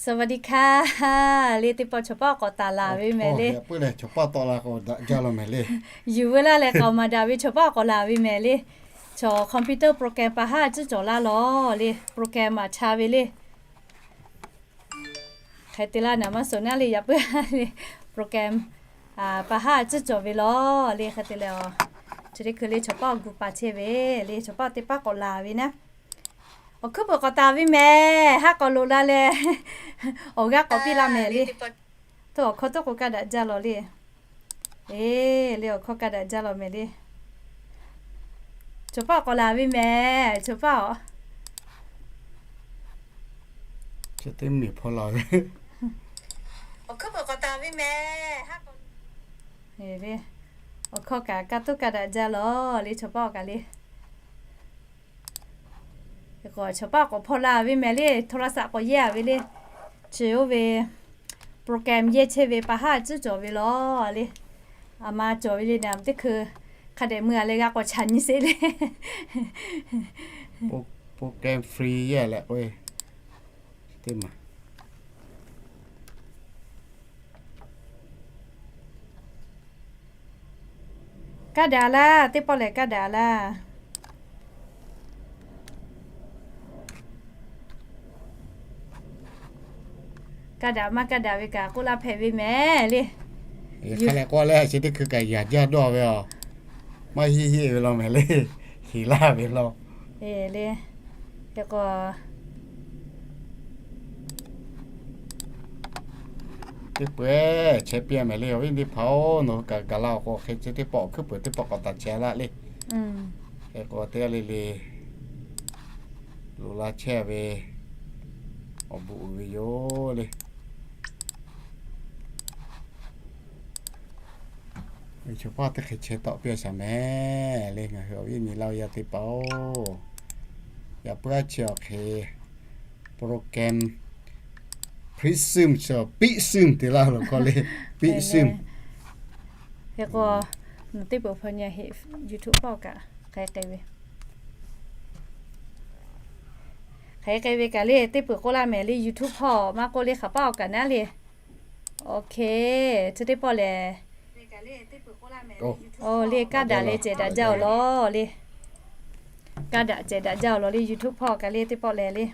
สวัสดีค่ะ le teˇ pawˆ chaw paˆ k'awꞈ taˍ laˬ ve mehˍ le. Yuˬ veu laˇ leh k'aoˍ maˍ daꞈ ve chaw paˆ k'awꞈ laˬ ve mehˍ le. Chaw computer program pa haˉ tcuhˉ cawˬ laˇ lawˬ le, program maˍ cha ve le. Hk'e te laˇ naˍ maˇ suhˍ naˉ le, yaꞈ puiˉ le, program pa haˉ tcuhˉ cawˬ ve lawˬ le. Hk'e te leh, chi teˇ hkui le chaw paˆ awˬ gu pa chehˇ ve le, chaw paˆ teˇ paˆ k'awꞈ laˬ ve naˉ. Awˬ hkuiˉ peuˬ k'awꞈ taˍ ve mehˍ, haˉ k'awꞈ loꞈ la leh, awˬ g'aˇ k'awꞈ piˇ la mehˍ le. Htawˇ awˬ hkawˇ tawˇ k'o kaˇ daꞈ jaˇ lawˬ le. Eˬ le, awˬ hkawˇ kaˇ daꞈ jaˇ lawˬ mehˍ le. Chaw paˆ k'awꞈ laˬ ve mehˍ, chaw paˆ-oˬ. Chi teˇ miˬ hpawˇ la ve. Awˬ hkuiˉ peuˬ k'awꞈ taˍ ve mehˍ, haˉ k'awꞈ, awˬ hkawˇ kaꞈ kaˇ tawˇ kaˇ daꞈ jaˇ lawˬ le, chaw paˆ-oˬ kaꞈ le. Chaw paˆ k'awꞈ hpawˇ la ve mehˍ le, โทรศัพท์ k'awꞈ yehˇ a ve le. Chi oˇ ve program yehˇ chehˇ ve pa haˉ tcuhˉ cawˬ ve lawˬ le. A ma cawˬ ve le naˍ, teˇ hkui hk'a dehꞈ mui a leh g'a k'awꞈ chaꞈ nyi sheˍ le. Program free yehˇ leh k'o, teˇ maˬ kaˇ daꞈ laˇ, teˇ pawˆ lehˬ kaˇ daꞈ laˇ. Kaˇ daꞈ maˇ kaˇ daꞈ ve kaꞈ k'oˆ laˇ hpehꞈ ve mehˍ le. Hk'a leh k'oˆ leh chi teˇ hkui kaꞈ yaꞈ jaˇ dawˇ ve a. Maˇ heˆ heˆ ve law mehˍ le. Heˍ laˇ ve law. Eˬ le. Hk'e k'o, teˇ peuˬ chehˇ piˇ mehˍ le, awˬ viˉ teˇ hpaˍ-oˬ, nawˬ hui kaꞈ gaˬ la awˬ k'o hk'e chi teˇ pawˆ awˬ hkuiˉ peuˬ teˇ pawˆ k'awꞈ taˍ chehˇ laˇ le. Hk'e k'o teˇ g'aˇ le le loꞈ la chehˇ ve awˬ bon uiˍ ve yoˬ le. Chaw paˆ teˇ hk'e chehˇ tawˆ piˇ shaˍ mehˍ le, ngaˬ hui awˬ viˉ nyi laˇ yaˇ teˇ hpaˍ-oˬ. Yaꞈ puiˉ aˉ chi awˬ hk'e program Prism chi Pism te laˇ lo hkawˇ le, Pism. Hk'e k'o, nawˬ teˇ peuˬ hpaw nyi heˆ, YouTube hpawˇ kaꞈ hk'e k'ai ve. Hk'e k'ai ve kaꞈ le, teˇ peuˬ k'oˆ laˇ mehˍ le, YouTube hpawˇ maˇ k'oˆ le, hk'aˬ paˆ awˬ kaꞈ naˉ le. Oˇ hk'e, chi teˇ pawˆ lehˬ, oˇ le kaˇ daꞈ leh cehˬ daꞈ jaˇ-oˬ lawˬ le. Kaˇ daꞈ cehˬ daꞈ jaˇ-oˬ lawˬ le, YouTube hpawˇ kaꞈ le teˇ pawˆ lehˬ le.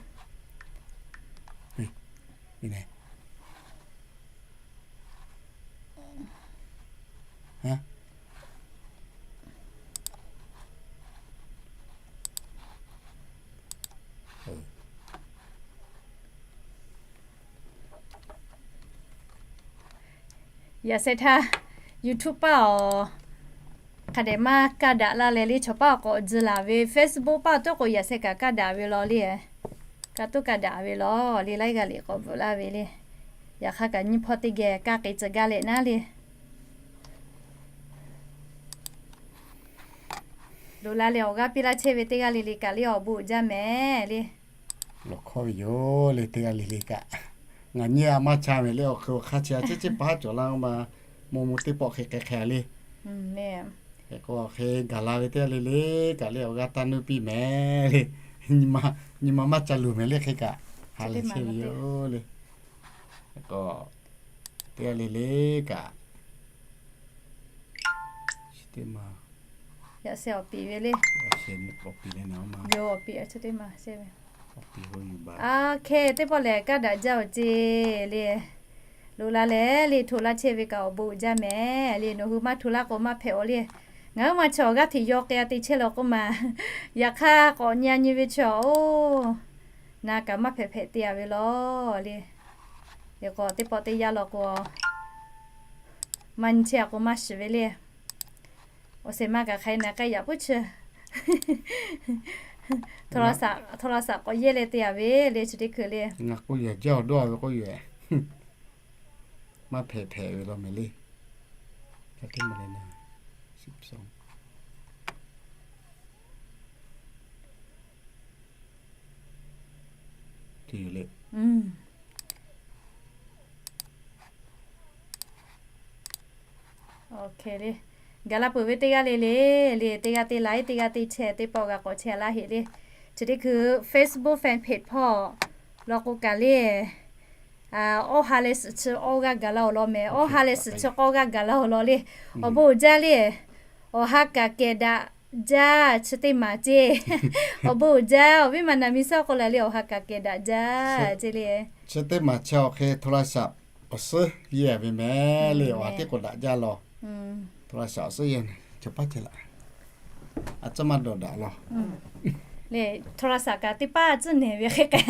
Yaꞈ sheh htaˇ YouTube paˆ awˬ hk'a dehꞈ maˇ kaˇ daꞈ laˇ leh le, chaw paˆ awˬ k'awꞈ tzuh laˬ ve, Facebook paˆ awˬ tawˇ k'o yaꞈ sheh kaꞈ kaˇ daꞈ ve lawˬ le. Kaˇ tawˇ kaˇ daꞈ ve lawˬ le, laiˉ g'aˇ liꞈ k'awꞈ bvuhꞈ laˇ ve le. Yaꞈ hk'aˇ kaꞈ nyiˇ hpawˇ teˇ geh kaˇ k'ai tcuh gaˇ leh naˉ le. Loꞈ la leh awˬ g'aˇ piˇ laˇ chehˇ ve teˇ g'aˇ le le kaꞈ le awˬ bon uiˍ jaˇ mehˍ le. Lawˬ hkawˇ ve yoˬ le, teˇ g'aˇ le le kaꞈ. Ngaˬ nyi a maˇ cha mehˍ le, awˬ hk'e awˬ hk'aˇ chi a ciˉ ciˉ paˉ cawˬ laˇ ma, maw mu teˇ pawˆ hk'e k'ai hk'e le. Hk'e k'o hk'e gaˬ la ve teˇ g'aˇ le le kaꞈ le awˬ g'aˇ taˇ nuˇ piˇ mehˍ le. Nyi ma maˇ ca luˬ mehˍ le hk'e kaꞈ. Ha lehˬ chehˇ ve yoˬ le. Hk'e k'o teˇ g'aˇ le le kaꞈ chi teˇ ma yaꞈ sheh awˬ piˍ ve le. Awˬ piˍ le naˍ ma. Yoˬ, awˬ piˍ a chi teˇ ma sheh ve. Oˇ hk'e teˇ pawˆ lehˬ kaˇ daꞈ jaˇ-oˬ ceˇ le. Loꞈ la leh le hto laˇ chehˇ ve kaꞈ awˬ bon uiˍ jaˇ mehˍ le. Nawˬ hui maˇ hto laˇ k'o maˇ hpehꞈ-oˬ le. Ngaˬ hui ma chaw awˬ g'aˇ hteꞈ yaw k'ai-a te chehˇ law k'oˆ ma. Yaꞈ hk'aˇ k'awꞈ nyi-a nyi ve chaw-oˬ, na kaꞈ maˇ hpehꞈ hpehꞈ te-a ve lawˬ le. Hk'e k'o teˇ pawˆ teˇ yanˇ law k'o, maˇ nyi chehˇ-a k'o maˇ shiˍ ve le. Awˬ shehˍ ma kaꞈ hk'aˬ hk'e na k'ai yaꞈ puiˉ chi. โทรศัพท์ k'awꞈ yehˇ leh te-a ve le chi teˇ hkui le. Ngaˬ k'oˆ yaꞈ jaˇ awˬ dawˇ-a ve k'oˆ yoˬ. Maˇ hpehꞈ hpehꞈ ve law mehˍ le. Gaˬ la peuˬ ve teˇ g'aˇ le le, le teˇ g'aˇ te laiˉ teˇ g'aˇ te chehˇ teˇ pawˆ g'a k'awꞈ chehˇ laˇ heˆ le. Chi teˇ hkui Facebook fan page hpawˇ law k'o kaꞈ le, Awˇ ha leh suhˍ chi awˇ g'aˇ gaˬ la awˬ lawn mehˍ. Awˇ ha leh suhˍ chi k'awˇ g'aˇ gaˬ la awˬ lawn le. Awˬ bon uiˍ jaˇ le. Awˬ ha kaꞈ kehˬ daꞈ jaˇ chi teˇ maˬ ceˇ. Awˬ bon uiˍ jaˇ, awˬ viˉ ma naˍ mi shaˉ k'oˆ la le, awˬ ha kaꞈ kehˬ daꞈ jaˇ ceˇ le. Chi teˇ maˬ chi awˬ hk'e โทรศัพท์ awˬ suhˉ yehˇ ve mehˍ le, awˬ ha tiˉ k'awꞈ daꞈ jaˇ law. โทรศัพท์ awˬ suhˉ yehˇ, a tcuhˉ maˇ dawˬ daꞈ law. Le, โทรศัพท์ kaꞈ teˇ paˇ tcuhˉ nehˬ ve hk'e k'ai.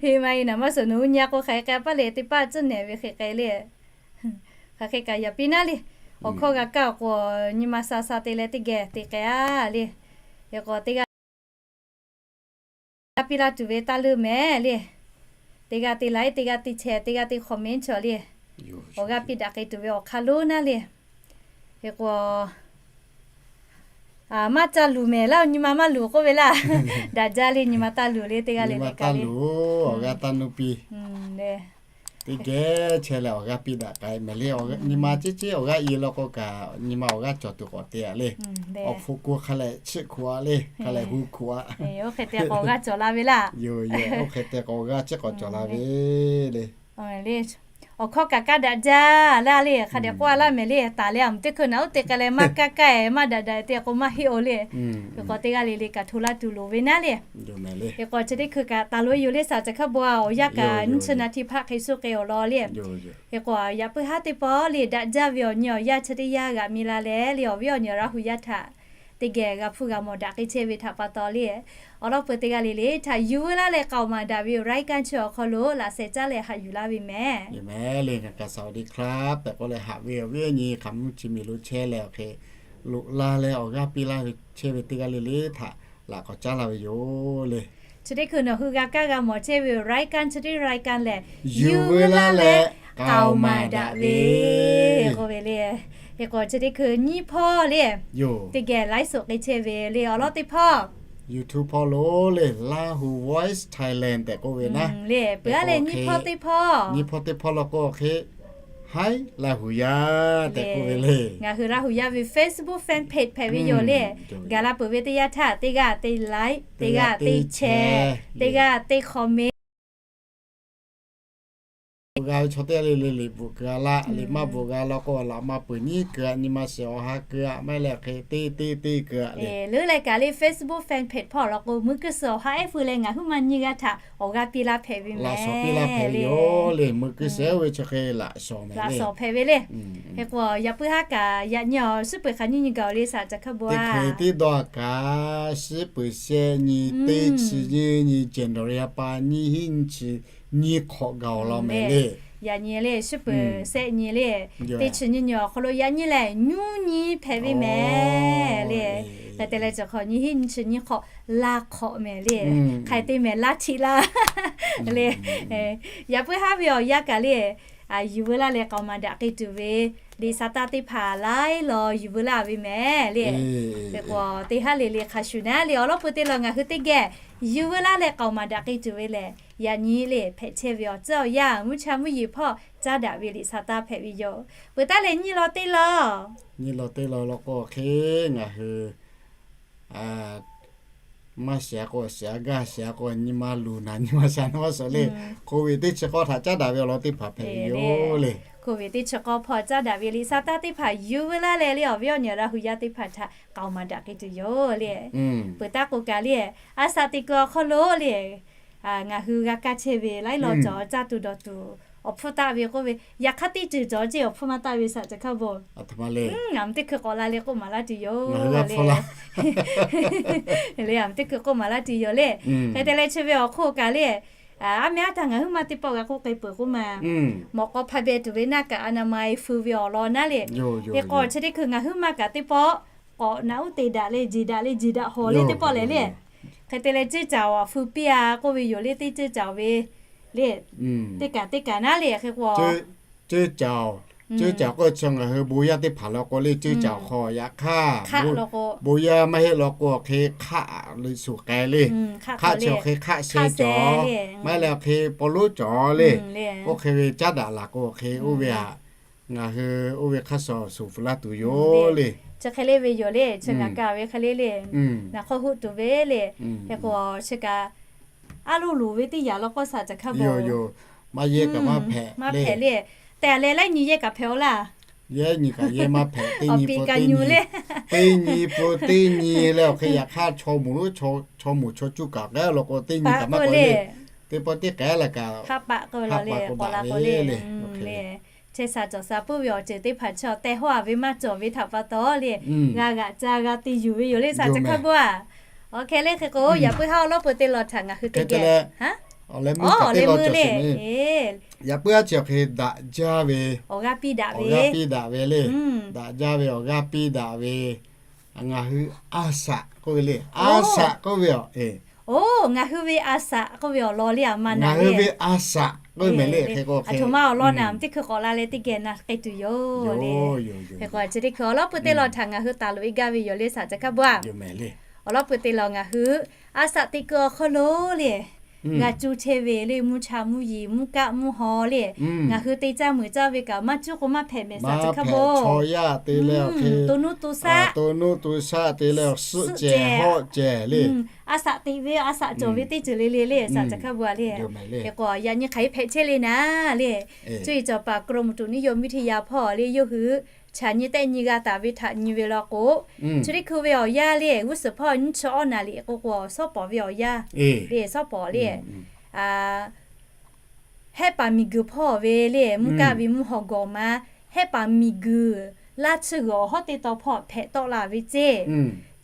Heˍ ma e naˍ maˇ suhˍ nawˬ hui nyi a k'o hk'aˬ hk'e k'ai a paˇ le, teˇ paˇ tcuhˉ nehˬ ve hk'e k'ai le. Hk'aˬ hk'e kaꞈ yaꞈ piˇ naˉ le. Awˬ hkawˇ g'a kaˇ awˬ k'o, nyi ma sha sha te leh teˇ geh te k'ai a le. Hk'e k'o teˇ g'aˇ g'a piˇ laˇ tuˬ ve taˇ leuˇ mehˍ le. Teˇ g'aˇ te like, teˇ g'aˇ te share, teˇ g'aˇ te comment chaw le. Awˬ g'aˇ piˇ daꞈ k'ai tuˬ ve awˬ hk'aˇ lonˉ naˉ le. Hk'e k'o, maˇ ca luˬ mehˍ laˇ, nyi ma maˇ luˬ k'oˆ ve laˇ. Daꞈ jaˇ le, nyi ma taˇ luˬ le, teˇ g'aˇ le le kaꞈ le. Awˬ g'aˇ taˇ nuˇ piˇ. Teˇ geh chehˇ leh awˬ g'aˇ piˇ daꞈ k'ai mehˍ le. Nyi ma ceˇ ceˇ awˬ g'aˇ i law k'o kaꞈ, nyi ma awˬ g'aˇ cawˬ tuˬ k'awꞈ te a le. Awˬ hpu ku hk'a lehˬ chiˆ hkuꞈ a le, hk'a lehˬ hu hkuꞈ a. Oˇ hk'e te k'awꞈ g'aˇ cawˬ la ve laˇ. Yoˬ yoˬ, oˇ hk'e te k'awꞈ g'aˇ chiˆ k'awꞈ cawˬ la ve le. Awˬ hkawˇ kaꞈ kaˇ daꞈ jaˇ laˇ le, hk'a dehꞈ k'oˆ a laˇ mehˍ le. Taˍ leh a mvuhˬ teˇ hkui naꞈ uˉ te k'ai leh maˇ kaˇ kaˇ e maˇ daꞈ daꞈ te k'o maˇ heˆ oˬ le. Hk'e k'o teˇ g'aˇ le le kaꞈ hto laˇ tuˬ loˍ ve naˉ le. Hk'e k'o chi teˇ hkui kaꞈ taˍ loꞈ e yoˬ le, saˍ caˬ hkaˇ bon a, awˬ yanˇ kaꞈ nyiˇ chi naˍ htiˇ hpaˆ hk'e suh k'ai awˬ lawn le. Hk'e k'o yaꞈ puiˉ haˉ teˇ pawˆ le daꞈ jaˇ ve awˬ nyi awˬ yanˇ chi teˇ yanˇ g'aꞈ mi la leh le, awˬ viˉ awˬ nyi Laˇ hu yaˇ htaꞈ teˇ geh g'a hpuˇ g'a mawˬ daꞈ k'ai chehˇ ve htaꞈ pa taw le, awˬ lawn peu teˇ g'aˇ le le htaꞈ yuˬ veu laˇ leh k'aoˍ maˍ daꞈ ve awˬ รายการ chi awˬ hk'aw lo laꞈ shehˍ caˉ leh haꞈ yuˬ laˇ ve mehˍ. Yoˬ mehˍ le, ngaˬ kaꞈ สวัสดีครับ tehꞈ k'oˆ leh haꞈ ve awˬ viˉ awˬ nyi hk'aˬ mvuhˇ chi miˬ lo chehˇ leh awˬ hk'e loꞈ la leh awˬ g'aˇ piˇ laˇ ve chehˇ ve teˇ g'aˇ le le htaꞈ laꞈ k'awꞈ caˉ laˇ ve yoˬ le. Chi teˇ hkui nawˬ hui g'a kaˇ g'a mawˬ chehˇ ve awˬ รายการ chi teˇ รายการ lehˬ, yuˬ veu laˇ leh k'aoˍ maˍ daꞈ ve k'oˆ ve le. Hk'e k'o chi teˇ hkui nyiˇ hpawˇ le, teˇ geh ไลฟ์สด k'ai chehˇ ve le, awˬ lawn teˇ hpawˇ YouTube hpawˇ lo le, Lahu Voice Thailand tehꞈ k'oˆ ve naˉ le. Peuˬ a le nyiˇ hpawˇ teˇ hpawˇ, nyiˇ hpawˇ teˇ hpawˇ law k'o hk'e, Haiˉ Laˇ hu yaˇ tehꞈ k'oˆ ve le. Ngaˬ hui Laˇ hu yaˇ ve Facebook fan page hpehꞈ ve yoˬ le. Gaˬ la peuˬ ve teˇ yanˇ htaˇ teˇ g'aˇ te like, teˇ g'aˇ te share, teˇ g'aˇ te comment g'a ve chaw teˇ g'aˇ le le liꞈ bvuhꞈ keu a laˇ. Liꞈ maˇ bvuhꞈ g'a law k'o laꞈ ma peuˬ nyiˉ keu a, nyi ma shiˍ awˬ ha keu a, maˇ heˆ leh hk'e te te te keu a le. Leuˉ leh kaꞈ le Facebook fan page hpawˇ law k'o meuˇ kuiˬ suhˍ awˬ ha ehˉ feu leh ngaˬ huiˉ ma nyi g'aˇ htaꞈ awˬ g'aˇ piˇ laˇ hpehꞈ ve mehˍ le. Laꞈ shawˍ piˇ laˇ hpehꞈ ve yoˬ le, meuˇ kuiˬ suhˍ ehˉ ve chi hk'e laꞈ shawˍ mehˍ le. Laꞈ shawˍ hpehꞈ ve le. Hk'e k'o yaꞈ puiˉ haˉ kaꞈ yaꞈ nyi awˬ shiˉ peuˬ hk'aˬ nyiˇ nyi gaˬ le, saˍ caˬ hkaˇ bon a. Teˇ hk'e tiˉ dawˇ kaꞈ shiˉ peuˬ shehˆ nyi teˇ chi nyiˇ nyi January ha pa nyiˇ hinˉ nyiˇ chi nyiˇ hk'awꞈ gaˬ awˬ lawn mehˍ le. Yaꞈ nyi le shiˉ peuˬ shehˆ nyi le, teˇ chi nyiˇ nyi awˬ hk'aw lo yaꞈ nyi lehˬ nyiˇ nyi hpehꞈ ve mehˍ le. Hk'e te leh cawˬ hk'awꞈ nyiˇ hinˉ nyiˇ chi nyiˇ hk'awꞈ laˇ hk'awꞈ mehˍ le. Hk'aˬ hk'e te mehˍ laˇ htiꞈ laˇ le. Yaꞈ puiˉ haˉ ve awˬ yanˇ kaꞈ le, yuˬ veu laˇ leh k'aoˍ maˍ daꞈ k'ai tuˬ ve liꞈ sha taˇ teˇ hpaˍ laiˉ law yuˬ veu laˇ ve mehˍ le. Hk'e k'o teˇ haˉ le le hk'a shuˍ naˉ le, awˬ lawn peu te law ngaˬ hui teˇ geh yuˬ veu laˇ leh k'aoˍ maˍ daꞈ k'ai tuˬ ve lehˬ, yaꞈ nyi le hpehꞈ chehˇ ve awˬ tcuhˉ awˬ yanˇ mvuhˇ cha mvuhˇ yeˬ hpawˇ caˉ daꞈ ve liꞈ sha taˇ hpehꞈ ve yoˬ. Peuˬ taˉ leh nyiˇ law teˇ law, nyiˇ law teˇ law law k'o hk'e ngaˬ hui maˇ shiˍ a k'o shiˍ a, gaˇ shiˍ a k'o nyi ma luˬ naˬ, nyi ma sha naˬ maˇ suhˍ le. Covid teˇ chi k'awˇ htaꞈ caˉ daꞈ ve awˬ lawn teˇ hpaˍ hpehꞈ ve yoˬ le. Covid teˇ chi k'awˇ hpawˇ caˉ daꞈ ve liꞈ sha taˇ teˇ hpaˍ yuˬ veu laˇ leh le, awˬ viˉ awˬ nyi Laˇ hu yaˇ teˇ hpaˍ htaꞈ k'aoˍ maˍ daꞈ k'ai tuˬ yoˬ le. Peuˬ taˉ k'o kaꞈ le, a shaꞈ teꞈ kuiˬ awˬ hk'aw lo le, ngaˬ hui g'a kaˇ chehˇ ve laiˉ law cawˬ caˇ tuˬ dawˬ tuˬ awˬ hpfuhˇ taˆ ve k'oˆ ve, yaꞈ hk'aˇ teˇ ceuˬ cawˬ ceˇ awˬ hpfuhˇ maˇ taˆ ve saˍ caˬ hkaˇ bon. Aˬ htoꞈ ma le, a mvuhˇ teˇ hkui k'awꞈ la leh k'oˆ maˍ laˇ tuˬ yoˬ le. Le a mvuhˇ teˇ hkui k'oˆ maˍ laˇ tuˬ yoˬ le. Hk'e te leh chi ve awˬ hk'oˆ kaꞈ le, aˉ meh aˉ htaˇ ngaˬ huiˉ ma teˇ pawˆ g'a k'oˆ k'ai peuˬ k'oˆ ma, mawꞈ k'aw hpa beh tuˬ ve naˆ kaꞈ a na ma e feu ve awˬ lawn naˉ le. Hk'e k'o chi teˇ hkui ngaˬ huiˉ ma kaꞈ teˇ pawˆ k'awꞈ naꞈ uˉ te daꞈ le, jeˬ daꞈ le, jeˬ daꞈ hawˬ le teˇ pawˆ lehˬ le. Hk'e te leh ceuˇ caˍ awˬ feu piˇ a k'oˆ ve yoˬ le, teˇ ceuˇ caˍ ve le, teˇ kaꞈ teˇ kaꞈ naˉ le. Hk'e k'o ceuˇ caˍ, ceuˇ caˍ k'oˆ chi ngaˬ hui bon yaˇ teˇ hpaˍ law k'o le, ceuˇ caˍ awˬ hk'aw yaꞈ hk'aˇ, bon yaˇ maˇ heˆ law k'o hk'e hk'aˆ le suˍ k'ai le. Hk'aˆ chi awˬ hk'e hk'aˆ sheh cawˬ, maˇ heˆ leh awˬ hk'e paw lonˉ cawˬ le. Oˇ hk'e ve caˉ daꞈ laˬ k'o hk'e oˇ ve htaꞈ ngaˬ hui oˇ ve hk'aˇ suh suˍ feu laˇ tuˬ yoˬ le. Chi hk'e le ve yoˬ le, chi ngaˬ kaꞈ ve hk'e le le, ngaˬ hk'aw huˆ tuˬ ve le. Hk'e k'o chi kaꞈ aˉ loˇ loˍ ve teˇ yanˇ law k'o shaˍ caˬ hkaˇ bawˬ. Maˇ yehˇ kaꞈ maˇ hpehꞈ le. Te a leh laiˉ nyi yehˇ kaꞈ hpehꞈ-aw laˇ. Laiˉ nyi kaꞈ yehˇ maˇ hpehꞈ. Teˇ nyi pun teˇ nyi, teˇ nyi pun teˇ nyi leh awˬ hk'e yaꞈ hk'aˇ chaw moˍ lonˉ, chaw moˍ chaw cuˇ kaꞈ k'ai law k'o teˇ nyi kaꞈ maˇ k'ai le. Teˇ pawˆ teˇ k'ai laˇ kaꞈ haˆ paˆ k'oˆ ve law le, k'awꞈ la k'o le. Chehˇ sha cawˬ sha puiˉ ve awˬ ceuˬ teˇ hpaˍ chaw tehˬ hawˉ-a ve maˇ cawˬ ve htaꞈ pa taw le, g'a g'aꞈ ca g'a te yuˬ ve yoˬ le shaˍ caˬ hkaˇ bawˬ-a. Awˬ hk'e le hk'e k'o, yaꞈ puiˉ haˉ awˬ lawˉ peuˬ te lawˬ htaꞈ ngaˬ hui te geh, awˬ leh meuˇ le, yaꞈ puiˉ haˉ chi awˬ hk'e daꞈ jaˇ ve, awˬ g'aˇ piˇ daꞈ ve, awˬ g'aˇ piˇ daꞈ ve le. Daꞈ jaˇ ve awˬ g'aˇ piˇ daꞈ ve, ngaˬ hui a shaꞈ k'oˆ ve le. A shaꞈ k'oˆ ve a, ngaˬ hui ve a shaꞈ k'oˆ ve awˬ lawn le, a ma ngaˬ hui ve a shaꞈ k'oˆ ve mehˍ le. Hk'e k'o, a htoꞈ ma awˬ lawn naˍ teˇ hkui k'awꞈ la leh teˇ geh na k'ai tuˬ yoˬ le. Hk'e k'o, chi teˇ hkui awˬ lawˉ peuˬ te lawˬ htaꞈ ngaˬ hui taˍ loꞈ-e gaˇ ve yoˬ le shaˍ caˬ hkaˇ bawˬ-a. Awˬ lawˉ peuˬ te lawˬ ngaˬ hui a shaꞈ teꞈ kuiˬ awˬ hk'aw lo le, g'a cuˇ chehˇ ve le, mvuhˇ cha mvuhˇ yeˬ mvuhˇ kaˆ mvuhˇ haw le, ngaˬ hui te caˇ meuˍ caˇ ve kaꞈ maˇ cuˇ k'o maˇ hpehꞈ mehˍ shaˍ caˬ hkaˇ bawˬ. Chaw yaˇ te leh awˬ hk'e to nuˇ to shaˆ, to nuˇ to shaˆ te leh awˬ suhˆ cehˬ hawˆ cehˬ le. A shaꞈ teꞈ ve a shaꞈ cawˬ ve teˇ ceuˬ le le le shaˍ caˬ hkaˇ bawˬ-a le. Hk'e k'o, yaꞈ nyi hk'aˬ hk'e hpehꞈ chehˇ le naˍ le, cuˇ yiˍ cawˬ paˍ กรมอุตุนิยมวิทยา hpawˇ le yawˇ hui chaꞈ nyi tehˆ nyi g'a taˍ ve htaꞈ nyi ve law k'o, chi teˇ hkui ve awˬ yanˇ le g'uˇ suhˍ hpawˇ nyiˇ chi awˇ naˍ riˍ k'o k'o, shawˉ pawˍ ve awˬ yanˇ le, shawˉ pawˍ le, hehˆ paˍ miˬguiˬ hpawˇ ve le, mvuhˇ kaˆ ve mvuhˇ haw gawˬ ma, hehˆ paˍ miˬguiˬ laˇ tsuhˇ g'uiˬ awˬ hawˉ teˇ taw hpawˇ hpehꞈ tawˆ la ve ceˇ.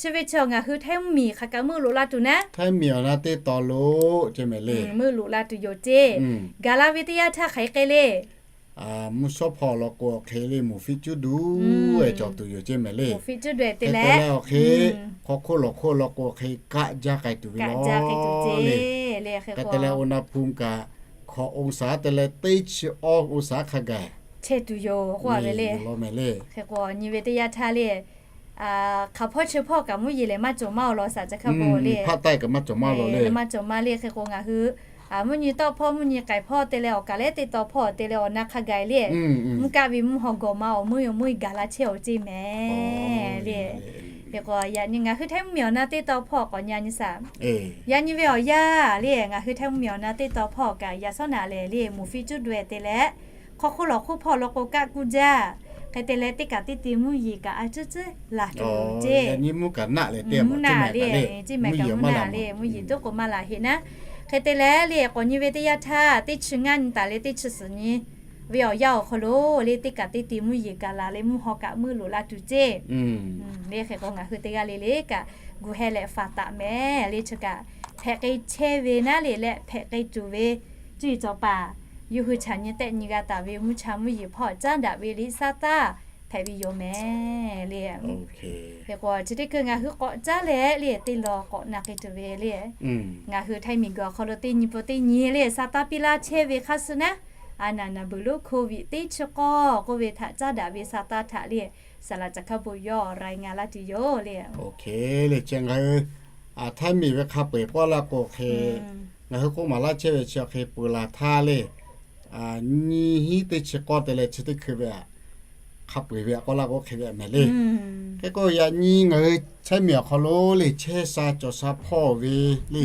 Chi ve chi ngaˬ hui Htaiˇ mvuhˇmiˬ hk'aˬ kaꞈ meuˇ loꞈ la tuˬ naˉ, Htaiˇ miˬ awˬ na teˇ taw lo ceˇ mehˍ le, meuˇ loꞈ la tuˬ yoˬ ceˇ. Gaˬ la ve teˇ yanˇ htaˇ hk'aˬ hk'e k'ai le, mvuhˇ shawˉ hpawˇ law k'o awˬ hk'e le moˍ fiˇ cuˉ duˬ-e cawˬ tuˬ yoˬ ceˇ mehˍ le. Hk'e te leh awˬ hk'e hk'aw hk'oˆ lawˬ hk'oˆ law k'o awˬ hk'e kaˆ jaˇ k'ai tuˬ ve law le. Hk'e te leh อุณหภูมิ kaꞈ hkawꞈ องศา te leh teˇ chi awˇ องศา hk'a gaˬ chehˇ tuˬ yoˬ k'oˆ ve le. Hk'e k'o, nyi ve teˇ yanˇ htaˇ le, hk'aˬ hpawˇ chi hpawˇ kaꞈ mvuhˇ yeˬ lehˬ maˇ cawˬ maˇ-o law shaˍ caˬ hkaˇ bawˬ le. Hpaˆ taˆ kaꞈ maˇ cawˬ maˇ law le, maˇ cawˬ maˇ le. Hk'e k'o ngaˬ hui mvuhˇ nyi tawˆ hpawˇ mvuhˇ nyi k'ai hpawˇ te leh awˬ kaˍ lehˉ teˇ taw hpawˇ te leh awˬ na hk'a gaˬ le, mvuhˇ kaˆ ve mvuhˇ haw gawˬ ma awˬ meuˇ awˬ meuˇ gaˬ la chehˇ-oˬ ceˇ mehˍ le. Hk'e k'o, yaꞈ nyi ngaˬ hui Htaiˇ mvuhˇmiˬ awˬ na teˇ taw hpawˇ k'awꞈ nyi nyi shaˍ. Yaꞈ nyi ve awˬ yanˇ le, ngaˬ hui Htaiˇ mvuhˇmiˬ awˬ na teˇ taw hpawˇ kaꞈ yaꞈ shawˉ naꞈ lehˬ le moˍ fiˇ cuˉ duˬ-e te leh, hk'aw hk'oˆ lawˬ hk'oˆ hpawˇ law k'o kaˆ kuˇ jaˇ. Hk'e te leh teˇ kaꞈ teˇ te mvuhˇ yeˬ kaꞈ a cuˉ cuˉ laˬ tuˬ ceˇ. Mvuhˇ naˆ le, mvuhˇ yeˬ toˉ k'o maˇ laˬ heˆ naˉ. Hk'e te leh le, k'awꞈ nyi ve teˇ yanˇ htaˇ teˇ chi ngaˇ nyi taˍ leh teˇ chi suhˍ nyi ve awˬ yanˇ awˬ hk'aw lo le, teˇ kaꞈ teˇ te mvuhˇ yeˬ gaˬ la leh mvuhˇ haw kaꞈ meuˇ loꞈ la tuˬ ceˇ. Le hk'e k'o ngaˬ hui teˇ g'aˇ le le kaꞈ gu heh leh faˍ taˍ mehˍ le. Chi kaꞈ hpehꞈ k'ai chehˇ ve naˉ le leh hpehꞈ k'ai tuˬ ve cuˇ yiˍ cawˬ paˍ yawˇ hui chaꞈ nyi tehˆ nyi g'a taˍ ve mvuhˇ cha mvuhˇ yeˬ hpawˇ caˉ daꞈ ve liˇ saˉ taˇ hpehꞈ ve yoˬ mehˍ le. Hk'e k'o chi teˇ hkui ngaˬ hui k'awꞈ caˉ leh le teˇ law k'awꞈ na k'ai tuˬ ve le. Ngaˬ hui Htaiˇ miˬguiˬ awˬ hk'aw lo teˇ nyi pon teˇ nyi le saˉ taˇ piˇ laˇ chehˇ ve hk'aˇ suh naˉ, a naˍ naˍ beuˬ lonˉ โควิด teˇ chi k'awˇ k'oˆ ve htaꞈ caˉ daꞈ ve saˉ taˇ htaꞈ le, saˍ laꞈ caˬ hkaˇ bon yawˇ รายงาน laˇ tuˬ yoˬ le. Hk'e le chi ngaˬ hui Htaiˇ miˬ ve hk'a peu-eˬ k'awꞈ laˇ k'o hk'e, ngaˬ hui k'oˆ maˍ laˇ chehˇ ve chi awˬ hk'e peu laˬ htaˇ le, nyiˇ hinˉ teˇ chi k'awˇ te leh chi teˇ hkui ve hk'a peu-eˬ ve k'awꞈ laˇ k'o hk'e ve mehˍ le. Hk'e k'o yaꞈ nyi ngaˬ hui Htaiˇ miˬ awˬ hk'aw lo le chehˇ sha cawˬ sha hpawˇ ve le,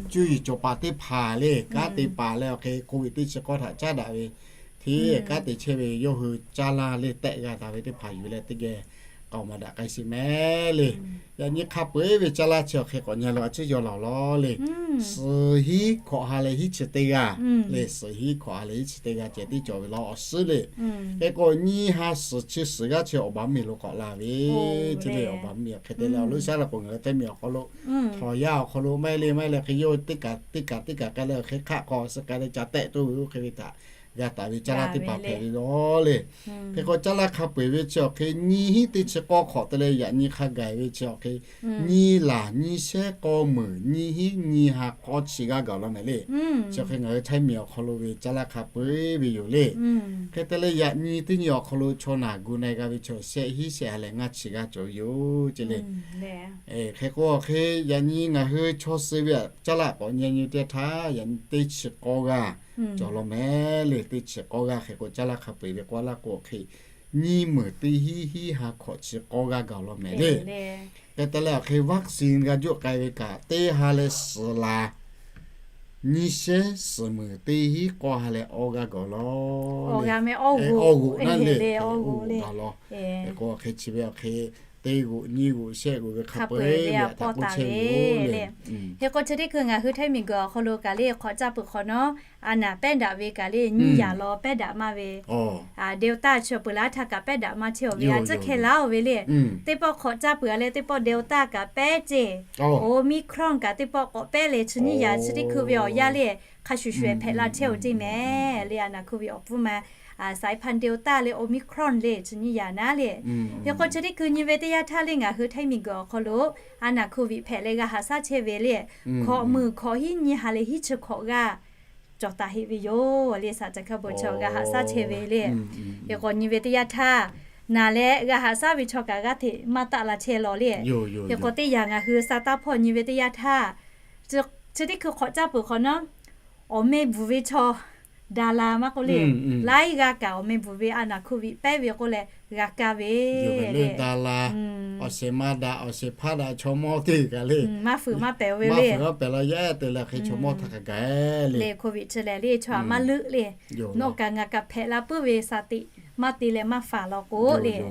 cuˇ yiˍ cawˬ paˍ teˇ hpaˍ le kanˉ te paˍ leh awˬ hk'e โควิด teˇ chi k'awˇ htaꞈ caˉ daꞈ ve hteˇ kanˉ te chehˇ ve yawˇ hui caˇ laˇ le tehˆ g'a taˍ ve teˇ hpaˍ yuˬ leh teˇ geh k'aoˍ maˍ daꞈ k'ai sheˍ mehˍ le. Yaꞈ nyi hk'a peu-eˬ ve caˇ laˇ chi awˬ hk'e k'awꞈ nyi la a ciˉ yaw laˬ law le. Suhˍ hinˉ hkawꞈ ha leh hinˉ chi teˇ g'aˇ le, suhˍ hinˉ hkawꞈ ha leh hinˉ chi teˇ g'aˇ ceh tiˉ cawˬ ve law awˬ suhˉ le. Hk'e k'o nyiˇ ha suhˍ chi suhˍ g'aˇ chi awˬ baˬ miˬ lo k'awꞈ la ve, chi le awˬ baˬ miˬ awˬ hk'e te leh awˬ lo shaˉ la k'o ngaˬ hui Htaiˇ miˬ awˬ hk'aw lo htawnˍ yaˇ awˬ hk'aw lo maˇ heˆ le maˇ heˆ leh hk'e yawˇ teˇ kaꞈ teˇ kaꞈ teˇ kaꞈ k'ai leh awˬ hk'e hk'aˆ k'aw suh k'ai leh ca tehˆ toˇ ve oˇ hk'e ve htaꞈ g'a taˍ ve caˇ laˇ teˇ hpaˍ hpehꞈ ve law le. Hk'e k'o caˇ laˇ hk'a peu-eˬ ve chi awˬ hk'e nyiˇ hinˉ teˇ chi k'awˇ hk'awꞈ te leh yaꞈ nyi hk'a gaˬ ve chi awˬ hk'e nyiˇ laˬ nyiˇ shehˉ k'awˇ meunˍ nyiˇ hinˉ nyiˇ ha k'awˇ chi g'aˇ gaˬ law mehˍ le. Chi awˬ hk'e ngaˬ hui Htaiˇ miˬ awˬ hk'aw lo ve caˇ laˇ hk'a peu-eˬ ve yoˬ le. Hk'e te leh yaꞈ nyi teˇ nyi awˬ hk'aw lo chaw naˬ gu na-e g'a ve chi shehˆ hinˉ shehˆ ha leh ngaˇ chi g'aˇ cawˬ ve yoˬ ce le. Hk'e k'o awˬ hk'e yaꞈ nyi ngaˬ hui chaw suh ve htaꞈ caˇ laˇ k'awꞈ nyi nyi teˇ htaˇ yaꞈ nyi teˇ chi k'awˇ g'aˇ cawˬ law mehˍ le. Teˇ chi k'awˇ g'aˇ hk'e k'o caˇ laˇ hk'a peu-eˬ ve k'awꞈ laˇ k'o awˬ hk'e nyiˇ meunˍ teˇ hinˉ hinˉ ha hk'awꞈ chi k'awˇ g'aˇ gaˬ law mehˍ le. Hk'e te leh awˬ hk'e vaccine g'a juˆ k'ai ve kaꞈ teˇ ha leh suhˍ laˬ Nyiˇ shehnˉ suhˍ muiˬ teˇ hinˉ k'awˇ ha leh awˇ g'aˇ gawˬ lawˬ le. Awˇ g'oꞈ naˉ le, awˇ g'oꞈ g'aˇ lawˬ. Hk'e k'o hk'e chi ve awˬ hk'e teˇ g'oꞈ nyiˇ g'oꞈ shehˆ g'oꞈ ve hk'a peu-eˬ ve htaꞈ k'oˆ chehˇ ve yoˬ le. Hk'e k'o chi teˇ hkui ngaˬ hui htaiˇ miˬguiˬ awˬ hk'aw lo kaꞈ le hk'awꞈ caˇ peuˬ hk'awꞈ nawˉ, a naˍ pehˉ daꞈ ve kaꞈ le nyiˇ yaꞈ law pehˉ daꞈ maˇ ve Delta chi peuˬ laˇ htaˇ kaꞈ pehˉ daꞈ maˇ chehˇ-oˬ ve a tcuhˉ hkeh laˇ-oˬ ve le. Teˇ pawˆ hk'awꞈ caˇ peuˬ a leh teˇ pawˆ Delta kaꞈ pehˉ ceˇ, Omicron kaꞈ teˇ pawˆ k'awꞈ pehˉ leh chi nyiˇ yaꞈ chi teˇ hkui ve awˬ yanˇ le hk'a shuˍ shuˍ-ehˍ hpehꞈ la chehˇ-oˬ ceˇ mehˍ le. A naˍ hkuˇ ve awˬ pfuhˇ ma saiˍ hpaˇ Delta le Omicron le chi nyiˇ yaꞈ naˉ le. Hk'e k'o chi teˇ hkui nyi ve teˇ yanˇ htaˇ le ngaˬ hui htaiˇ miˬguiˬ awˬ hk'aw lo a naˍ hkuˇ ve hpehꞈ leh g'a haꞈ shaˉ chehˇ ve le. Hkawꞈ muiˬ hkawꞈ hiˉ nyiˇ ha leh hiˉ chi hkawꞈ g'aˇ cawˬ taˍ heˆ ve yoˬ le. Saˍ ca hkaˇ bon chi g'a haꞈ shaˉ chehˇ ve le. Hk'e k'o nyi ve teˇ yanˇ htaˇ, naˬ leh g'a haꞈ shaˉ ve chaw kaꞈ g'aˇ hteꞈ maˇ taˆ la chehˇ lawˬ le. Hk'e k'o teˇ yanˇ ngaˬ hui sa taˇ hpawˇ nyi ve teˇ yanˇ htaˇ, chi teˇ hkui hk'awꞈ caˇ peuˬ hk'awꞈ nawˉ, awˬ meh bvuhˬ ve chaw daˍ la maˇ k'oˆ le, laiˉ g'aˇ kaꞈ awˬ meh bvuhˬ ve a naˍ hkuˇ ve pehˉ ve k'oˆ leh g'a kaˇ ve le. Daˍ la, awˬ shehˍ ma daꞈ, awˬ shehˍ hpaˇ daꞈ chaw mawˇ teˇ kaꞈ le maˇ fuiˍ maˇ pehˍ ve le. Maˇ fuiˍ maˇ pehˍ la yaˇ te leh hk'e chaw mawˇ htaˇ hk'a gaˬ le. Hk'e k'o ve chi lehˬ le chaw aꞈ maˇ leuˆ le. Nawˬ kaꞈ ngaˬ kaꞈ hpehꞈ la puiˉ ve sha teꞈ maˇ te leh maˇ faˍ law k'o le.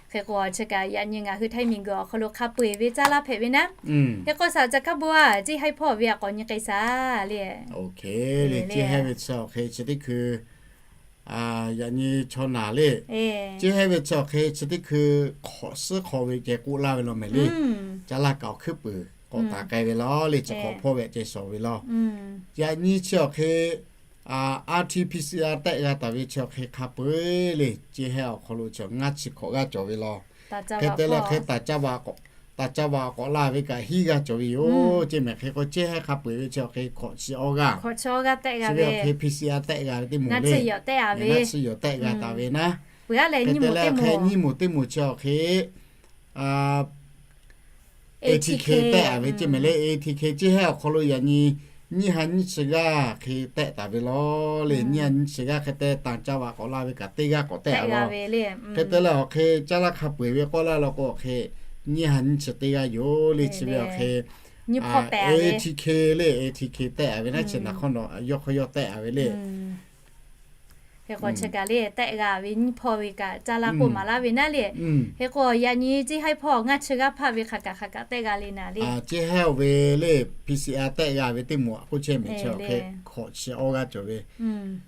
Hk'e k'o chi kaꞈ yaꞈ nyi ngaˬ hui htaiˇ miˬguiˬ awˬ hk'aw lo hk'a peu-eˬ ve caˇ laˇ hpehꞈ ve naˉ. Hk'e k'o saˍ ca hkaˇ bon a, ceˇ haiˇ hpawˇ ve a k'awꞈ nyi k'ai shaˍ le. Ceˇ haiˇ ve chi awˬ hk'e chi teˇ hkui yaꞈ nyi chaw naˬ le. Ceˇ haiˇ ve chi awˬ hk'e chi teˇ hkui hk'awꞈ suhˉ hk'aw ve ceh k'oˆ laˇ ve law mehˍ le. Caˇ laˇ kaꞈ awˬ hkuiˉ puiˍ k'awꞈ taˍ k'ai ve law le, chi hk'awꞈ hpawˇ ve ceh shawˍ ve law. Yaꞈ nyi chi awˬ hk'e R T P C R tehˆ g'a taˍ ve chi awˬ hk'e hk'a peu-eˬ le, ceˇ haiˇ awˬ hk'aw lo chi ngaˇ chi hkawꞈ g'aˇ cawˬ ve law. Hk'e te leh hk'e taˍ caˇ vaꞈ k'awꞈ la ve kaꞈ hiˉ g'aˇ cawˬ ve yoˬ ceˇ mehˍ. Hk'e k'o ceˇ haiˇ hk'a peu-eˬ ve chi awˬ hk'e hk'awꞈ chi awˇ g'aˇ, chi ve awˬ hk'e P C R tehˆ g'a ve teˇ moˍ le, ngaˇ chi yawˬ tehˆ g'a taˍ ve naˉ. Hk'e te leh awˬ hk'e nyiˇ moˍ teˇ moˍ chi awˬ hk'e A T K tehˆ a ve ceˇ mehˍ le. A T K ceˇ hehˉ awˬ hk'aw lo yaꞈ nyi nyiˇ ha nyiˇ chi g'aˇ hk'e tehˆ taˍ ve law le. Nyiˇ ha nyiˇ chi g'aˇ hk'e te tanˬ caˇ vaꞈ k'awꞈ la ve kaꞈ teˇ g'aˇ k'awꞈ tehˆ a law. Hk'e te leh awˬ hk'e caˇ laˇ hk'a peu-eˬ ve k'awˇ laˇ law k'o awˬ hk'e nyiˇ ha nyiˇ chi teˇ g'aˇ yoˬ le. Chi ve awˬ hk'e A T K le, A T K tehˆ a ve naˉ chi naˬ hk'awˇ nawˬ yawˇ hk'aw yawˇ tehˆ a ve le. Hk'e k'o chi kaꞈ le tehˆ g'a ve nyiˇ hpawˇ ve kaꞈ caˇ laˇ k'oˆ maˍ laˇ ve naˉ le. Hk'e k'o yaꞈ nyi ceˇ haiˉ hpawˇ ngaˇ chi g'aˇ hpaˆ ve hk'a kaꞈ hk'a kaꞈ tehˆ g'a le naˍ le. Ceˇ hehˉ ve le P C R tehˆ g'a ve teˇ moˍ a k'oˆ chehˇ mehˍ chi awˬ hk'e hk'awꞈ chi awˇ g'aˇ cawˬ ve.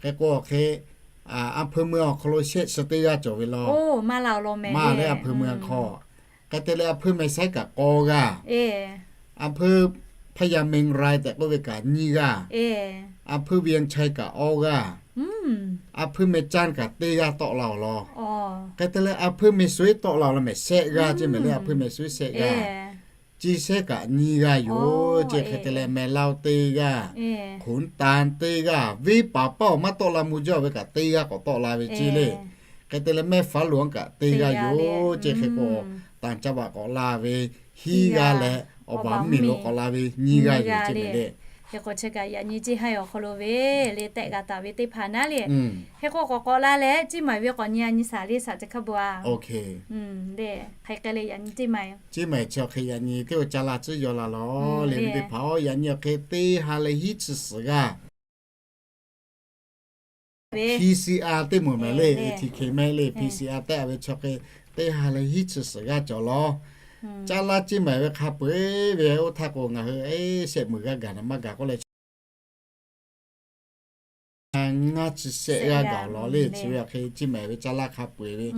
Hk'e k'o awˬ hk'e a hpui mui awˬ hk'aw lo shehˆ chi teˇ g'aˇ cawˬ ve law. Maˇ la law mehˍ le a hpui mui awˬ hk'aw. Hk'e te leh a hpui mehˍ saiˉ kaꞈ k'awˇ g'aˇ. A hpui พญาเมงราย tehꞈ k'oˆ ve kaꞈ nyiˇ g'aˇ. A hpui เวียงชัย kaꞈ awˇ g'aˇ. A hpui mehˍ จันทร์ kaꞈ teˇ g'aˇ tawˆ la awˬ lawn. Hk'e te leh a hpui mehˍ สุรินทร์ tawˆ la awˬ lawn mehˍ shehˆ g'aˇ ceˇ mehˍ le. A hpui mehˍ สุรินทร์ shehˆ g'aˇ. Ceˇ sehˉ kaꞈ nyiˇ g'aˇ yoˬ ceˇ. Hk'e te leh mehˍ ลาว teˇ g'aˇ, ขุนตาล teˇ g'aˇ, venˇ paˍ paˇ awˬ maˇ tawˆ la mvuh jaˇ ve kaꞈ teˇ g'aˇ k'awꞈ tawˆ la ve ceˇ le. Hk'e te leh mehˆ ฝางหลวง kaꞈ teˇ g'aˇ yoˬ ceˇ. Hk'e k'o tanˬ caˇ vaꞈ k'awꞈ la ve hiˉ g'aˇ leh awˬ baˬ mvuhˇmiˬ lo k'awꞈ la ve nyiˇ g'aˇ yoˬ ceˇ mehˍ le. Hk'e k'o chi kaꞈ yaꞈ nyi ceˇ haiˉ awˬ hk'aw lo ve le tehˆ g'a taˍ ve teˇ hpaˍ naˉ le. Hk'e k'o k'awꞈ k'awꞈ la leh ceˇ maiˍ ve k'awꞈ nyi a nyi shaˍ le saˍ ca hkaˇ bon a. Hk'e k'o le yaꞈ nyi ceˇ maiˍ, ceˇ maiˍ chi awˬ hk'e yaꞈ nyi teˇ g'aˇ caˇ laˇ tcuhˉ yaw la law le ve teˇ hpaˍ-oˬ. Yaꞈ nyi awˬ hk'e teˇ ha leh hiˉ chi suhˍ g'aˇ P C R teˇ moˍ mehˍ le, A T K mehˍ le, P C R tehˆ a ve chi awˬ hk'e teˇ ha leh hiˉ chi suhˍ g'aˇ cawˬ law. Caˇ laˇ ceˇ maiˍ ve hk'a peu-eˬ ve oˇ htaˇ k'o ngaˬ hui shehˆ meuˬ g'aˇ gaˬ na maˇ gaˬ k'oˆ leh ngaˇ chi shehˆ g'aˇ gaˬ law le. Chi ve awˬ hk'e ceˇ maiˍ ve caˇ laˇ hk'a peu-eˬ ve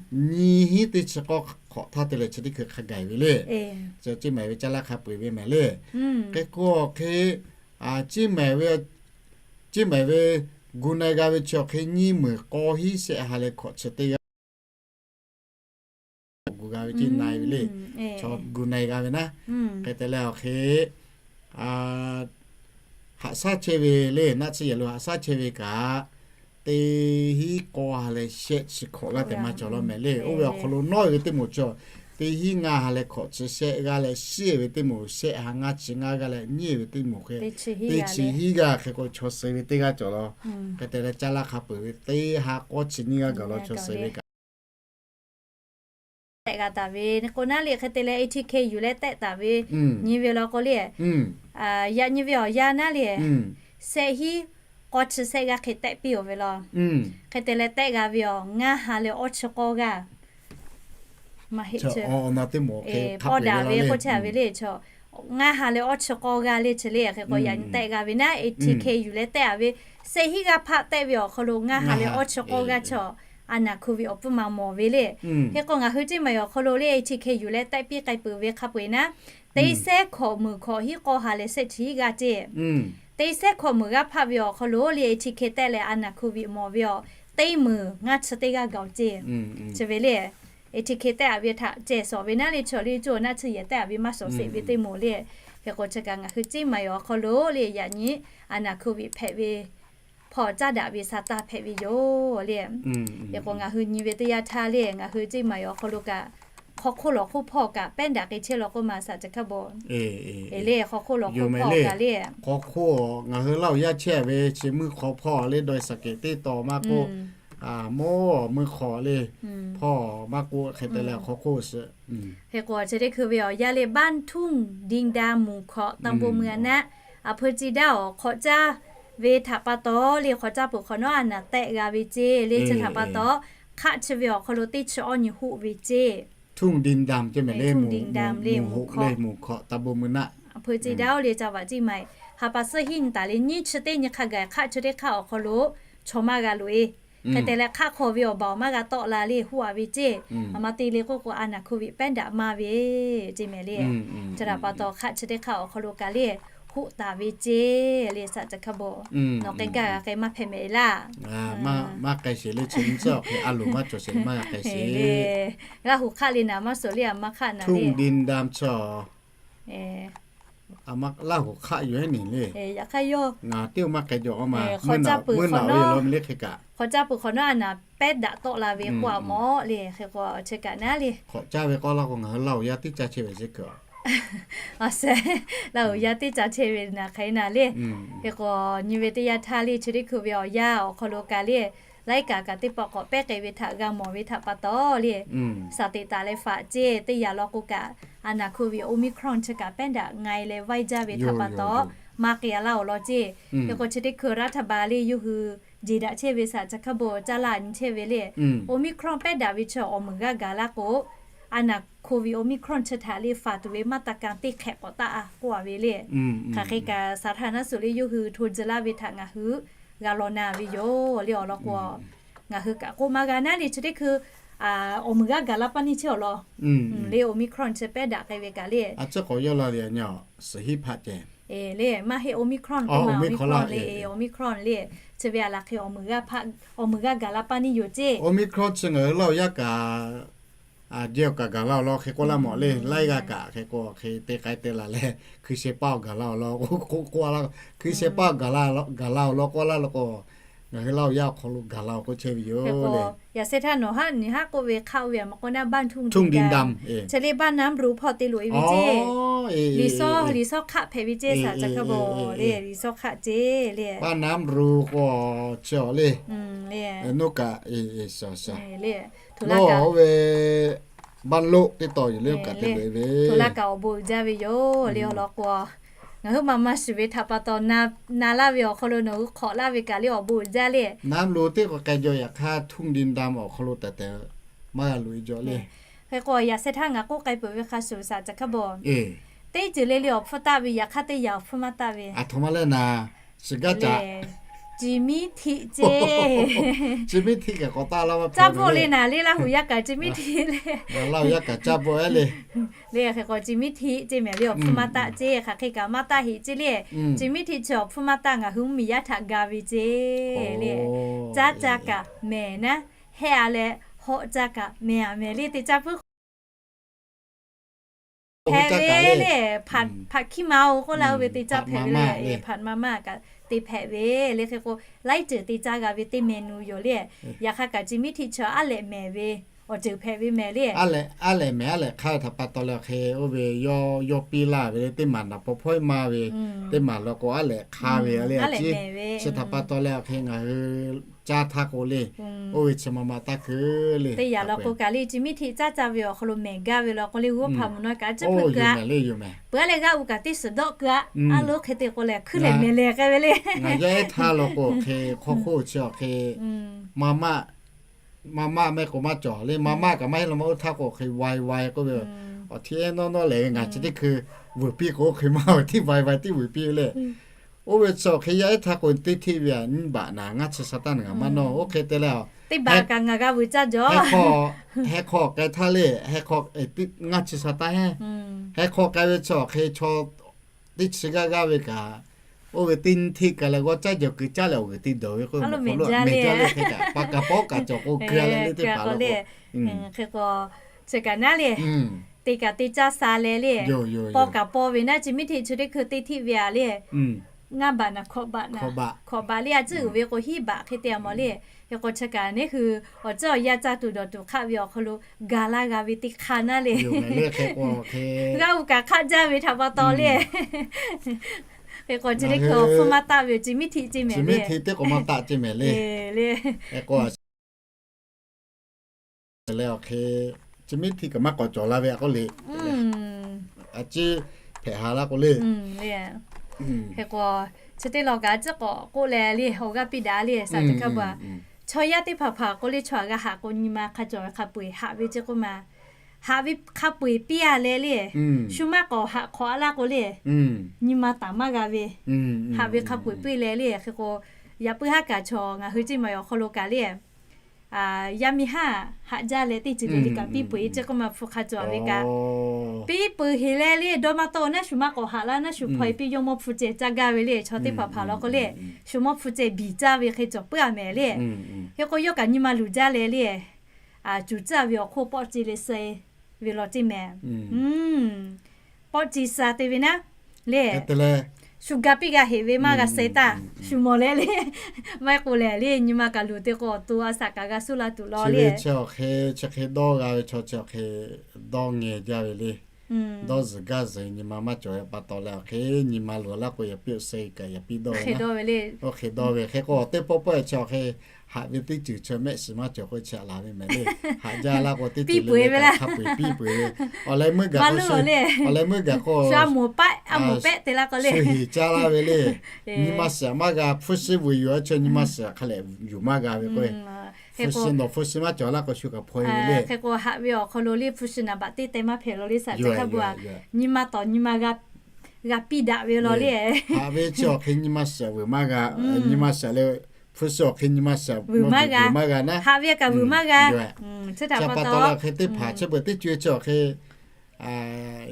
nyi hiˉ teˇ chi k'awˇ hk'awꞈ htaˇ te leh chi teˇ hkui hk'a gaˬ ve le. Ceˇ maiˍ ve caˇ laˇ hk'a peu-eˬ ve mehˍ le. Hk'e k'o awˬ hk'e ceˇ maiˍ ve, ceˇ maiˍ ve gu na-e g'a ve chi awˬ hk'e nyiˇ meuˬ k'awˇ hiˉ shehˆ ha leh hkawꞈ chi teˇ g'aˇ gu g'a ve ceˇ na-e ve le. Chaw gu na-e g'a ve naˉ. Hk'e te leh awˬ hk'e haꞈ shaˉ chehˇ ve le, naˆ tsuhˇ yehˬ lo haꞈ shaˉ chehˇ ve kaꞈ teˇ hiˉ k'awˇ ha leh shehˆ chi hkawꞈ g'aˇ tehꞈ maˇ cawˬ law mehˍ le. Oˇ ve awˬ hk'aw lo nawˉ ve teˇ moˍ chi teˇ hiˉ ngaˇ ha leh hkawꞈ chi shehˆ g'aˇ leh shiˉ ve teˇ moˍ shehˆ ha ngaˇ chi ngaˇ g'aˇ leh nyiˇ ve teˇ moˍ hk'e teˇ chi hiˉ g'aˇ hk'e k'o chaw suh ve teˇ g'aˇ cawˬ law. Hk'e te leh caˇ laˇ hk'a peu-eˬ ve teˇ ha k'awˇ chi nyiˇ g'aˇ gaˬ law chaw suh ve kaꞈ Taˍ ve k'o naˉ le, hk'e te leh A T K yuˬ leh tehˆ taˍ ve nyi ve law k'o le, yaꞈ nyi ve awˬ yanˇ naˉ le, shehˆ hinˉ k'awˇ chi shehˆ g'aˇ hk'e tehˆ piˇ-oˬ ve law. Hk'e te leh tehˆ g'a ve awˬ ngaˇ ha leh awˇ chi k'awˇ g'aˇ maˇ heˆ, pawˇ daꞈ ve k'oˆ chehˇ ve le. Ngaˇ ha leh awˇ chi k'awˇ g'aˇ le chi le. Hk'e k'o yaꞈ nyi tehˆ g'a ve naˉ, A T K yuˬ leh tehˆ-a ve shehˆ hinˉ g'aˇ hpaˆ tehˆ ve awˬ hk'aw lo ngaˇ ha leh awˇ chi k'awˇ g'aˇ chaw a naˬ hkoˍ ve awˬ pfuhˇ ma mawˬ ve le. Hk'e k'o ngaˬ hui teˇ maˬ awˬ hk'aw lo le A T K yuˬ leh tehˆ piˇ k'ai peuˬ ve hk'a peu-eˬ naˉ, teˇ sehˉ hkawꞈ meunˍ hkawꞈ hinˉ k'awˇ ha leh shehˆ chi hiˉ g'aˇ ceˇ. Teˇ sehˉ hkawꞈ meunˍ g'aˇ hpaˆ ve awˬ hk'aw lo le A T K tehˆ leh a naˬ hkoˍ ve mawˬ ve awˬ teˇ meunˍ ngaˇ chi teˇ g'aˇ gaˬ-oˬ ceˇ. Chi ve le A T K tehˆ-a ve htaꞈ ceh shawˍ ve naˉ le, chaw le coˇ naˆ chi yehˬ tehˆ-a ve maˇ shawˍ sheˍ ve teˇ moˍ le. Hk'e k'o chi kaꞈ ngaˬ hui teˇ maˬ awˬ hk'aw lo le yaꞈ nyi a naˬ hkoˍ ve hpehꞈ ve hpawˇ caˉ daꞈ ve sa taˇ hpehꞈ ve yoˬ le. Hk'e k'o ngaˬ hui nyi ve teˇ yanˇ htaˇ le ngaˬ hui teˇ maˬ awˬ hk'aw lo kaꞈ hk'aw hk'oˆ lawˬ hk'oˆ hpawˇ kaꞈ pehˉ daꞈ k'ai chehˇ law k'oˆ ma saˍ ca hkaˇ bawˬ. Le hk'aw hk'oˆ lawˬ hk'oˆ hpawˇ kaꞈ le, hk'aw hk'oˆ ngaˬ hui Laˇ huˍ yaˇ chehˇ ve chi meuˇ hk'aw hpawˇ le dawˇ-e saˍ kehˍ teˇ taw maˇ k'oˆ, mawˇ meuˇ hk'aw le hpawˇ maˇ k'oˆ, hk'e te leh hk'aw hk'oˆ shiˍ. Hk'e k'o chi teˇ hkui ve awˬ yanˇ le บ้านทุ่งดินดำหมู่เกาะตำบลเมืองนะ a hpui ci daˇ awˬ hk'awꞈ caˇ ve htaꞈ pa taw le hk'awꞈ caˇ peuˬ hk'awꞈ nawˉ a naˬ tehˆ g'a ve ceˇ le. Chi htaꞈ pa taw hk'aˆ chi ve awˬ hk'aw lo teˇ chi awˇ nyi hoˆ ve ceˇ. ทุ่งดินดำ ceˇ mehˍ le, หมู่เกาะตำบลเมืองนะ a hpui ci daˇ oˇ le ca vaꞈ ciˇ ma-e. Ha pa suhˉ hiˉ nyi taˍ le nyiˇ chi teˇ nyi hk'a gaˬ hk'aˆ chi teˇ hk'aˆ awˬ hk'aw lo chaw maˇ g'a loꞈ-e. Hk'e te leh hk'aˆ hk'aw ve awˬ baˬ awˬ maˇ g'a tawˆ la le hoˆ-a ve ceˇ. A ma te le k'oˆ k'o a naˬ hkoˍ ve pehˉ daꞈ maˇ ve ceˇ mehˍ le. Chi htaꞈ pa taw hk'aˆ chi teˇ hk'aˆ awˬ hk'aw lo kaꞈ le hoˆ taˍ ve ceˇ le saˍ ca hkaˇ bawˬ. Nawˬ k'ai gaˇ g'a k'ai maˇ hpehꞈ mehˍ laˇ. Maˇ k'ai sheˍ le, chi nyi tcuhˉ awˬ hk'e a loˍ maˇ cawˬ sheˍ le maˇ g'a k'ai sheˍ. Laˇ huˍ hk'aˆ le naˍ maˇ suhˍ le a ma hk'aˆ naˍ le. ทุ่งดินดำ chaw Laˇ huˍ hk'aˆ yoˬ heˉ niˬ le. Yaꞈ hk'aˇ yawˇ ngaˬ teˇ maˇ k'ai jaw a ma, meuˇ naꞈ ve yoˬ law mi le hk'e kaꞈ. Hk'awꞈ caˇ peuˬ hk'awꞈ nawˉ a naˬ pehˉ daꞈ tawˆ la ve k'oˆ a mawˬ le. Hk'e k'o chi kaꞈ naˉ le. Hk'awꞈ caˇ ve k'awˇ laˇ k'o ngaˬ hui Laˇ huˍ yaˇ teˇ caˇ chehˇ ve ceˇ kuiˬ. A sehˍ, Laˇ huˍ yaˇ teˇ caˇ chehˇ ve naˬ hk'e naˬ le. Hk'e k'o nyi ve teˇ yanˇ htaˇ le chi teˇ hkui ve awˬ yanˇ awˬ hk'aw lo kaꞈ le laiˉ kaꞈ kaꞈ teˇ pawˆ k'awꞈ pehˉ k'ai ve htaꞈ g'a mawˬ ve htaꞈ pa taw le, saˍ teꞈ taˍ leh faꞈ ceˇ. Teˇ yanˇ law k'o kaꞈ a naˬ hkoˍ ve Omicron chi kaꞈ pehˉ daꞈ nga-e leh vaiˇ jaˇ ve htaꞈ pa taw maˇ k'ai-a laˇ awˬ lawn ceˇ. Hk'e k'o chi teˇ hkui raˇ htaˇ ba le yawˇ hui jeˬ daꞈ chehˇ ve saˍ ca hkaˇ bawˬ caˇ laˇ nyi chehˇ ve le. Omicron pehˉ daꞈ ve chi awˬ meunˍ g'aˇ gaˬ laˇ k'o, a naˬ hkoˍ ve Omicron chi htaꞈ le faˍ tuˬ ve maˇ taˇ ka teˇ hk'ehꞈ k'awꞈ taˆ-a k'oˆ-a ve le. Hk'aˬ hk'e kaꞈ saˍ htaˇ naˉ suhˍ le yawˇ hui hto tcuh laˇ ve htaꞈ ngaˬ hui g'a law na ve yoˬ le. Awˬ lawn k'o ngaˬ hui kaꞈ k'oˆ maˇ g'a naˉ le chi teˇ hkui awˬ meunˍ g'aˇ gaˬ la paˇ neˇ chi awˬ lawn le Omicron chi pehˉ daꞈ k'ai ve kaꞈ le. A ciˉ k'awꞈ yawˇ la le a nyi suhˍ hiˉ hpaˆ ceh le maˇ heˆ Omicron k'oˆ ma Omicron le, Omicron le chi ve a laˬ hk'e awˬ meunˍ g'aˇ gaˬ la paˇ neˇ yoˬ ceˇ. Omicron chi ngaˬ hui Laˇ huˍ yaˇ kaꞈ a jehˇ awˬ kaꞈ gaˬ la awˬ lawn hk'e k'oˆ laˇ mawˬ le. Laiˉ g'aˇ kaꞈ hk'e k'o hk'e te k'ai te laˬ leh hkui sheh paˇ awˬ gaˬ la awˬ lawn k'oˆ k'oˆ la. Hkui sheh paˇ gaˬ la awˬ lawn k'oˆ laˇ law k'o, ngaˬ hui Laˇ huˍ yaˇ awˬ hk'aw lo gaˬ la awˬ k'oˆ chehˇ ve yoˬ le. Yaꞈ shehˍ htaˇ nawˬ haˉ nyi haˉ k'oˆ ve hk'aˆ oˇ ve a ma k'oˆ naˉ บ้านทุ่งดินดำ chi le บ้านน้ำรู hpawˇ te loꞈ-e ve ceˇ. Liꞈ shawˉ liꞈ shawˉ hk'aˆ hpehꞈ ve ceˇ saˍ ca hkaˇ bawˬ le. Liꞈ shawˉ hk'aˆ ceˇ le บ้านน้ำรู k'o chi awˬ le le noˉ kaꞈ e e shaˍ shaˍ le. Oˇ ve บ้านโละ teˇ taw yoˬ le oˇ kaꞈ te loꞈ-e ve. Hto laˇ kaꞈ awˬ bon uiˍ jaˇ ve yoˬ le. Awˬ lawn k'o ngaˬ hui maˇ maˇ shiˍ ve htaꞈ pa taw na laˇ ve awˬ hk'aw lo nawˬ hui hk'awꞈ laˇ ve kaꞈ le awˬ bon uiˍ jaˇ le. น้ำรู teˇ k'o k'ai jaw yaꞈ hk'aˇ ทุ่งดินดำ awˬ hk'aw lo tehꞈ tehꞈ maˇ g'a loꞈ-e jaw le. Hk'e k'o yaꞈ shehˍ htaˇ ngaˬ k'oˆ k'ai peuˬ ve hk'a shuˍ saˍ ca hkaˇ bawˬ. Teˇ ceuˬ le le awˬ hpfuhˇ taˆ ve yaꞈ hk'aˇ teˇ yanˇ awˬ hpfuhˇ maˇ taˆ ve. Aˬ htoꞈ ma leh naˍ, shiˍ gaˇ caꞈ. Ci miˉ htiˆ ceˇ. Ci miˉ htiˆ kaꞈ k'awꞈ taˆ laˇ maˇ caˇ bvuhˆ le naˍ le Laˇ huˍ yaˇ kaꞈ ci miˉ htiˆ le. Laˇ huˍ yaˇ kaꞈ caˇ bvuhˆ-e le. Le hk'e k'o ci miˉ htiˆ ceˇ mehˍ le awˬ hpfuhˇ maˇ taˆ ceˇ. Hk'aˬ hk'e kaꞈ maˇ taˆ heˆ ceˇ le. Ci miˉ htiˆ chi awˬ hpfuhˇ maˇ taˆ ngaˬ hui mvuhˇmiˬ yaˇ htaꞈ ga ve ceˇ le. Caˇ caˇ kaꞈ mehˍ naˉ, hehˆ-a leh hawˆ caˇ kaꞈ mehˍ-a mehˍ le te caˇ puiˉ hpehꞈ ve le. Hpaꞈ hkiˇ ma-oˬ k'oˆ laˇ-o ve te caˇ hpehꞈ ve le. Hpaꞈ ma maˇ kaꞈ te hpehꞈ ve le. Hk'e k'o laiˉ ceuˬ te caˇ g'a ve teˇ mehˍ nu yoˬ le. Yaꞈ hk'aˇ kaꞈ ci miˉ htiˆ chi aˉ lehꞈ mehˍ ve awˬ ceuˬ hpehꞈ ve mehˍ le. Aˉ lehꞈ mehˍ, aˉ lehꞈ hk'aˇ ve htaꞈ pa taw leh awˬ hk'e oˇ ve yawˇ piˇ laˇ ve le, teˇ maˬ naˍ paw hpawehˇ maˇ ve, teˇ maˬ law k'o aˉ lehꞈ hk'aˇ ve le. A ciˉ chi htaꞈ pa taw leh awˬ hk'e ngaˬ hui caˇ htaˇ k'o le, oˇ ve chi ma ma taˇ keu le. Teˇ yanˇ law k'o kaꞈ le, chi miˉ htiˆ caˇ caˇ ve awˬ hk'aw lo mehˍ gaˇ ve law k'o le, g'uˇ hpaˍ mvuhˬ naw kaꞈ a ciˉ hpeuꞈ keu a. Peuˬ a leh g'aˇ uiˍ kaꞈ teˇ suhˍ dawˆ keu a. A lo hk'e te k'o lehˬ hkuiˉ lehˬ mehˍ lehˬ k'ai ve le. Ngaˬ yaˇ ehˉ htaˇ law k'o awˬ hk'e hk'aw hk'oˆ chi awˬ hk'e maˇ maˇ maˇ mehˆ k'o maˇ cawˬ le, maˇ maˇ kaꞈ maˇ heˆ law maˇ. Oˇ htaˇ k'o awˬ hk'e wai wai k'oˆ ve, awˬ hti ehˉ nawˇ nawˇ lehˬ ve ngaˬ chi teˇ hkui vuiˬ piˇ k'o oˇ hk'e maˇ ve tiˉ wai wai tiˉ vuiˬ piˇ ve le. Oˇ ve chi awˬ hk'e yaˇ ehˉ htaˇ k'o teˇ htiˆ ve a nyiˇ baꞈ naˍ ngaˇ chi sa taˇ naˍ ngaˬ maˇ nawˇ. Oˇ hk'e te leh a, teˇ baꞈ kaꞈ ngaˬ g'a vuiˬ caˇ jaw. Heh hk'aw k'ai htaˇ le, heh hk'aw ngaˇ chi sa taˇ heˉ. Heh hk'aw k'ai ve chi awˬ hk'e chaw teˇ chi g'aˇ g'aˇ ve kaꞈ, oˇ ve teˇ nyiˇ htiˆ k'ai leh g'awˇ caˉ jaw keu caˉ leh awˬ g'uiˬ te dawˬ ve k'o, mehˍ jaˇ le. Hk'e kaꞈ pa kaꞈ pawˉ kaꞈ cawˬ k'o keu leh le teˇ hpaˍ law k'o, hk'e k'o chi kaꞈ naˉ le, te kaꞈ te caˇ sa leh le, paw kaꞈ paw ve naˉ, chi miˉ htiˆ chi teˇ hkui teˇ htiˆ ve a le, ngaˇ baꞈ naˍ hkawꞈ baꞈ naˍ, hkawꞈ baꞈ le a ciˉ uiˍ ve k'o hiˉ baꞈ hk'e te a mawˬ le. Hk'e k'o chi kaꞈ neˇ hui awˬ ceuˬ awˬ yanˇ caˇ tuˬ dawˬ tuˬ hk'aˆ ve awˬ hk'aw lo gaˬ laˇ g'a ve teˇ hk'aˇ naˉ le. G'aˇ uiˍ kaꞈ hk'aˆ jaˇ ve htaꞈ pa taw le. Hk'e k'o chi teˇ hkui awˬ hpfuhˇ maˇ taˆ ve yoˬ, chi miˉ htiˆ ceˇ mehˍ le. Teˇ k'o maˇ taˆ ceˇ mehˍ le. K'o leh awˬ hk'e chi miˉ htiˆ kaꞈ maˇ k'awꞈ cawˬ la ve a k'oˆ le. A ciˉ hpehꞈ ha laˇ k'o le. Hk'e k'o chi teˇ lawn kaꞈ a ciˉ k'awꞈ k'oˆ leh le awˬ g'aˇ piˇ daꞈ le saˍ teˇ hk'a bu a. Chaw yaˇ teˇ hpaˍ hpaˍ k'o le chaw a g'a haꞈ k'o nyi ma hk'a cawˬ ve hk'a peu-eˬ haꞈ ve ceˇ k'oˆ ma. Haꞈ ve hk'a peu-eˬ piˇ a leh le, shu maˇ k'awꞈ haꞈ hk'awꞈ a laˇ k'o le, nyi ma taˍ maˇ g'a ve, haꞈ ve hk'a peu-eˬ piˇ leh le. Hk'e k'o yaꞈ puiˉ haˉ kaꞈ chaw ngaˬ hui ceˇ ma awˬ hk'aw lo kaꞈ le, yaˇ miˇ haˉ haꞈ jaˇ leh teˇ ceuˬ le le kaꞈ piˇ peu-eˬ ceˇ k'oˆ ma hpu hk'a cawˬ ve kaꞈ, piˇ peu-eˬ heˍ leh le dawˇ maˇ tawˆ naˉ shu maˇ k'awꞈ haꞈ laˇ naˉ shu hpaw e piˇ yawˇ mawˇ hpu ceh caˇ gaˇ ve le. Chaw teˇ hpaˍ hpaˍ law k'o le, shu mawˇ hpu ceh biˬ caˇ ve hk'e cawˬ puiˉ a mehˍ le. Hk'e k'o yawˇ kaꞈ nyi ma luˬ jaˇ leh le, cuˬ tcuhˉ ve awˬ hk'oˆ pawˆ ce leh suh ve law ceˇ mehˍ. Pawˆ ce suh te ve naˉ le, shu ga piˇ g'a heˍ ve maˇ g'a suh taˇ, shu mawˬ leh le. Maˇ heˆ k'o lehˬ le nyi ma kaꞈ luˬ te k'o awˬ to a shaꞈ kaꞈ g'a suh la tuˬ law le. Chi ve chi awˬ hk'e chi hk'e dawˇ g'a ve chaw chi awˬ hk'e dawˇ ngeh jaˇ ve le. Dawˇ zuhˬ gaˇ zuhˬ nyi ma maˇ cawˬ ve pa taw leh awˬ hk'e nyi ma luˬ laˇ k'o yaꞈ piˇ suh kaꞈ yaꞈ piˇ dawˇ ve, oˇ hk'e dawˇ ve. Hk'e k'o teˇ pawˆ pawˆ chi awˬ hk'e haꞈ ve teˇ ceuˬ chi mehˆ shiˍ maˇ cawˬ k'o chi a laˬ ve mehˍ le. Haꞈ jaˇ laˇ k'o teˇ ceuˬ le le kaꞈ hk'a peu-eˬ piˇ peu-eˬ ve. Awˬ leh meuˇ gaˬ k'o, awˬ leh meuˇ gaˬ k'o shu heˍ caˇ laˇ ve le. Nyi ma shiˍ maˇ g'a, hpu shi vuiˬ yuˬ a chi nyi ma shiˍ hk'a lehꞈ yuˬ maˇ g'a ve k'o, hpu shi nawˬ hpu shi maˇ cawˬ laˇ k'o shu kaꞈ hpaw e ve le. Hk'e k'o haꞈ ve awˬ hk'aw lo le hpu shi naˍ baꞈ teˇ teh maˇ hpehꞈ law le saˍ teˇ hk'a bu a. Nyi ma tawˍ nyi ma g'a piˇ daꞈ ve law le. Haꞈ ve chi awˬ hk'e nyi ma shiˍ vuiˬ maˇ g'a, nyi ma shiˍ leh hpu shi awˬ hk'e nyi ma shiˍ vuiˬ maˇ g'a naˉ. Haꞈ ve kaꞈ vuiˬ maˇ g'a. Chi pa taw leh awˬ hk'e teˇ hpaˍ chi beuꞈ teˇ co e chi awˬ hk'e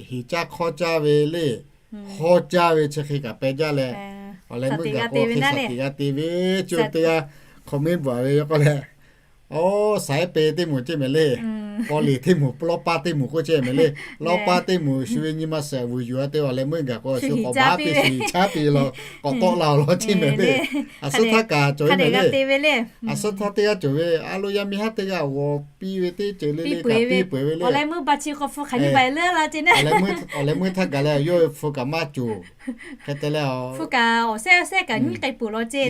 heˍ caˇ hk'awˇ caˇ ve le, hawˇ caˇ ve chi hk'e kaꞈ peh jaˇ leh, awˬ leh meuˇ gaˬ k'o hk'e shaˍ tiꞈ g'a te ve, co teˇ g'aˇ comment bvuhꞈ ve k'oˆ leh, oˇ, saiˉ pe teˇ moˍ ceˇ mehˍ le. K'aw liꞈ teˇ moˍ, lawˇ paˇ teˇ moˍ k'oˆ ceˇ mehˍ le. Lawˇ paˇ teˇ moˍ shu ve nyi ma shiˍ vuiˬ yuˬ a te awˬ leh meuˇ gaˬ k'o shu k'awꞈ baˉ piˇ shiˍ caˉ piˇ law k'awꞈ tawˆ la awˬ lawn ceˇ mehˍ le. A suhˉ htaˇ kaꞈ cawˬ ve mehˍ le. A suhˉ htaˇ teˇ g'aˇ cawˬ ve a lo yaˇ miˇ haˉ teˇ g'aˇ g'aw piˇ ve teˇ ceuˬ le le kaꞈ piˇ peu-eˬ ve le. Awˬ leh meuˇ htaˇ gaˬ leh yawˇ ve hpu kaꞈ maˇ coˬ. Hk'e te leh, hpu kaꞈ awˬ sehˉ sehˉ kaꞈ nyiˉ k'ai peuˬ law ceˇ.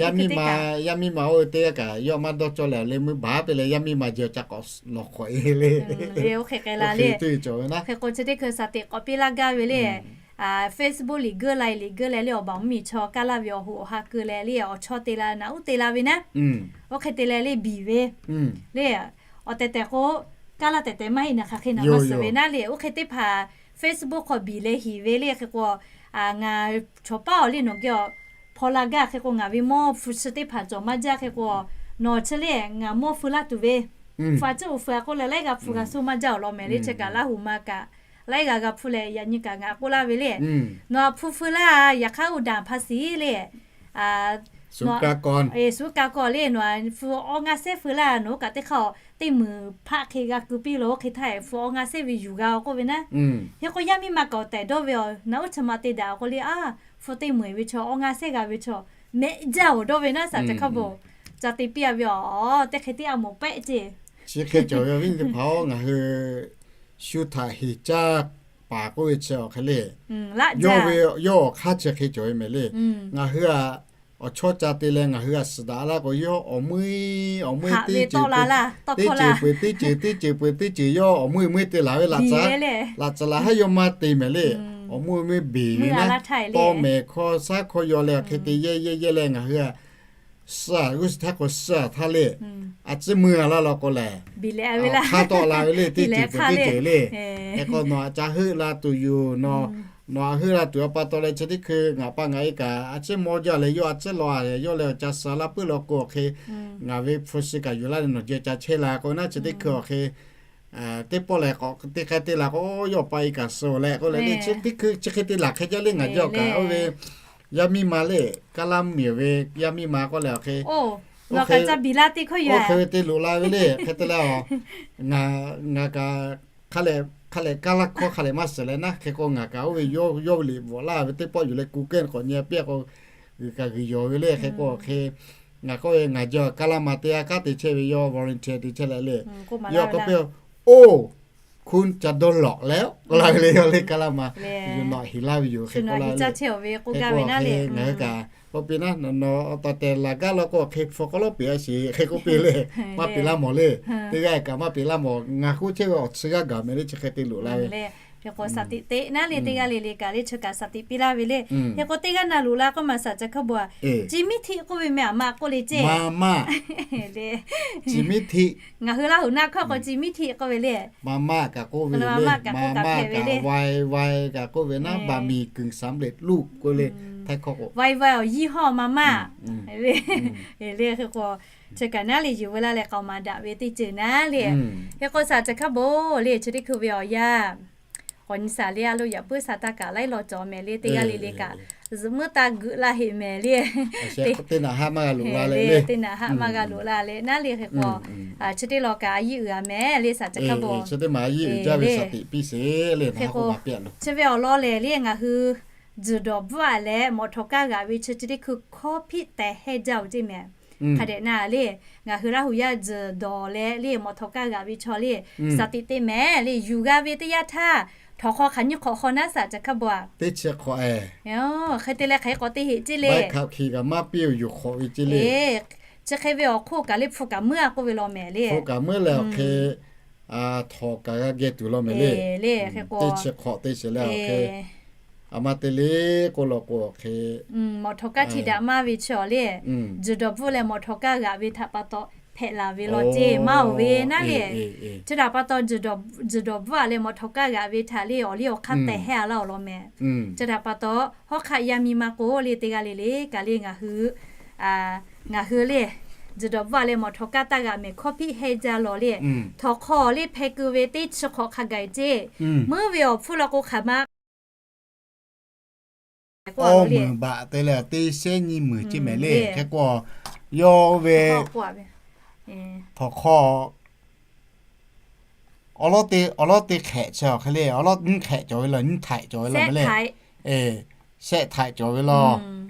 Yaˇ miˇ ma oˇ ve teˇ g'aˇ kaꞈ yawˇ maˇ dawˇ cawˇ leh awˬ leh meuˇ baˬ piˇ leh yaˇ miˇ ma jeh awˬ ca k'awꞈ lawˬ hk'awꞈ e le. Oˇ hk'e k'ai la le. Hk'e k'o chi teˇ hkui shaˍ tiꞈ k'awꞈ piˇ laˇ gaˇ ve le. Facebook liꞈ geuˆ la e liꞈ geuˆ leh le awˬ baˬ mvuhˇmiˬ chaw kaˇ laˇ ve awˬ hoꞈ awˬ ha keu leh le awˬ chawˇ te la naˍ uˉ te la ve naˉ. Oˇ hk'e te leh le biˬ ve le. Awˬ tehˬ tehˬ k'o, kaˇ laˇ tehˬ tehˬ maˇ heˆ naˍ hk'aˬ hk'e naˍ ma suhˍ ve naˉ le. Oˇ hk'e teˇ hpaˍ Facebook hk'aw biˬ leh hiˍ ve le. Hk'e k'o, ngaˬ chawˬ paˉ awˬ le nawˬ geh awˬ hpaw la gaˇ hk'e k'o ngaˬ ve mawˇ hpu shi teˇ hpaˍ cawˬ maˇ jaˇ hk'e k'o, nawˬ chi le ngaˬ mawˇ feu laˇ tuˬ ve, hpu a ciˉ oˇ feu a k'oˆ leh laiˉ g'a hpu g'a suhˇ maˇ jaˇ awˬ lawn mehˍ le. Chi kaꞈ Laˇ huˍ ma kaꞈ laiˉ g'a g'a hpu leh yaꞈ nyi kaꞈ ngaˬ k'oˆ laˇ ve le. Nawˬ a hpu feu laˇ yaꞈ hk'aˇ oˇ daꞈ hpa shiˍ le. Suhˉ ka kawˇ le nawˬ a hpu awˇ ngaˇ sehˉ feu laˇ nawˬ oˇ kaꞈ teˇ hk'aˇ teˇ muiˬ hpaˆ hk'e g'a keu piˇ lo oˇ hk'e htaˇ hpu awˇ ngaˇ sehˉ ve yuˬ g'a k'oˆ ve naˉ. Hk'e k'o yaˇ miˇ ma kaꞈ awˬ tehˬ dawˇ ve awˬ naꞈ uˉ chi ma te daꞈ k'o le a, hpu teˇ muiˬ ve chaw awˇ ngaˇ sehˉ g'a ve chaw mehˆ jaˇ awˬ dawˇ ve naˉ shaˍ teˇ hk'a beuꞈ ca te piˇ a ve awˬ teˇ hk'e teˇ a mawˬ pehˆ ceˇ. Chi hk'e cawˬ ve awˬ viˉ nyi teˇ hpaˍ-oˬ, ngaˬ hui shu htaꞈ heˍ caˇ paˍ k'oˆ ve chi awˬ hk'e le. Yawˇ ve, yawˇ awˬ hk'aˇ chi hk'e cawˬ ve mehˍ le. Ngaˬ hui aꞈ, awˬ chawˇ ca te leh ngaˬ hui aꞈ suhˍ daꞈ laˇ k'o, yawˇ awˬ meuˇ awˬ meuˇ teˇ ceuˬ peuˬ teˇ ceuˬ peuˬ teˇ ceuˬ yawˇ awˬ meuˇ meuˇ te laˬ ve, laꞈ tcuhˍ laˬ haˉ yawˇ maˇ te mehˍ le. Awˬ meuˇ meuˇ beˬ ve naˉ, tawˇ mehˍ hkawˇ shaˉ hkawˇ yaw leh awˬ hk'e te yehˇ yehˇ yehˇ leh ngaˬ hui aꞈ suhˍ g'uˇ suhˍ htaˇ k'o suhˍ htaˇ le, a ciˉ meuˇ a laˇ law k'o lehˬ, hk'aˇ tawˆ la ve le, teˇ ceuˬ peuˬ teˇ ceuˬ le. Hk'e k'o nawˬ aꞈ ca heuˆ la tuˬ yoˬ. Nawˬ aꞈ heuˆ la tuˬ a pa taw leh chi teˇ hkui ngaˬ pa ngaˬ e kaꞈ a ciˉ mawˇ jaˇ leh yawˇ a ciˉ law a yawˇ leh awˬ ca suh laˇ puiˉ law k'o awˬ hk'e, ngaˬ ve hpu shi kaꞈ yuˬ laˇ leh nawˬ jeh ca chehˇ la k'o naˉ, chi teˇ hkui awˬ hk'e teˇ pawˆ leh k'awꞈ te k'ai te la k'o, yawˇ pa e kaꞈ suh leh k'oˆ leh le, chi teˇ hkui chi hk'e te laˬ hk'e jaˇ le. Ngaˬ jawˇ kaꞈ oˇ ve yaˇ miˇ ma le, Kaˉlaˇ miˬ ve yaˇ miˇ ma k'oˆ leh awˬ hk'e, oˇ hk'e ve te loꞈ la ve le. Hk'e te leh, ngaˬ kaꞈ hk'a lehˬ Kaˉlaˇ hkawˇ hk'a lehˬ maˇ shiˍ leh naˉ, hk'e k'o ngaˬ kaꞈ oˇ ve yawˇ ve liꞈ bvuhꞈ laˇ ve teˇ pawˆ yuˬ leh Google k'awꞈ nyi piˇ k'o, g'uiˬ kaꞈ g'uiˬ yawˬ ve le. Hk'e k'o awˬ hk'e, ngaˬ k'oˆ ve ngaˬ jawˇ Kaˉlaˇ ma teˇ g'aˇ kanˉ te chehˇ ve yawˇ volunteer te chehˇ leh le, yawˇ k'oˆ piˇ, oˇ hkunˉ ca dawˇ lawꞈ leh k'oˆ la ve le, yawˇ le Kaˉlaˇ ma yuˬ nawꞈ heˍ laˇ ve yoˬ. Hk'e k'o la ve le. Hk'e k'o ngaˬ hui kaꞈ k'oˆ piˇ naˉ, nawˬ taw tehˬ laˬ gaˇ law k'o hk'e hpu k'aw lawˉ peꞈ a sheˍ, hk'e k'oˆ piˇ le. Maˇ peꞈ laˇ mawˬ le. Teˇ g'aˇ kaꞈ maˇ peꞈ laˇ mawˬ, ngaˬ k'oˆ chehˇ ve awˬ chi g'aˇ gaˬ mehˍ le, chi hk'e te loꞈ la ve le. Hk'e k'o shaˍ tiꞈ teꞈ naˉ le, teˇ g'aˇ le le kaꞈ le chi kaꞈ shaˍ tiꞈ piˇ laˇ ve le. Hk'e k'o teˇ g'aˇ na loꞈ la k'oˆ ma shaˍ ca hkaˇ bon a, Ci miˉ htiˆ k'oˆ ve meh aˬ ma k'oˆ le ceˇ. Ngaˬ hui Laˇ huˍ naˆ hkawˇ k'o Ci miˉ htiˆ k'oˆ ve le. Ma maˇ kaꞈ k'oˆ ve le, ma maˇ kaꞈ wai wai kaꞈ k'oˆ ve naˉ, บะหมี่กึ่งสำเร็จรูป k'oˆ le. Htaiˇ hkawˇ k'o wai wai awˬ yiˇ hawˇ ma maˇ le. Hk'e k'o chi kaꞈ naˉ le yuˬ ve laˇ leh k'aoˍ maˍ daꞈ ve teˇ ceuˬ naˉ le. Hk'e k'o shaˍ ca hkaˇ bon le, chi teˇ hkui ve awˬ yanˇ k'awꞈ nyi shaˍ le, a lo yaꞈ puiˉ sha taˇ kaꞈ laiˉ law cawˬ mehˍ le, teˇ g'aˇ le le kaꞈ zuhꞈ muiˉ taˇ geuꞈ la heꞈ mehˍ le. Teˇ naꞈ haˆ maˇ g'a loꞈ la le, teˇ naꞈ haˆ maˇ g'a loꞈ la le naˉ le. Hk'e k'o chi teˇ law kaꞈ a yiˇ uiˍ a mehˍ le shaˍ ca hkaˇ bon. Hk'e k'o chi ve awˬ lawn lehˬ le, ngaˬ hui tzuhˬ dawˬ bvuhˆ a leh mawꞈ htawꞈ kaˇ g'aꞈ ve chi chi teˇ hkui hkawˇ hpiˆ teh hehnˇ jaˇ-oˬ ceˇ mehˍ. Hk'a dehꞈ na le, ngaˬ hui Laˇ huˍ yaˇ tzuhˬ dawˬ leh le mawꞈ htawꞈ kaˇ g'aꞈ ve chaw le, shaˍ tiꞈ te mehˍ le, yuˬ g'a ve teˇ yanˇ htaˇ htawnˍ hk'aw hk'aˬ nyiˇ hk'awꞈ hk'aw naˉ shaˍ ca hkaˇ bon a. Teˇ chi hk'awꞈ e. Hk'e te leh hk'aˬ hk'e k'awꞈ te heꞈ ceˇ le. Baˆ hk'aꞈ hkiˬ kaꞈ maˇ piˇ-oˬ, yuˬ hk'awꞈ ve ceˇ le. Chi hk'e ve awˬ hk'oˆ kaꞈ le hpu kaꞈ meuˉ a k'oˆ ve law mehˍ le. Hpu kaꞈ meuˉ leh awˬ hk'e htawnˍ kaꞈ g'a geh tuˬ law mehˍ le. Teˇ chi hk'awꞈ te sheˍ leh awˬ hk'e, a ma te le k'oˆ law k'o awˬ hk'e, mawꞈ htawꞈ kaˇ hti daꞈ maˇ ve chi awˬ le, tzuhˬ dawˬ bvuhˆ leh mawꞈ htawꞈ kaˇ g'aꞈ ve htaꞈ pa taw hpehꞈ laˬ ve law ceˇ maˇ-oˬ ve naˉ le. Chi htaꞈ pa taw tzuhˬ dawˬ bvuhˆ a leh mawꞈ htawꞈ kaˇ g'aꞈ ve htaꞈ le awˬ liˇ awˬ hk'aˇ tehˬ hehnˇ a laˇ awˬ lawn mehˍ. Chi htaꞈ pa taw hawˉ hk'aˆ yaˇ miˇ ma k'o le teˇ g'aˇ le le kaꞈ le ngaˬ hui ngaˬ hui le tzuhˬ dawˬ bvuhˆ a leh mawꞈ htawꞈ kaˇ taˇ g'aꞈ mehˍ hkawˇ hpiˆ hehnˇ jaˇ law le. Htawnˍ hk'aw le hpeh keu ve teˇ chi hk'awꞈ hk'a gaˬ ceˇ. Meuˉ ve awˬ hpfuhˇ law k'o hk'aˬ ma awˇ meuˍ baꞈ te leh teˇ shehnˉ nyiˇ meuˍ ceˇ mehˍ le. Hk'e k'o yawˇ ve htawnˍ hk'aw awˬ lawˉ teˇ hk'ehꞈ chi awˬ hk'e le, awˬ lawˉ nyiˇ hk'ehꞈ cawˬ ve law, nyiˇ htaiꞈ cawˬ ve law mehˍ le. Shehˆ htaiꞈ cawˬ ve law.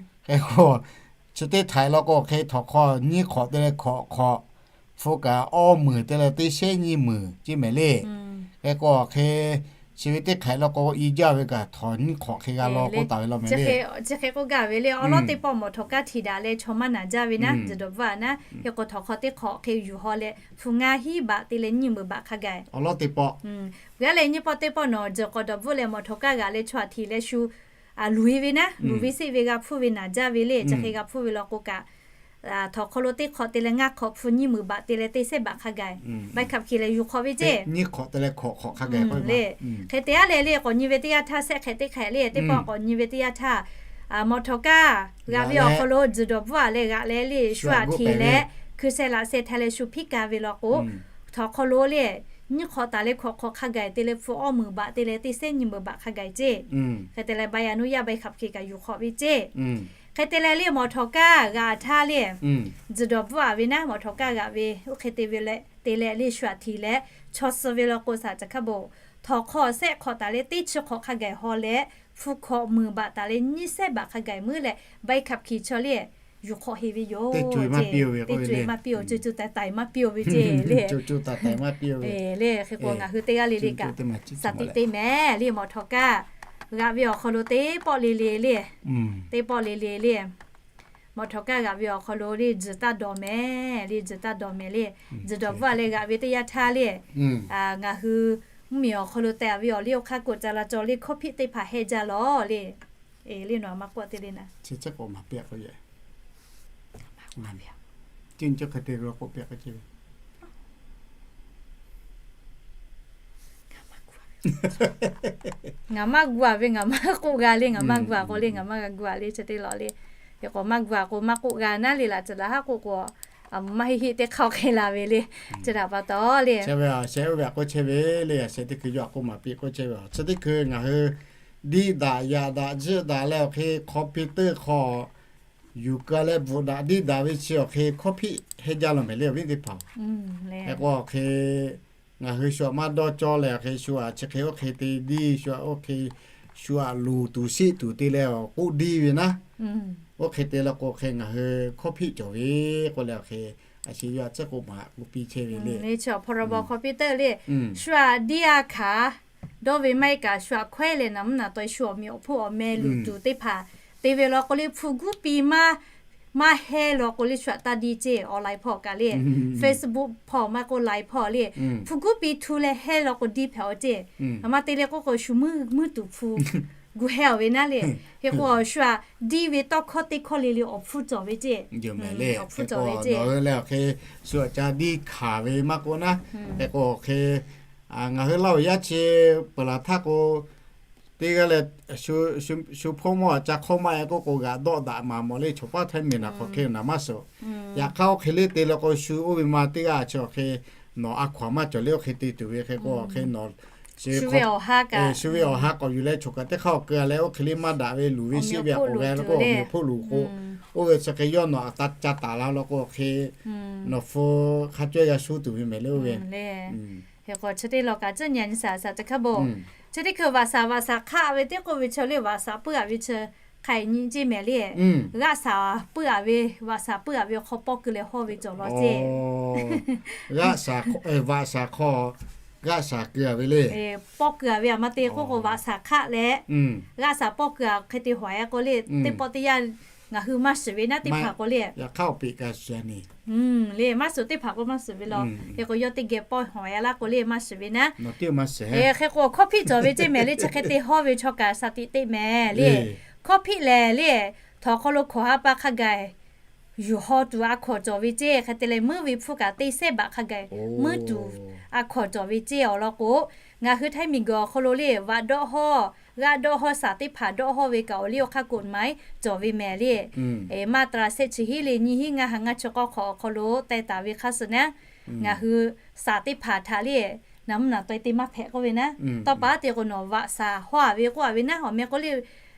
Hk'e k'o chi teˇ htaiꞈ law k'o hk'e htawnˍ hk'aw nyiˇ hk'awꞈ te leh hkawꞈ hk'awꞈ, hpu kaꞈ awˇ meuˍ te leh teˇ shehnˉ nyiˇ meuˍ ceˇ mehˍ le. Hk'e k'o hk'e chi ve teˇ htaiꞈ law k'o i jaˇ ve kaꞈ htawnˍ nyiˇ hk'awꞈ hk'e g'a law k'oˆ taˍ ve law mehˍ le. Chi hk'e k'oˆ gaˇ ve le, awˬ lawˉ teˇ pawˆ mawꞈ htawꞈ kaˇ hti daꞈ leh chaw maˇ naˍ jaˇ ve naˉ, tzuhˬ dawˬ bvuhˆ a naˉ. Hk'e k'o htawnˍ hk'aw teˇ hk'awꞈ hk'e yuˬ haw leh hpu ngaˇ hinˉ baꞈ te leh nyiˇ meuˍ baꞈ hk'a gaˬ awˬ lawˉ teˇ pawˆ g'a leh nyiˇ pawˆ teˇ pawˆ nawˬ tzuhˬ k'awꞈ dawˬ bvuhˆ leh mawꞈ htawꞈ kaˇ g'aꞈ leh chaw aꞈ hti leh shu luˬ e ve naˉ, luˬ ve seˆ ve g'a hpfuhˇ ve naˍ jaˇ ve le. Chi hk'e g'a hpfuhˇ ve law k'o kaꞈ htawnˍ hk'aw lo teˇ hk'awꞈ te leh ngaˇ hk'awꞈ hpu nyiˇ meuˍ baꞈ te leh teˇ shehnˉ baꞈ hk'a gaˬ, baˆ hk'aˆ hki leh yuˬ hk'awꞈ ve ceˇ. Hk'e te aˉ leh le k'awꞈ nyi ve teˇ yanˇ htaˇ shehˆ hk'ehꞈ teˇ hk'ehꞈ le, teˇ pawˆ k'awꞈ nyi ve teˇ yanˇ htaˇ mawꞈ htawꞈ kaˇ g'aꞈ ve awˬ hk'aw lo tzuhˬ dawˬ bvuhˆ a leh g'aꞈ leh le shu aꞈ hti leh hkui sheh laꞈ sheh htaꞈ leh shu hpiˇ ka ve law k'o, htawnˍ hk'aw lo le nyiˇ hk'awꞈ taˍ leh hkawꞈ hk'awꞈ hk'a gaˬ te leh hpu awˇ meuˍ baꞈ te leh teˇ shehnˉ nyiˇ meuˍ baꞈ hk'a gaˬ ceˇ. Hk'e te leh ใบอนุญาต baˆ hk'aˆ hki kaꞈ yuˬ hk'awꞈ ve ceˇ. Hk'e te leh le mawꞈ htawꞈ kaˇ g'aꞈ htaˇ le tzuhˬ dawˬ bvuhˆ a ve naˉ, mawꞈ htawꞈ kaˇ g'aꞈ ve oˇ hk'e te ve leh te leh le shu aꞈ hti leh chaw suh ve law k'o shaˍ ca hkaˇ bon htawnˍ hk'aw shehˆ hk'awꞈ taˍ leh teˇ chi hk'awꞈ hk'a gaˬ haw leh hpu hkawꞈ meuˍ baꞈ taˍ leh nyiˇ shehnˉ baꞈ hk'a gaˬ meuˉ leh ใบขับขี่ chaw le yuˬ hk'awꞈ heˍ ve yoˬ. Teˇ co-e maˇ piˇ-oˬ ve k'oˆ ve le. Teˇ co-e maˇ piˇ-oˬ, co co taiˍ taiˍ maˇ piˇ-oˬ ve ceˇ le. Co co taiˍ taiˍ maˇ piˇ-oˬ ve le. Hk'e k'o ngaˬ hui teˇ g'aˇ le le kaꞈ saˍ tiꞈ teˇ mehˍ le mawˬ htawnˍ kaˇ g'aꞈ ve awˬ hk'aw lo teˇ pawˆ le le le, teˇ pawˆ le le le, mawˬ htawnˍ kaˇ g'aꞈ ve awˬ hk'aw lo le tzuhˬ taˇ dawˬ mehˍ le, tzuhˬ taˇ dawˬ mehˍ le. Tzuhˬ dawˬ bvuhˆ a leh g'aꞈ ve teˇ yanˇ htaˇ le, ngaˬ hui mvuhˇmiˬ awˬ hk'aw lo teh-a ve awˬ liˇ awˬ hk'aˇ k'oꞈ ca la cawˬ le, hkawˇ hpiˆ teˇ hpaˍ heh jaˇ lawˬ le. E le nawˬ maˇ k'oˆ te le na. Ngaˬ maˇ gu-a ve, ngaˬ maˇ k'oˆ g'a le, ngaˬ maˇ gu-a k'o le, ngaˬ maˇ g'a gu-a le, chi teˇ lawˬ le. Hk'e k'o maˇ gu-a k'o maˇ k'oˆ g'a naˉ le, laꞈ tcuhˍ laꞈ haˉ k'oˆ k'o, a, maˇ heˆ heˆ teˇ hk'aˇ k'ai la ve le. Chi htaꞈ pa taw le, chehˇ ve a sheh oˇ ve a k'oˆ chehˇ ve le, a sheh teˇ hkui yawˇ a k'oˆ maˍ piˇ k'oˆ chehˇ ve a, chi teˇ hkui ngaˬ hui diˇ daꞈ yaꞈ daꞈ jiˆ daꞈ leh awˬ hk'e computer hk'aw yuˬ keu leh bvuhꞈ daꞈ diˇ daꞈ ve chi awˬ hk'e hkawˇ hpiˆ heh jaˇ lawˬ mehˍ le awˬ viˉ teˇ hpaˍ-oˬ. Hk'e k'o awˬ hk'e ngaˬ hui shu aꞈ maˇ dawˇ cawˇ leh awˬ hk'e shu aꞈ chi hk'e oˇ hk'e te diˇ, shu aꞈ oˇ hk'e shu aꞈ luˬ tuˬ shiˆ tuˬ te leh awˬ k'oˆ diˇ ve naˉ. Oˇ hk'e te la k'o hk'e ngaˬ hui hkawˇ hpiˆ cawˬ ve k'oˆ leh awˬ hk'e a sheh yawˇ a tcuhˉ k'oˆ maˍ k'oˆ piˇ chehˇ ve le. Chi awˬ hpawˇ rawˇ baw computer le, shu aꞈ diˇ a hkanˍ dawˇ ve maˇ heˆ kaꞈ shu aꞈ hkawehˉ leh naˍ mvuhˇ naˍ taw shu awˬ meꞈ awˬ hponˇ awˬ meh luˬ tuˬ teˇ hpaˍ te ve law k'o le hpu guˉ piˇ maˇ maˇ hehˉ law k'o le shu aꞈ taˇ diˇ ceˇ. Online hpawˇ kaꞈ le, Facebook hpawˇ maˇ k'oˆ Line hpawˇ le, hpu guˉ piˇ htu leh hehˉ law k'o diˇ hpehꞈ-aw ceˇ. A ma te leh k'oˆ k'o shu mvuhˇ mvuhˇ tuˬ hpu gu hehˉ-aˬ ve naˉ le. Hk'e k'o shu aꞈ diˇ ve tawˇ hkawˇ teˇ hkawˇ le le awˬ hpfuhˇ cawˬ ve ceˇ. Awˬ hpfuhˇ cawˬ ve ceˇ. Nawˬ hui leh awˬ hk'e shu aꞈ ca diˇ hkanˍ ve maˇ k'oˆ naˉ. Hk'e k'o awˬ hk'e ngaˬ hui Laˇ huˍ yaˇ chi peuˬ laˬ htaˇ k'o teˇ g'aˇ leh shu hpawˇ mawˇ aꞈ ca hk'awˇ maˇ e k'oˆ k'o g'aꞈ dawˆ daꞈ maˍ mawˬ le, chaw paˉ htaiˇ miˬ naˬ hk'awꞈ hk'e naˬ maˇ suhˍ. Yaꞈ hk'aˇ oˇ hk'e le te la k'o shu oˇ ve ma teˇ g'aˇ chi awˬ hk'e nawˬ a hkaw aˬ maˇ cawˬ le, oˇ hk'e te tuˬ ve hk'e k'o awˬ hk'e nawˬ shu ve awˬ ha k'awꞈ yuˬ leh choˬ kaꞈ teˇ hk'aˇ awˬ keu leh oˇ hk'e le maˇ daꞈ ve luˬ ve shiˆ ve awˬ g'a la k'o awˬ miˬ awˬ hpoˆ luˬ k'o, oˇ ve chi hk'e yawˇ nawˬ aꞈ ca taˍ la la k'o awˬ hk'e nawˬ hpu hk'a cawˇ g'a shu tuˬ ve mehˍ le oˇ ve. Hk'e k'o chi teˇ law kaꞈ tcuhˉ nyi nyi shaˍ shaˍ ca hk'a bon. Chi teˇ hkui vaꞈ shaˍ vaꞈ shaˍ hk'aˆ ve teˇ k'oˆ ve chi le vaꞈ shaˍ puiˉ-a ve chi hk'aˬ hk'e nyi ceˇ mehˍ le. G'aˆ shaˍ puiˉ-a ve, vaꞈ shaˍ puiˉ-a ve awˬ hk'aw pawˇ keu leh hawˇ ve cawˬ law ceˇ. G'aˆ shaˍ, vaꞈ shaˍ hk'aw g'aˆ shaˍ keu-a ve le. Pawˇ keu-a ve a ma te k'oˆ k'o vaꞈ shaˍ hk'aˆ leh g'aˆ shaˍ pawˇ keu-a hk'e te hawˍ-e k'o le teˇ pawˆ teˇ yanˇ ngaˬ hui maˇ shiˍ ve naˉ teˇ hpaˍ k'o le. Yaꞈ hk'aˇ awˬ peꞈ kaꞈ shiˍ-a ne. Le maˇ shiˍ teˇ hpaˍ k'o maˇ shiˍ ve law. Hk'e k'o yawˇ teˇ geh pawˇ hawˍ-e laˇ k'o le maˇ shiˍ ve naˉ. Hk'e k'o hkawˇ hpiˆ cawˬ ve ceˇ mehˍ le, chi hk'e te hawˇ ve chaw kaꞈ shaˍ tiꞈ teˇ mehˍ le. Hkawˇ hpiˆ lehˬ le, htawnˍ hk'aw lo hkawˍ ha pa hk'a gaˬ yuˬ haw tuˬ a hkawnˍ cawˬ ve ceˇ. Hk'e te leh meuˇ ve hpfuhˇ kaꞈ teˇ sehˉ baꞈ hk'a gaˬ meuˇ tuˬ a hkawnˍ cawˬ ve ceˇ. Awˬ lawn k'o, ngaˬ hui Htaiˇ miˬguiˬ awˬ hk'aw lo le vaꞈ dawˆ hawˇ, g'aˆ dawˆ hawˇ, shaˍ teˇ hpaˍ dawˆ hawˇ ve kaꞈ awˬ liˇ awˬ hk'aˇ กฎหมาย cawˬ ve mehˍ le. Maˇ tra sehˆ chi hiˉ le nyi hiˉ ngaˇ ha ngaˇ chi k'awˇ hk'awꞈ awˬ hk'aw lo teh taˍ ve hk'a suh naˉ, ngaˬ hui shaˍ teˇ hpaˍ htaꞈ le naˍ mvuhˇ naˍ taweh te maˇ hpehꞈ k'oˆ ve naˉ. Tawˇ pa te k'o nawˬ vaꞈ shaˍ hawˇ-a ve k'oˆ-a ve naˉ, awˬ meh k'o le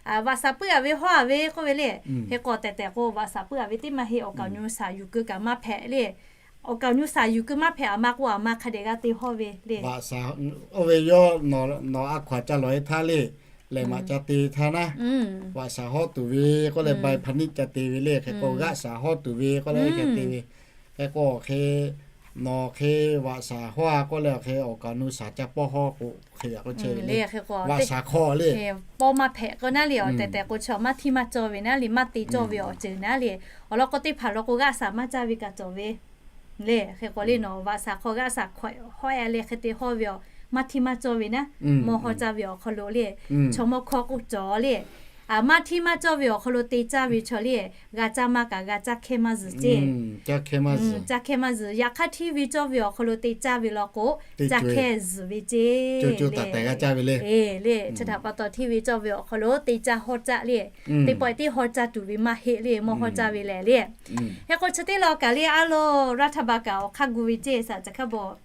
vaꞈ shaˍ puiˉ-a ve hawˇ-a ve k'oˆ ve le. Hk'e k'o tehꞈ tehꞈ k'o vaꞈ shaˍ puiˉ-a ve teˇ maˇ heˆ, awˬ kaˍ awˬ nyu shaˍ yuˬ keu kaꞈ maˇ hpehꞈ le. Awˬ kaˍ awˬ nyu shaˍ yuˬ keu maˇ hpehꞈ, a ma k'o a ma hk'a dehꞈ g'a te hawˇ ve le. Oˇ ve yawˇ nawˬ a hkaw-anˬ ca lawˬ-e htaˇ le, lehˬ maꞈ ca te htaˇ naˉ, vaꞈ shaˍ hawˇ tuˬ ve k'oˆ leh ใบพาณิชย์ ca te ve le. Hk'e k'o g'aˆ shaˍ hawˇ tuˬ ve k'oˆ leh oˇ hk'e te ve. Hk'e k'o hk'e nawˬ hk'e vaꞈ shaˍ hawˇ-a k'oˆ leh awˬ hk'e awˬ kaˍ awˬ nu shaˍ ca pawˇ hawˇ k'o hk'e k'oˆ chehˇ ve le. Vaꞈ shaˍ hk'aw le pawˇ maˇ hpehꞈ k'o naˉ le, awˬ tehˬ tehˬ k'o chaw maˇ htiˇ maˇ cawˇ ve naˉ le, maˇ te cawˇ ve awˬ ceuˬ naˉ le. Awˬ lawn k'o teˇ hpaˍ law k'o g'aˆ shaˍ maˇ caˇ ve kaꞈ cawˬ ve le. Hk'e k'o le nawˬ vaꞈ shaˍ hk'aw g'aˆ shaˍ hk'awehˆ hawehˆ leh hk'e te hawˇ ve awˬ maˇ htiˇ maˇ cawˇ ve naˉ, mawˇ hawˇ caˇ ve awˬ hk'aw lo le chaw mawˇ hkawˇ k'oˆ cawˬ le. Maˇ htiˇ maˇ cawˇ ve awˬ hk'aw lo te caˇ ve chaw le, g'a caˇ maˇ kaꞈ g'a caˇ hkehˇ maˇ zuhˬ ceˇ. Caˇ hkehˇ maˇ zuhˬ. Yaꞈ hk'aˇ htiˇ ve cawˇ ve awˬ hk'aw lo te caˇ ve law k'o, caˇ hkehˇ zuhˬ ve ceˇ. Ca taˍ taiˍ g'a caˇ ve le. Le, chi htaꞈ pa taw htiˇ ve cawˇ ve awˬ hk'aw lo te caˇ hawˇ caˇ le. Teˇ pawˆ tiˉ hawˇ caˇ tuˬ ve maˇ heˆ le, mawˇ hawˇ caˇ ve lehˬ le. Hk'e k'o chi teˇ law kaꞈ le a lo รัฐบาล kaꞈ awˬ hk'aˇ gu ve ceˇ shaˍ ca hk'a bon.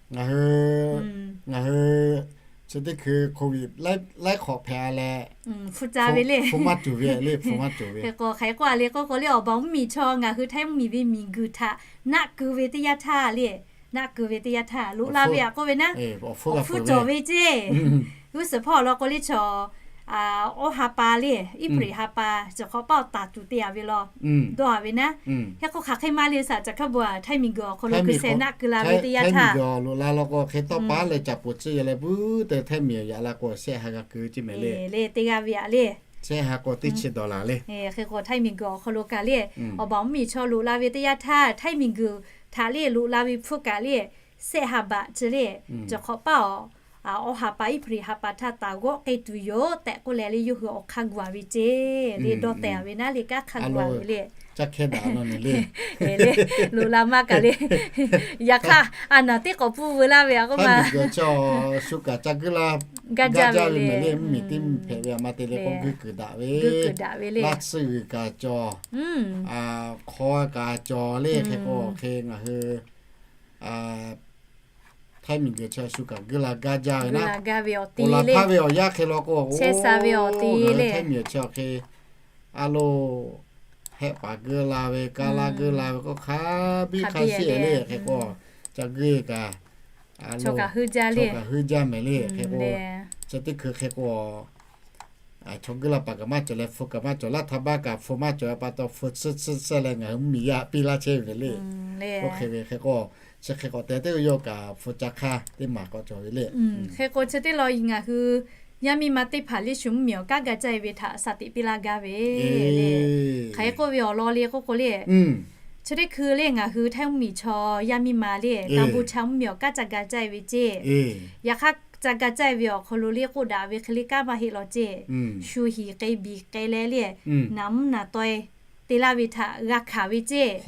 Ngaˬ hui chi teˇ hkui โควิด laiˉ hk'awꞈ hpehꞈ-a leh hpu ca ve le, hpu maˇ cawˬ ve le, hpu maˇ cawˬ ve. Hk'e k'o hk'aˬ hk'e k'oˆ-a le k'oˆ k'o le awˬ baˬ mvuhˇmiˬ chaw ngaˬ hui Htaiˇ mvuhˇmiˬ ve miˬguiˬ htaꞈ naˆ keu ve teˇ yanˇ htaˇ le, naˆ keu ve teˇ yanˇ htaˇ loꞈ la ve a k'oˆ ve naˉ, awˬ hpfuhˇ cawˬ ve ceˇ. G'uˇ suhˍ hpawˇ awˬ lawn k'o le chaw awˇ ha pa le, April ha pa, cawˬ hk'awꞈ paˇ awˬ taˍ tuˬ te a ve law, dawˇ a ve naˉ. Hk'e k'o hk'aˬ hk'e ma le saˍ caꞈ hkaˇ bon a, htaiˇ miˬguiˬ awˬ hk'aw lo hkui seh naˆ keu la ve teˇ yanˇ htaˇ, lo la law k'o hk'e tawˇ pa leh caꞈ poˍ tcuhˇ yaw leh buˉ te htaiˇ miˬ yaꞈ la k'o shehˆ ha g'a keu ceˇ mehˍ le. Le teˇ g'aˇ ve a le. Shehˆ ha k'o teˇ chi dawˬ laˬ le. Hk'e k'o htaiˇ miˬguiˬ awˬ hk'aw lo kaꞈ le, awˬ baˬ mvuhˇmiˬ chaw loꞈ la ve teˇ yanˇ htaˇ, htaiˇ miˬguiˬ htaꞈ le loꞈ la ve hpfuhˇ kaꞈ le, shehˆ ha baꞈ chi le, cawˬ hk'awꞈ paˇ awˬ, awˇ ha pa April ha pa htaˇ taˍ g'awˆ k'ai tuˬ yoˬ tehꞈ k'oˆ leh le, yawˇ hui awˬ hk'aˇ gu a ve ceˇ le, dawˇ tehˬ a ve naˉ le, kanˉ hk'a gu a ve le. Loꞈ la maˇ kaꞈ le, yaꞈ hk'aˇ a naˬ teˇ k'awꞈ pfuhˇ veu laˇ ve a k'oˆ ma, shu kaꞈ ca guiˇ la gaˇ jaˇ ve le, mvuhˇmiˬ teˇ mvuhˇmiˬ hpehꞈ ve a ma te le k'o guiˇ kuiˬ daꞈ ve, laˇ tsuhˇ g'uiˬ kaꞈ cawˬ, hk'aw kaꞈ cawˬ le. Hk'e k'o hk'e ngaˬ hui htaiˇ miˬguiˬ chi shu kaꞈ guiˇ la gaˇ jaˇ ve naˉ, awˬ laˬ htaˇ ve awˬ yanˇ hk'e law k'o, htaiˇ miˬ chi awˬ hk'e a lo hehˆ paˍ guiˇ la ve, kaˇ laˇ guiˇ la ve k'o hk'a biˇ hk'a sheˆ le. Hk'e k'o ca guiˇ kaꞈ, a lo, kaꞈ heuˆ jaˇ mehˍ le. Hk'e k'o, chi teˇ hkui hk'e k'o, chaw guiˇ la paˍ kaꞈ maˇ cawˬ leh hpu kaꞈ maˇ cawˬ, laˇ htaˇ baˆ kaꞈ hpu maˇ cawˬ pa taw hpu tsuhˇ tsuhˇ tsuhˇ leh ngaˬ hui mvuhˇmiˬ yaˇ piˇ laˇ chehˇ ve le. Oˇ hk'e ve hk'e k'o, chi hk'e k'awꞈ te teˇ yawˇ kaꞈ hpu ca hk'aˇ teˇ maˬ k'awꞈ cawˬ ve le. Hk'e k'o chi teˇ law ngaˬ hui yaˇ miˇ ma teˇ hpaˍ le shu mvuhˇmiˬ awˬ kanˉ ga caˇ e ve htaꞈ shaˍ tiꞈ piˇ laˇ gaˇ ve le. Hk'aˬ hk'e k'oˆ ve awˬ lawn le k'oˆ k'o le, chi teˇ hkui le ngaˬ hui htaiˇ mvuhˇmiˬ chaw yaˇ miˇ ma le, Kaˍ bon cha mvuhˇmiˬ awˬ kanˉ ca ga caˇ e ve ceˇ. Yaꞈ hk'aˇ ca ga caˇ e ve awˬ hk'aw lo le k'oˆ daꞈ ve hk'e le kanˉ maˇ heˆ law ceˇ. Shu hiˍ k'ai biˬ k'ai leh le, naˍ mvuhˇ naˍ taweh te laˇ ve htaꞈ g'a hkanˍ ve ceˇ.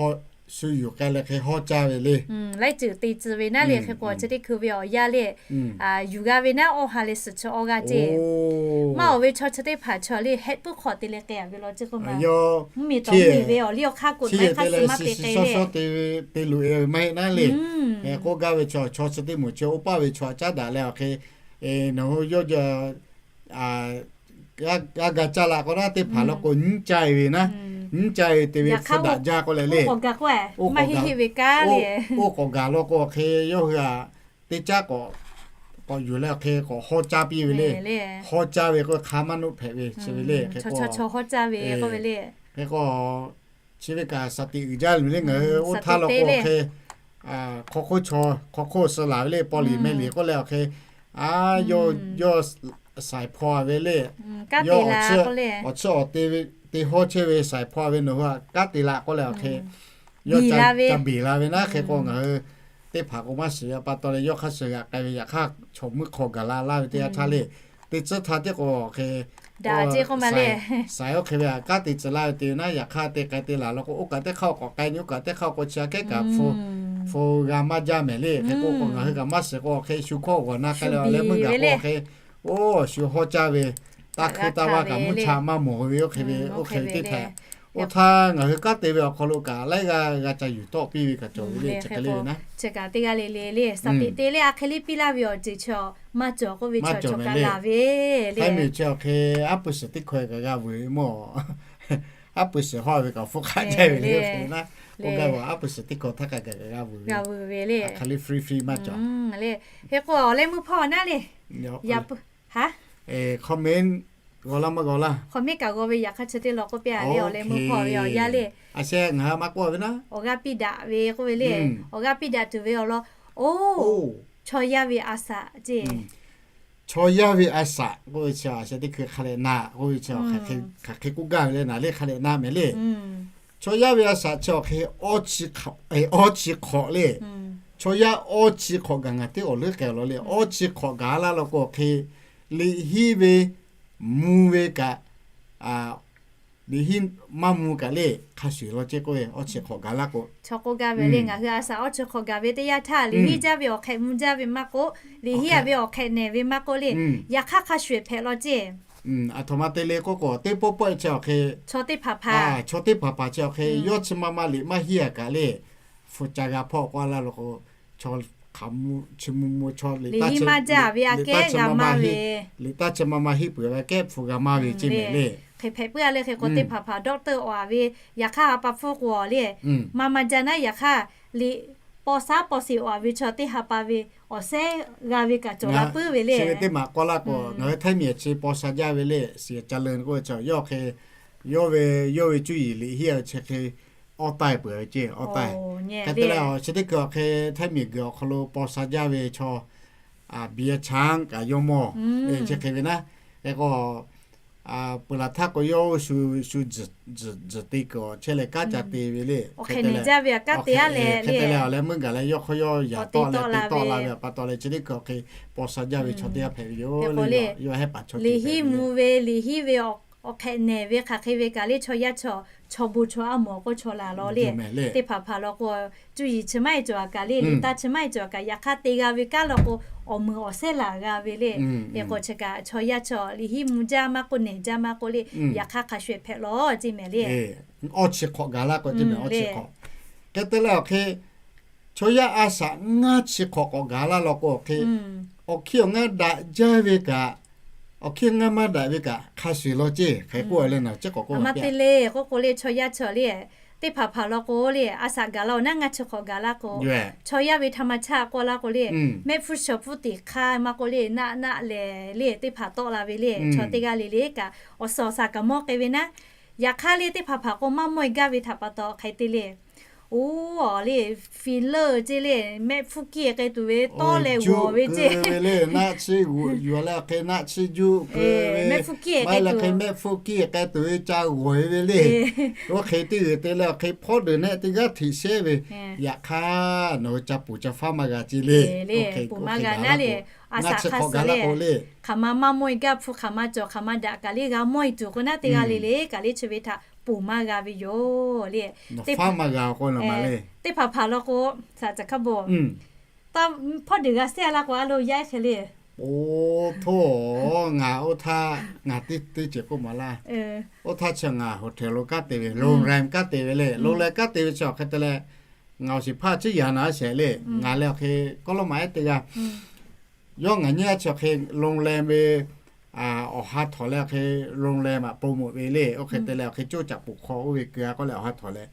Shu yuˬ k'ai leh hk'e hawˇ caˇ ve le. Laiˉ ceuˬ te tcuh ve naˉ le. Hk'e k'o chi teˇ hkui ve awˬ yanˇ le, yuˬ g'a ve naˉ awˇ ha leh suhˍ chi awˇ g'a ceˇ. Maˇ awˬ ve chaw chi teˇ hpaˍ chaw le hehˆ puiˉ hk'awꞈ te leh k'ai a ve law ceˇ k'oˆ ma, mvuhˇmiˬ tawˬ mvuhˇmiˬ ve awˬ liˇ awˬ hk'aˇ k'oꞈ nawˉ hk'aˇ suh maˇ te k'ai le. Te luꞈ e ve maˇ heˆ naˉ le. K'oˆ gaˇ ve chaw, chaw chi teˇ moˍ chi oˇ paˇ ve chaw caˉ daꞈ leh awˬ hk'e, nawˬ hui yawˇ g'a ga caˇ la k'o naˉ teˇ hpaˍ law k'o nyiˉ caˇ e ve naˉ, nyiˉ caˇ e ve te ve hpu daꞈ jaˇ k'oˆ leh le. Oˇ k'awꞈ gaˬ law k'o awˬ hk'e yawˇ hui a teˇ caˉ k'awꞈ yuˬ leh awˬ hk'e k'awꞈ hawˇ caˇ piˇ ve le. Hawˇ caˇ ve k'o hk'a maˇ nuˆ hpehꞈ ve chi ve le. Hk'e k'o, hk'e k'o chi ve kaꞈ shaˍ tiꞈ uiˍ jaˇ ve le. Ngaˬ hui oˇ htaˇ law k'o awˬ hk'e hk'aw hk'oˆ chaw hk'aw hk'oˆ suh laˬ ve le, paw liˍ meh liˍ k'oˆ leh awˬ hk'e, a, yawˇ yawˇ saiˍ hpaw ve le. Yawˇ awˬ tcuhˉ awˬ te hawˇ chehˇ ve saiˍ hpaw ve nawˬ hui a kanˉ te la k'oˆ leh awˬ hk'e, yawˇ ca beˬ la ve naˉ. Hk'e k'o ngaˬ hui teˇ hpaˍ k'o maˇ shiˍ ve pa taw leh yawˇ hk'aˇ suh g'aꞈ k'ai ve yaꞈ hk'aˇ chaw meuˇ hk'aw gaˬ la laˇ ve teˇ yanˇ htaˇ le, teˇ tcuhˉ htaˇ tiˉ k'o awˬ hk'e saiˍ oˇ hk'e ve a kanˉ te tcuh laˇ ve te ve naˉ, yaꞈ hk'aˇ te k'ai te laˬ law k'o oˇ kaꞈ teˇ hk'aˇ k'awꞈ k'ai nyi, oˇ kaꞈ teˇ hk'aˇ k'awꞈ chi a kehˉ kaꞈ hpu g'a maˇ jaˇ mehˍ le. Hk'e k'o k'o ngaˬ hui kaꞈ maˇ shiˍ k'o awˬ hk'e shu hkawˇ g'awˬ na k'ai leh awˬ leh meuˇ gaˬ k'o awˬ hk'e, oˇ shu hawˇ caˇ ve taˇ hkuiˇ taˇ vaˇ kaꞈ mvuhˇ cha maˇ mawˬ ve oˇ hk'e ve oˇ hk'e ve teˇ htaꞈ, oˇ htaˇ ngaˬ hui kanˉ te ve awˬ hk'aw lo kaꞈ laiˉ g'aˇ g'a ca yuˬ tawˆ piˇ ve kaꞈ cawˬ ve le. Chi hk'e le ve naˉ, chi kaꞈ teˇ g'aˇ le le le shaˍ tiꞈ te le a hk'e le piˇ laˇ ve awˬ ceuˬ chi maˇ cawˬ k'oˆ ve maˇ cawˬ mehˍ le. Htaiˇ miˬ chi awˬ hk'e aˉ pui shiˍ teˇ hkawˇ kaꞈ g'a vuiˬ ve mawˇ. Aˉ pui shiˍ hawˇ ve kaꞈ hpu hk'aˆ jaˇ ve le. K'oˆ gaˇ ve aˉ pui shiˍ teˇ hkawˇ htaˇ kaꞈ kaꞈ g'a vuiˬ ve le. Hk'aˬ hk'e le free free maˇ cawˬ le. Hk'e k'o awˬ leh meuˇ hpawˇ naˉ le. Comment g'aw laˇ maˇ g'aw laˇ, comment kaꞈ g'aw ve yaꞈ hk'aˇ chi teˇ law k'oˆ piˇ a le. Awˬ leh meuˇ hpawˇ ve awˬ yanˇ le, a sheh ngaˬ hui maˇ k'oˆ ve naˉ, awˬ g'aˇ piˇ daꞈ ve k'oˆ ve le. Awˬ g'aˇ piˇ daꞈ tuˬ ve awˬ lawn, oˇ, chaw yaˇ ve a saꞈ ceˇ. Chaw yaˇ ve a saꞈ k'oˆ ve chi a sheh teˇ hkui hk'a leh na k'oˆ ve chi hk'aˬ hk'e k'oˆ gaˇ ve le. Naˬ le hk'a leh na mehˍ le. Chaw yaˇ ve a saꞈ chi awˬ hk'e awˇ chi hk'awꞈ le. Chaw yaˇ awˇ chi hk'awꞈ gaˬ ngaˬ teˇ awˬ leuˉ k'ai law le. Awˇ chi hk'awꞈ gaˬ laˇ law k'o awˬ hk'e liꞈ hiˉ ve mvuh ve kaꞈ, liꞈ hiˉ maˇ mvuh kaꞈ le hk'a shuˍ law ceˇ k'oˆ ve awˇ chi hk'awꞈ gaˬ laˇ k'o, chaw k'oˆ gaˇ ve le. Ngaˬ hui a saꞈ awˇ chi hk'awꞈ gaˬ ve teˇ yanˇ htaˇ liꞈ hiˉ jaˇ ve awˬ hk'ehꞈ mvuh jaˇ ve maˇ k'oˆ, liꞈ hiˉ a ve awˬ hk'ehꞈ nehˬ ve maˇ k'oˆ le, yaꞈ hk'aˇ hk'a shuˍ hpehꞈ law ceˇ. Aˬ htoꞈ ma te le k'oˆ k'o teˇ pawˆ pawˆ chi awˬ hk'e, chaw teˇ hpaˍ hpaˍ, chaw teˇ hpaˍ hpaˍ chi awˬ hk'e yawˇ chi ma ma liꞈ maˇ hiˉ a kaꞈ le, hpu ca g'a hpawˇ k'oˆ laˇ law k'o, chaw hk'aˬ mvuh chi mvuh mvuh chaw liꞈ hiˉ maˇ jaˇ ve aꞈ kehˉ g'a maˇ ve, liꞈ taˇ chi ma ma hiˉ peuˬ ve aꞈ kehˉ hpu g'a maˇ ve ceˇ mehˍ le. Hk'e hpehꞈ puiˉ a le. Hk'e k'o teˇ hpaˍ hpaˍ doctor awˬ a ve, yaꞈ hk'aˇ a pa hpfuhˇ k'o le, ma ma jaˇ naˉ yaꞈ hk'aˇ liꞈ paw sha paw shiˍ awˬ a ve chaw teˇ ha pa ve awˬ shehˉ g'a ve kaꞈ cawˬ la puiˉ ve le. Chi ve teˇ maˬ k'awˇ laˇ k'o, ngaˬ hui htaiˇ miˬ chi paw sha jaˇ ve le, shiˍ ca leuˬ k'oˆ ve chaw yawˇ hk'e, yawˇ ve, yawˇ ve cuˇ yiˍ liꞈ hiˉ a ve chi hk'e awˇ taiˇ peuˬ ve ceˇ, awˇ taiˇ. Hk'e te leh chi teˇ hkui awˬ hk'e htaiˇ miˬ guiˬ awˬ hk'aw lo paw sha jaˇ ve chaw, biˇ a chaˉ kaꞈ yawˇ mawˇ, chi hk'e ve naˉ. Hk'e k'o, peuˬ laˬ htaˇ k'o yawˇ shu, shu tzuhˬ te kuiˬ awˬ chehˇ leh kanˉ ca te ve le. Hk'e te leh, hk'e te leh awˬ leh meuˇ gaˬ leh yawˇ hk'aw yawˇ yaꞈ tawˆ leh te tawˆ la ve pa taw leh chi teˇ hkui awˬ hk'e paw sha jaˇ ve chaw teˇ g'aˇ hpehꞈ ve yoˬ le. Yawˇ hehˉ paˍ chaw liꞈ hiˉ mvuh ve, liꞈ hiˉ ve awˬ hk'ehꞈ nehˬ ve hk'aˬ hk'e ve kaꞈ le chaw yaˇ chaw, chaw bon chaw a mawˬ k'o chaw laˬ law le. Teˇ hpaˍ hpaˍ law k'o, cuˇ yiˍ chi maˇ heˆ cawˬ a kaꞈ le, liꞈ taˇ chi maˇ heˆ cawˬ a kaꞈ, yaꞈ hk'aˇ te g'a ve kanˉ law k'o, awˬ meuˍ awˬ shehˉ laˬ g'a ve le. Hk'e k'o chi kaꞈ chaw yaˇ chaw liꞈ hiˉ mvuh jaˇ maˇ k'oˆ, nehˬ jaˇ maˇ k'oˆ le, yaꞈ hk'aˇ hk'a shuˍ shuˍ hpehꞈ law ceˇ mehˍ le. Awˇ chi hk'awꞈ gaˬ laˇ k'o ceˇ mehˍ, awˇ chi hk'awꞈ. Hk'e te leh awˬ hk'e chaw yaˇ a shaꞈ ngaˇ chi hk'awꞈ k'awꞈ gaˬ laˇ law k'o awˬ hk'e, awˬ hkiˇ awˬ ngaˇ daꞈ jaˇ ve kaꞈ, awˬ hkiˇ ngaˇ maˇ daꞈ ve kaꞈ hk'a shuˍ laˬ ceˇ hk'e k'oˆ le na, chi k'awꞈ k'oˆ ma te le k'oˆ k'o le chaw yaˇ chaw le, teˇ hpaˍ hpaˍ law k'o le a shaꞈ gaˬ laˇ-oˬ naˉ, ngaˇ chi hk'awꞈ gaˬ laˇ k'o, chaw yaˇ ve htaꞈ ma chaˇ k'oˆ laˇ k'o le, mehˆ hpfuhˇ shawˍ hpfuhˇ teꞈ hk'aˇ maˇ k'oˆ le, naˆ naˆ lehˬ le teˇ hpaˍ tawˆ la ve le, chaw teˇ g'aˇ le le kaꞈ awˬ suhˍ awˬ shaˍ kaꞈ mawˇ k'ai ve naˉ. Yaꞈ hk'aˇ le teˇ hpaˍ hpaˍ k'o maˇ mawˇ-e gaˇ ve htaꞈ pa taw hk'e te le, oˇ le, filler ceˇ le, mehˆ hpfuhˇ kiˇ k'ai tuˬ ve tawˇ leh g'awˬ ve ceˇ ve le, naˆ chiˇ yuˬ leh awˬ hk'e naˆ chiˇ juˆ keu ve, mehˆ hpfuhˇ kiˇ k'ai tuˬ, mehˆ hpfuhˇ kiˇ k'ai tuˬ ve ca g'awˬ ve le. Oˇ hk'e teˇ g'uiˬ te leh awˬ hk'e hpawˇ deuˬ nehˆ teˇ g'aˇ hteꞈ shehˇ ve, yaꞈ hk'aˇ nawˬ hui ca puˍ ca faˉ maˇ g'a ceˇ le. Oˇ hk'e k'oˆ hk'e gaˬ laˇ k'o, ngaˇ chi hk'awꞈ gaˬ laˇ k'o le, hk'aˬ ma maˇ mawˇ-e gaˇ hpfuhˇ hk'aˬ ma cawˬ hk'aˬ ma daꞈ kaꞈ le g'a mawˇ-e tuˬ k'o naˉ, teˇ g'aˇ le le kaꞈ le chi ve htaꞈ puˍ maˇ g'a ve yoˬ le. Teˇ hpaˍ hpaˍ law k'o, hpawˇ deuˬ g'a shehˇ laˇ k'o a lo yaˇ ehˉ hk'e le. Oˇ htaˇ ngaˬ oˇ htaˇ ngaˬ teˇ teˇ ceuˬ k'oˆ maˍ laˇ. Oˇ htaˇ chi ngaˬ hotel lo kanˉ te ve, โรงแรม kanˉ te ve le. โรงแรม kanˉ te ve chi awˬ hk'e te leh, ngaˬ awˬ shiˍ hpaˇ ciˉ yaꞈ naˍ a shehˍ le. Ngaˬ leh awˬ hk'e kawˇ lawˇ maꞈ ehˉ teˇ g'aˇ, yawˇ ngaˬ nyi a chi awˬ hk'e โรงแรม ve awˬ ha htawnˍ leh awˬ hk'e โรงแรม maꞈ po mawꞈ ve le. Oˇ hk'e te leh awˬ hk'e coˇ caꞈ poˬ hk'aw oˇ ve keu a k'oˆ leh awˬ ha htawnˍ leh,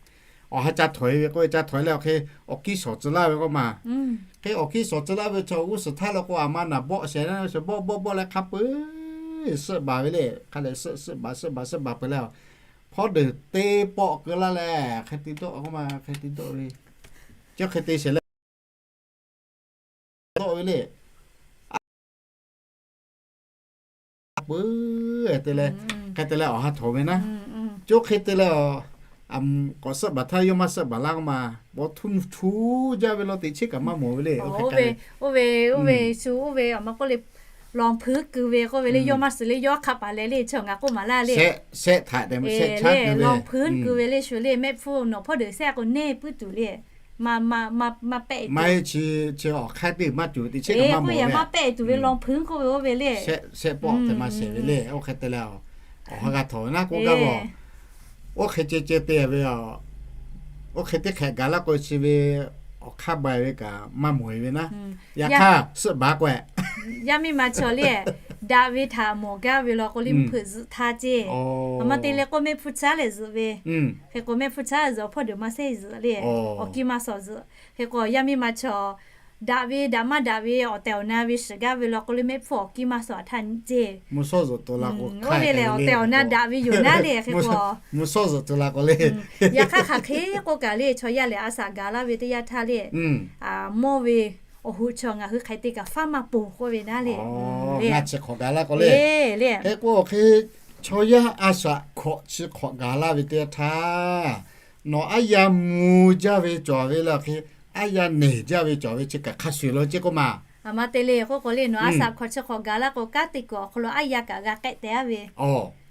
awˬ ha ca htawnˍ e ve k'oˆ ve ca htawnˍ e leh awˬ hk'e awˬ kiˇ shawˍ tcuh laˇ ve k'oˆ ma. Hk'e awˬ kiˇ shawˍ tcuh laˇ ve chaw g'uˇ suhˍ htaˇ law k'o, a ma naˬ bawˆ shehˍ naˉ ve chaw bawˆ bawˆ bawˆ leh hk'a peu-eˬ suhˆ baˬ ve le. Hk'a leh suhˆ suhˆ baˬ suhˆ baˬ suhˆ baˬ peuˬ leh, hpawˇ deuˬ te pawˆ keu laˇ leh hk'e te dawˆ k'oˆ ma, hk'e te dawˆ ve, chi hk'e te shehˍ leh dawˆ ve le. Peuˬ te leh, hk'e te leh awˬ ha htawnˍ ve naˉ, coˇ hk'e te leh, k'awꞈ suhˆ baˬ htaˇ yawˇ maˇ suhˆ baˬ laˇ k'oˆ ma. Paw htuˇ nu htu jaˇ ve law teꞈ cheˉ kaꞈ maˇ mawˬ ve le. Oˇ ve, oˇ ve shu oˇ ve awˬ ma k'oˆ le, รองพื้น keu ve k'oˆ ve le, yawˇ maˇ suhˍ le, yawˇ hk'aˆ paˍ leh le, chi ngaˬ k'oˆ maˍ laˇ le. Sehˆ htaꞈ te ma sehˆ chaˉ keu ve, รองพื้น keu ve le shu le, mehˆ hpfuhˇ nawˬ hpawˇ deuˬ sehˆ k'o neˇ puiˉ tuˬ le. Maˇ heˆ chi, chi awˬ hk'aˇ teˇ maˇ tuˬ teꞈ cheˉ kaꞈ maˇ mawˬ ve, maˇ pehˆ tuˬ ve รองพื้น k'oˆ ve oˇ ve le. Sehˆ pawˆ te ma shehˍ ve le. Oˇ hk'e te leh, awˬ ha g'a htawnˍ ve naˉ k'oˆ gaˇ ve, oˇ hk'e ceh ceh te ve, oˇ hk'e teˇ hk'ehꞈ gaˬ laˇ k'o chi ve awˬ hk'aˇ bai ve kaꞈ maˇ mawˬ e ve naˉ. Yaꞈ hk'aˇ suhˆ baˬ k'o, yaˇ miˇ ma chaw le, daꞈ ve htaꞈ mawˬ gaˇ ve law k'o le, mvuhˇ hpeuꞈ zuhꞈ htaˇ ceˇ. A ma te leh k'o mehˆ hpfuhˇ caˉ leh zuhꞈ ve. Hk'e k'o mehˆ hpfuhˇ caˉ zuhꞈ, awˬ hpawˇ deuˬ maˇ sehˆ zuhꞈ le. Awˬ kiˇ maˇ shawˍ zuhꞈ. Hk'e k'o yaˇ miˇ ma chaw daꞈ ve daꞈ maˇ daꞈ ve awˬ tehˬ awˬ na ve shiˍ gaˇ ve law k'o le, mehˆ hpfuhˇ awˬ kiˇ maˇ shawˍ htaˇ ceˇ. Oˇ ve lehˬ awˬ tehˬ awˬ na daꞈ ve yoˬ naˉ le. Hk'e k'o, yaꞈ hk'aˇ hk'aˬ hk'e k'oˆ kaꞈ le, chaw yaˇ lehˬ a shaꞈ gaˬ laˇ ve teˇ yanˇ htaˇ le, mawˇ ve awˬ hoꞈ chaw ngaˬ hui hk'aˬ hk'e te kaꞈ faˉ maˇ ponˬ k'oˆ ve naˉ le. Ngaˇ chi hk'awꞈ gaˬ laˇ k'o le, hk'e k'o awˬ hk'e chaw yaˇ a shaꞈ hkawꞈ chi hk'awꞈ gaˬ laˇ ve teˇ yanˇ htaˇ, nawˬ aˉ yaˇ mvuh jaˇ ve cawˬ ve le, awˬ hk'e aˉ yaˇ nehˬ jaˇ ve cawˬ ve chi kaꞈ hk'a shuˍ lo ceˇ k'oˆ ma. A ma te le k'oˆ k'o le, nawˬ a shaꞈ hkawꞈ chi hk'awꞈ gaˬ laˇ k'o, kanˉ te kuiˬ awˬ hk'aw lo aˉ yaˇ kaꞈ g'a k'ehˆ teh aˉ ve,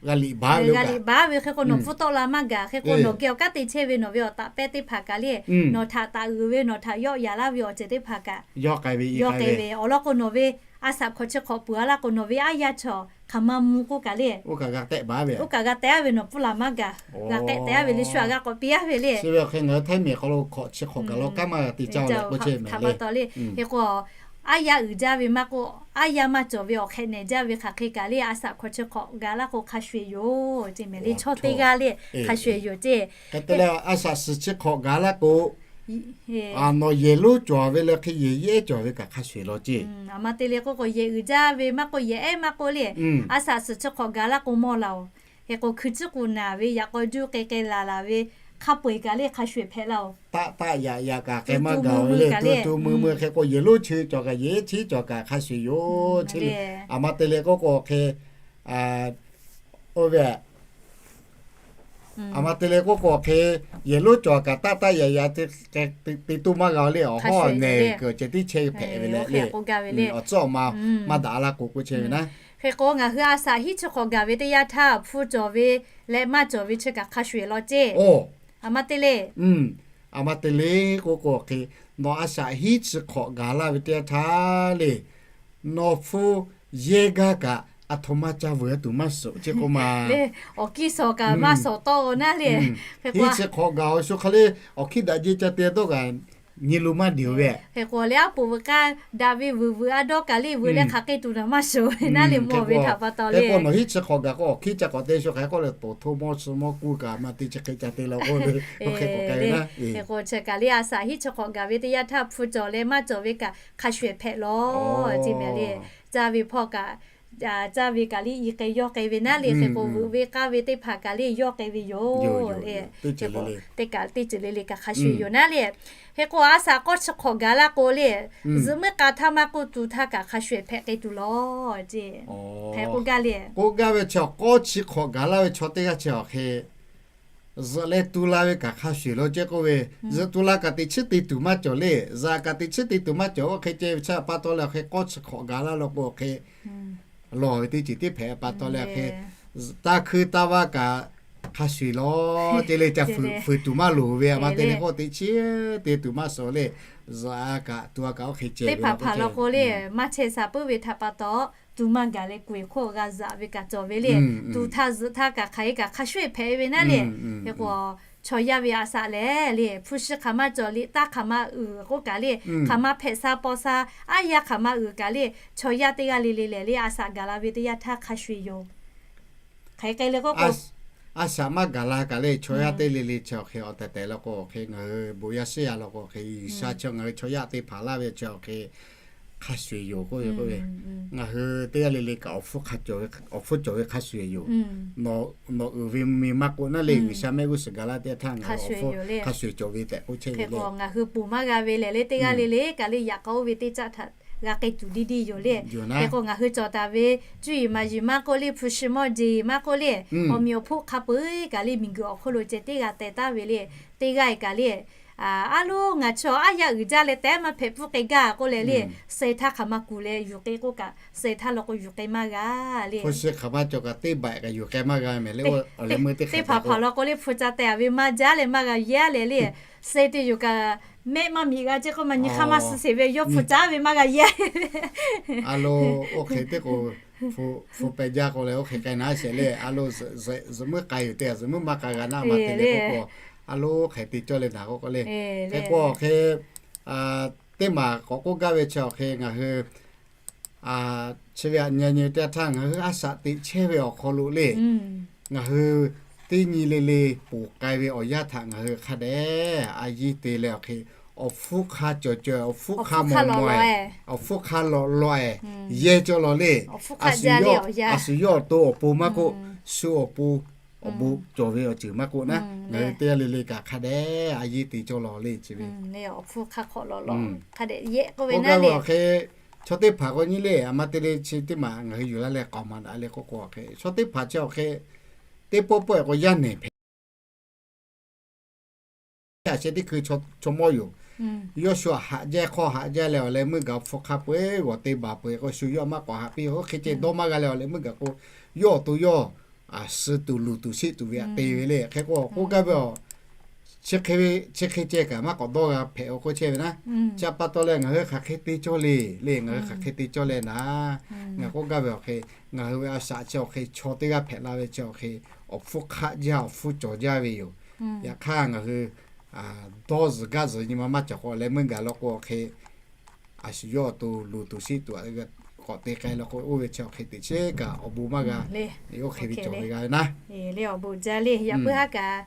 g'a liꞈ baˬ ve, g'a liꞈ baˬ ve. Hk'e k'o nawˬ pfuhˇ tawˆ la maˇ gaˬ. Hk'e k'o nawˬ geh awˬ kanˉ te chehˇ ve nawˬ ve awˬ taꞈ pehˇ teˇ hpaˍ kaꞈ le, nawˬ htaꞈ taꞈ g'uiˬ ve, nawˬ htaꞈ yawˆ yaꞈ laˇ ve awˬ ceuˬ teˇ hpaˍ kaꞈ yawˇ k'ai ve. Awˬ lawn k'o nawˬ ve a shaꞈ hkawꞈ chi hk'awꞈ peuˬ a laˇ k'o, nawˬ ve aˉ yaˇ chaw hk'aˬ ma mvuh k'oˆ kaꞈ le, oˇ kaꞈ g'a k'ehˆ baˬ ve, oˇ kaꞈ g'a teh aˉ ve, nawˬ pfuhˇ la maˇ gaˬ. G'a k'ehˆ teh aˉ ve le, shu aꞈ g'a k'awꞈ piˇ aˉ ve le. Chi ve awˬ hk'e ngaˬ hui htaiˇ miˬ hk'aw lo hkawꞈ chi hk'awꞈ gaˬ law kanˉ maˇ g'a te caˇ leh k'oˆ chehˇ mehˍ le. Hk'e k'o, aˉ yaˇ uiˍ jaˇ ve maˇ k'oˆ, aˉ yaˇ maˇ cawˬ ve awˬ hk'ehꞈ nehˬ jaˇ ve hk'aˬ hk'e kaꞈ le, a shaꞈ hkawꞈ chi hk'awꞈ gaˬ laˇ k'o hk'a shuˍ yoˬ ceˇ mehˍ le. Chaw teˇ g'aˇ le hk'a shuˍ yoˬ ceˇ. Hk'e te leh a shaꞈ shiˍ chi hk'awꞈ gaˬ laˇ k'o, Nawˬ yehˬ lonˉ cawˬ ve leh hk'e yehˬ yehˉ cawˬ ve kaꞈ hk'a shuˍ eˬ law ceˇ. Aˬ ma te leh k'oˆ k'o, yehˬ uiˍ jaˇ ve maˇ k'oˆ, yehˬ ehˉ maˇ k'oˆ le, a shaꞈ suhˍ chi hk'awꞈ gaˬ laˇ k'o mawˇ laˬ oˬ. Hk'e k'o, hkui tcuhˉ k'oˍ naˬ ve yaꞈ k'aw juˇ k'ai k'ai laˬ laˬ ve hk'a peu eˬ kaꞈ le hk'a shuˍ eˬ hpehꞈ laˇ oˬ. Taˆ taˆ yaꞈ yaꞈ kaꞈ hk'e maˇ gaˬ oˬ le, tu tu mui mui hk'e k'o, yehˬ lonˉ chi cawˬ kaꞈ yehˬ ehˉ chi cawˬ kaꞈ hk'a shuˍ yoˬ ceˇ le. Aˬ ma te leh k'oˆ k'o hk'e, oˇ ve, aˬ ma te leh k'oˆ k'o hk'e, yehˬ lonˉ cawˬ kaꞈ taˆ taˆ yaꞈ yaꞈ te tu maˇ g'a le, awˬ hawˉ nehˬ kuiˬ ceh tiˉ chehˇ hpehꞈ ve leh le, awˬ tcuhˉ awˬ ma maˇ daꞈ laˇ k'o k'oˆ chehˇ ve naˉ. Hk'e k'o, ngaˬ hui a shaꞈ hiˉ chi hk'awꞈ gaˬ ve teˇ yanˇ htaˇ hpu cawˬ ve leh maˇ cawˬ ve chi kaꞈ hk'a shuˍ eˬ law ceˇ. Aˬ ma te le, aˬ ma te le k'oˆ k'o hk'e, nawˬ a shaꞈ hiˉ chi hk'awꞈ gaˬ laˇ ve teˇ yanˇ htaˇ le, nawˬ hpu yehˇ gaˇ kaꞈ aˬ htoꞈ ma ca vuiˬ a tuˬ maˇ suhˍ ceˇ k'oˆ ma le. Awˬ hkiˇ shawˍ kaꞈ maˇ shawˍ tawˆ o naˉ le. Hiˉ chi hk'awꞈ gaˬ awˬ shu hk'a le, awˬ hkiˇ daꞈ je ca te dawˇ kaꞈ nyi lo maˇ deˬ oˬ ve. Hk'e k'o le, aˉ poꞈ veuꞈ k'aˇ daꞈ ve vuiˬ vuiˬ a dawˇ kaꞈ le, vuiˬ leh hk'aˬ k'ai tuˬ naˬ maˇ shawˍ ve naˉ le, mawˬ ve htaꞈ pa taw le. Hk'e k'o nawˬ hiˉ chi hk'awꞈ gaˬ k'o, awˬ hkiˇ ca k'awꞈ te shu hk'aˬ hk'e k'oˆ le, toˍ htoˇ mawˇ suh mawˇ kuˇ kaꞈ maˇ te chi hk'e ca te la k'oˆ ve. Hk'e k'o k'ai ve naˉ. Hk'e k'o chi kaꞈ le, a shaꞈ hiˉ chi hk'awꞈ gaˬ ve teˇ yanˇ htaˇ hpu cawˬ leh maˇ cawˬ ve kaꞈ hk'a shuˍ eˬ hpehꞈ law ceˇ mehˍ le. Caˇ ve hpawˇ kaꞈ, caˇ ve kaꞈ le i k'ai yawˇ k'ai ve naˉ le. Hk'e k'o, veuꞈ ve k'aˇ ve teˇ hpaˍ kaꞈ le yawˇ k'ai ve yoˬ le. Teˇ kaꞈ teˇ ceuˬ le le kaꞈ hk'a shuˍ yoˬ naˉ le. Hk'e k'o, a shaꞈ k'awˇ chi hk'awꞈ gaˬ laˇ k'o le, zuhꞈ muiˉ k'a htaˇ maˇ k'oˆ, tu htaˇ kaꞈ hk'a shuˍ eˬ hpehꞈ k'ai tuˬ law ceˇ. Hk'e k'oˆ gaˇ le. K'oˆ gaˇ ve chi k'awˇ chi hk'awꞈ gaˬ laˇ ve chaw teˇ g'aˇ chi awˬ hk'e zuhꞈ leh tu la ve kaꞈ hk'a shuˍ eˬ law ceˇ k'oˆ ve, zuhꞈ tu la kaꞈ teꞈ chiˉ te tuˬ maˇ cawˬ le. Zuhꞈ kaꞈ teꞈ chiˉ te tuˬ maˇ cawˬ. Oˇ hk'e ceh ve chi pa taw leh awˬ hk'e k'awˇ chi hk'awꞈ gaˬ laˇ law k'o awˬ hk'e lawˬ ve teˇ ceuˬ teˇ hpehꞈ pa taw leh awˬ hk'e, taˇ hkuiˇ taˇ vaˇ kaꞈ hk'a shuˍ eˬ law ceˇ le. Ca fuiˍ tuˬ maˇ loˍ ve aˬ ma te leh k'oˆ, teꞈ chiˉ te tuˬ maˇ suhˍ le. Zuhꞈ a kaꞈ tu a kaꞈ oˇ hk'e ceh ve teˇ hpaˍ hpaˍ law k'o le, maˇ chehˇ sha puiˉ ve htaꞈ pa taw, tu maˇ gaˬ leh kuˬ eˬ hk'oˆ g'a zaꞈ ve kaꞈ cawˬ ve le. Tu htaˇ zuhꞈ htaˇ kaꞈ hk'aˬ hk'e kaꞈ hk'a shuˍ eˬ hpehꞈ ve naˉ le. Hk'e k'o, chaw yaˇ ve a shaꞈ lehˬ le, hpu shi hk'aˬ ma cawˬ le, taˇ hk'aˬ ma uiˍ k'oˆ kaꞈ le, hk'aˬ ma hpehꞈ sha paw sha, aˉ yaˇ hk'aˬ ma uiˍ kaꞈ le, chaw yaˇ teˇ g'aˇ le le lehˬ le, a shaꞈ gaˬ la ve teˇ yanˇ htaˇ hk'a shuˍ eˬ yoˬ. Hk'aˬ hk'e k'ai le k'oˆ k'o, a shaꞈ maˇ gaˬ la kaꞈ le, chaw yaˇ teˇ le le chi awˬ hk'e awˬ tehˬ tehˬ law k'o awˬ hk'e ngaˬ hui bon yaˇ shiˉ yaˇ law k'o awˬ hk'e G'uiˬsha chi ngaˬ hui chaw yaˇ te hpanˍ laˇ ve chi awˬ hk'e hk'a shuˍ eˬ yoˬ k'oˆ ve k'o ve, ngaˬ hui teˇ g'aˇ le le kaꞈ awˬ hpfuhˇ cawˬ ve hk'a shuˍ eˬ yoˬ. Nawˬ uiˍ ve mvuhˇ miˬ maˇ k'oˆ naˉ le, G'uiˬsha mehˆ g'uˇ suhˍ gaˬ laˇ teˇ htaˇ ngaˬ hui awˬ hpfuhˇ hk'a shuˍ eˬ cawˬ ve tehꞈ k'oˆ chehˇ ve le. Ngaˬ hui ponˬ maˇ g'a ve lehˬ le, teˇ g'aˇ le le kaꞈ le yaꞈ k'aw oˇ ve teˇ caˆ htaꞈ g'a k'ai tuˬ diˇ diˇ yoˬ le. Hk'e k'o ngaˬ hui cawˬ taˍ ve cuˇ yiˍ maˍ yiˍ maˇ k'oˆ le, hpu shi mawˇ jeˬ maˇ k'oˆ le, awˬ meꞈ awˬ hpoˆ hk'a peu eˬ kaꞈ le miˬguiˬ awˬ hk'oˆ lo ceh teˇ g'aˇ teh taˍ ve le. Teˇ g'aˇ kaꞈ le, a loˉ ngaˬ chaw aˉ yaˇ uiˍ jaˇ leh tehꞈ maˇ hpehꞈ pfuhˇ k'ai gaˇ k'oˆ leh le, suh htaˇ hk'aˬ ma kuˬ leh yuˬ k'ai k'oˆ kaꞈ, suh htaˇ law k'o yuˬ k'ai maˇ g'a le. Hpu shi hk'aˬ ma cawˬ kaꞈ teˇ baꞈ kaꞈ yuˬ k'ai maˇ g'a mehˍ le. Teˇ hpaˍ hpaˍ law k'o le hpu ca teh a ve maˇ jaˇ leh maˇ g'a yaˇ leh le, suh te yoˬ kaꞈ mehˆ maˇ miꞈ g'a ceˇ k'oˆ ma nyi hk'aˇ maˇ suh sheˍ ve yawˇ hpu ca ve maˇ g'a yaˇ. A lo, oˇ hk'e teˇ k'o hpu peh jaˇ k'o leh oˇ hk'e k'ai naˉ sheˍ le. A lo, zuhꞈ muiˉ k'ai yoˬ te, zuhꞈ muiˉ maˇ k'ai g'a naˉ ma te le k'oˆ k'o, a lo oˇ hk'e te cawˇ leh naˬ k'oˆ k'o le. Hk'e k'o awˬ hk'e teˇ maˬ k'awꞈ k'oˆ gaˇ ve chi awˬ hk'e ngaˬ hui chi ve aꞈ nyi nyi teˇ htaˇ ngaˬ hui a shaꞈ teꞈ chehˇ ve awˬ hk'aw lo le, ngaˬ hui teˇ nyi le le ponˬ k'ai ve awˬ yanˇ htaꞈ ngaˬ hui hk'a dehꞈ a yiˇ te leh awˬ hk'e, awˬ hpfuhˇ hk'a cawˬ cawˬ, awˬ hpfuhˇ hk'a mawˬ mawˬ, awˬ hpfuhˇ hk'a lawꞈ lawꞈ e, yehˇ cawˇ lawˬ le. A shu yawˇ awˬ to awˬ pon maˇ k'oˆ, shu awˬ pon awˬ bon cawˬ ve awˬ ceuˬ maˇ k'oˆ naˉ, ngaˬ hui teˇ g'aˇ le le kaꞈ hk'a dehꞈ a yiˇ te cawˇ lawˬ le chi ve. Awˬ hpfuhˇ hk'a hk'awꞈ lawꞈ lawꞈ hk'a dehꞈ yehˇ k'oˆ ve naˉ le. Awˬ hk'e chaw teˇ hpaˍ k'o nyi le, aˬ ma te le chi teˇ maˬ ngaˬ hui yuˬ laˇ leh k'aoˍ maˍ daꞈ le k'oˆ k'o awˬ hk'e, chaw teˇ hpaˍ chi awˬ hk'e teˇ pawˆ pawˆ e k'o yaˇ nehˬ hpehꞈ a sheh teˇ hkui chaw mawˇ yoˬ. Yawˇ shu haꞈ jaˇ hk'awˇ haꞈ jaˇ leh awˬ leh meuˇ gaˬ hpfuhˇ hk'a peu eˬ g'awˬ te baˬ peu eˬ k'o shu yawˇ maˇ k'awꞈ haꞈ piˇ. Oˇ hk'e ceh dawˇ maˇ g'a leh awˬ leh meuˇ gaˬ k'o yawˇ awˬ to yawˇ suh tuˬ luˬ tuˬ sheˆ tuˬ ve aꞈ te ve le. Hk'e k'o k'oˆ gaˇ ve a chi hk'e ve chi hk'e ceh kaꞈ maˇ k'awꞈ dawˇ g'a hpehꞈ a k'oˆ chehˇ ve naˉ. Chi pa taw leh ngaˬ hui hk'aˬ hk'e te cawˇ le le, ngaˬ hui hk'aˬ hk'e te cawˇ leh naˉ, ngaˬ k'oˆ gaˇ ve awˬ hk'e ngaˬ hui ve a shaꞈ chi awˬ hk'e chaw teˇ g'aˇ hpehꞈ la ve chi awˬ hk'e awˬ hpfuhˇ hk'aˆ jaˇ awˬ hpfuhˇ cawˬ jaˇ ve yoˬ. Yaꞈ hk'aˇ ngaˬ hui dawˇ zuhˬ gaˇ zuhˬ nyi ma maˇ cawˬ k'o leh meuˇ gaˬ law k'o awˬ hk'e a shu yawˇ awˬ to luˬ tuˬ sheˆ tuˬ k'awꞈ te k'ai law k'o oˇ ve chi awˬ hk'e teꞈ chiˉ kaꞈ awˬ bon maˇ g'a. Oˇ hk'e ve cawˬ ve g'a ve naˉ. Le awˬ bon jaˇ le, yaꞈ puiˉ haˉ kaꞈ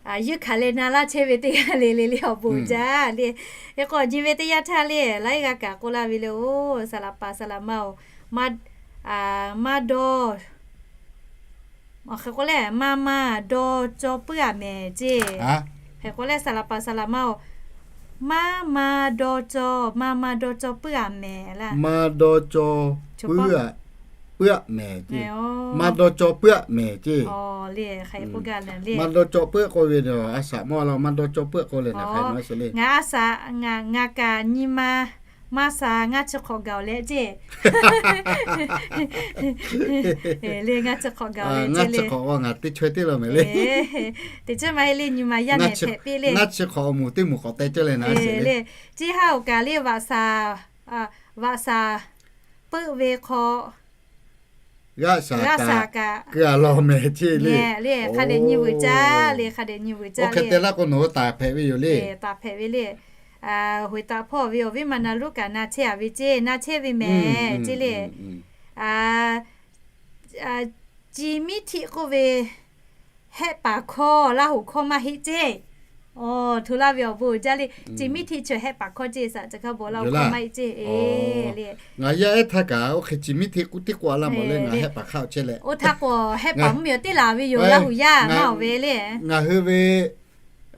Yeunˇ hkanˍ leh na laˇ chehˇ ve teˇ g'aˇ le le le awˬ bon uiˍ jaˇ le. Hk'e k'o nyi ve teˇ yanˇ htaˇ le, laiˉ g'aˇ kaꞈ k'oˆ laˇ ve le, oˬ, saˍ laꞈ paˍ saˍ laꞈ ma-oˬ, maˇ dawˇ, hk'e k'o lehˬ, maˇ maˇ dawˇ cawˇ puiˉ-aˬ mehˍ ceˇ. Hk'e k'o lehˬ, saˍ laꞈ paˍ saˍ laꞈ ma-oˬ, maˇ maˇ dawˇ cawˇ, maˇ maˇ dawˇ cawˇ puiˉ-aˬ mehˍ laˇ. Maˇ dawˇ cawˇ puiˉ-aˬ, puiˉ-aˬ mehˍ ceˇ. Maˇ dawˇ cawˇ puiˉ-aˬ mehˍ ceˇ. Maˇ dawˇ cawˇ puiˉ k'oˆ ve a shaꞈ mawˇ la, maˇ dawˇ cawˇ puiˉ k'oˆ leh naˍ hk'aˬ na sheˍ le. Ngaˬ a shaꞈ, ngaˬ kaꞈ nyi ma maˇ sha, ngaˇ chi hk'awꞈ gaˬ-oˬ leh ceˇ. Le ngaˇ chi hk'awꞈ gaˬ-oˬ leh ngaˇ chi hk'awꞈ k'o ngaˬ teˇ chaweh teˇ la mehˍ le. Teˇ chaweh maˇ heˆ le, nyi ma yaˇ nehˬ hpehꞈ piˇ le. Ngaˇ chi hk'awꞈ awˬ moˍ teˇ moˍ k'awꞈ teh cawˇ leh na sheˍ le. Ciˇ haˉ-oˬ kaꞈ le vaꞈ shaˍ, vaꞈ shaˍ peuˆ ve hk'aw g'aˆ shaˍ kaꞈ keu-a law mehˍ ceˇ le. Le hk'a dehꞈ nyi veuꞈ caˇ le, hk'a dehꞈ nyi veuꞈ caˇ le. Hk'e te laˇ k'o nawˬ hui taˍ hpehꞈ ve yoˬ le. Taˍ hpehꞈ ve le. Hoꞈ taˍ hpawˇ ve awˬ viˉ ma na luˉ kaꞈ na chehˇ-a ve ceˇ, na chehˇ ve mehˍ ceˇ le. Ci miˉ htiˆ k'oˆ ve, hehˆ paˍ hkawˇ, Laˇ huˍ hkawˇ maˇ heˆ ceˇ. Aˬ, hto laˇ ve awˬ bon uiˍ jaˇ le. Ci miˉ htiˆ chi hehˆ paˍ hkawˇ ceˇ, shaˍ caˬ hkaˇ bon Laˇ huˍ hkawˇ maˇ heˆ ceˇ le. Ngaˬ yaˇ ehˉ htaˇ kaꞈ oˇ hk'e ci miˉ htiˆ k'oˆ tiˉ k'oˆ-a laˇ mawˬ le, ngaˬ hehˆ paˍ hk'aˇ-oˬ chehˇ leh. Oˇ htaˇ k'o hehˆ paˍ mvuhˇmiˬ-oˬ teˇ laˬ ve yoˬ, Laˇ huˍ yaˇ maˇ-oˬ ve le. Ngaˬ hui ve,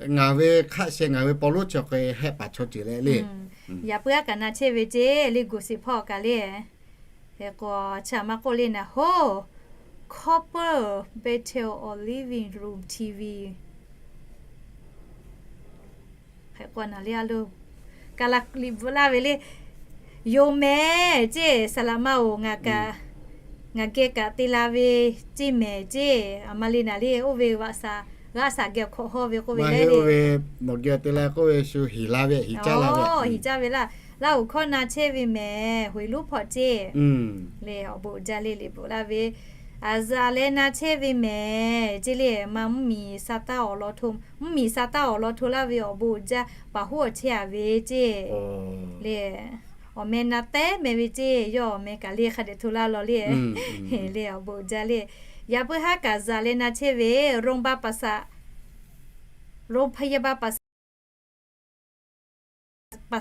ngaˬ ve hk'aˆ sheh ngaˬ ve paw lonˉ chi awˬ hk'e hehˆ paˍ chaw ceuˬ leh le. Yaꞈ puiˉ aˉ kaꞈ na chehˇ ve ceˇ le, goˬ shiˍ hpawˇ kaꞈ le. Hk'e k'o, chi aꞈ maˇ k'oˆ le naˍ hoˉ, Copper Bethel or Living Room T V. Hk'e k'o naˍ le a lo, kaˬ la liꞈ bvuhꞈ laˇ ve le. Yoˬ mehˍ ceˇ, saˍ laꞈ ma-oˬ, ngaˬ kaꞈ, ngaˬ geh kaꞈ te la ve ceˇ mehˍ ceˇ. Aˬ ma le naˍ le, oˇ ve vaꞈ shaˍ, g'aˆ shaˍ geh hk'awꞈ hawˇ ve k'oˆ ve le. Nawˬ geh te la k'oˆ ve shu heˍ la ve, heˍ caˇ la ve, heˍ caˇ ve laˇ. Laˇ huˍ hkawˇ na chehˇ ve mehˍ, hoꞈ-e lonˉ hpawˇ ceˇ. Le awˬ bon uiˍ jaˇ le, liꞈ bvuhꞈ laˇ ve, aˬ, zaꞈ leh na chehˇ ve mehˍ ceˇ le. Ma mvuhˇmiˬ sa taˇ awˬ lawn hto, mvuhˇmiˬ sa taˇ awˬ lawn hto laˇ ve awˬ bon uiˍ jaˇ, paˍ hoˉ awˬ chehˇ-a ve ceˇ. Le awˬ meh na tehˉ meh ve ceˇ, yawˇ awˬ meh kaꞈ le hk'a dehꞈ hto laˇ law le. Le awˬ bon uiˍ jaˇ le. Yaꞈ puiˉ haˉ kaꞈ zaꞈ leh na chehˇ ve, โรงพยาบาลประสาท, โรงพยาบาลประ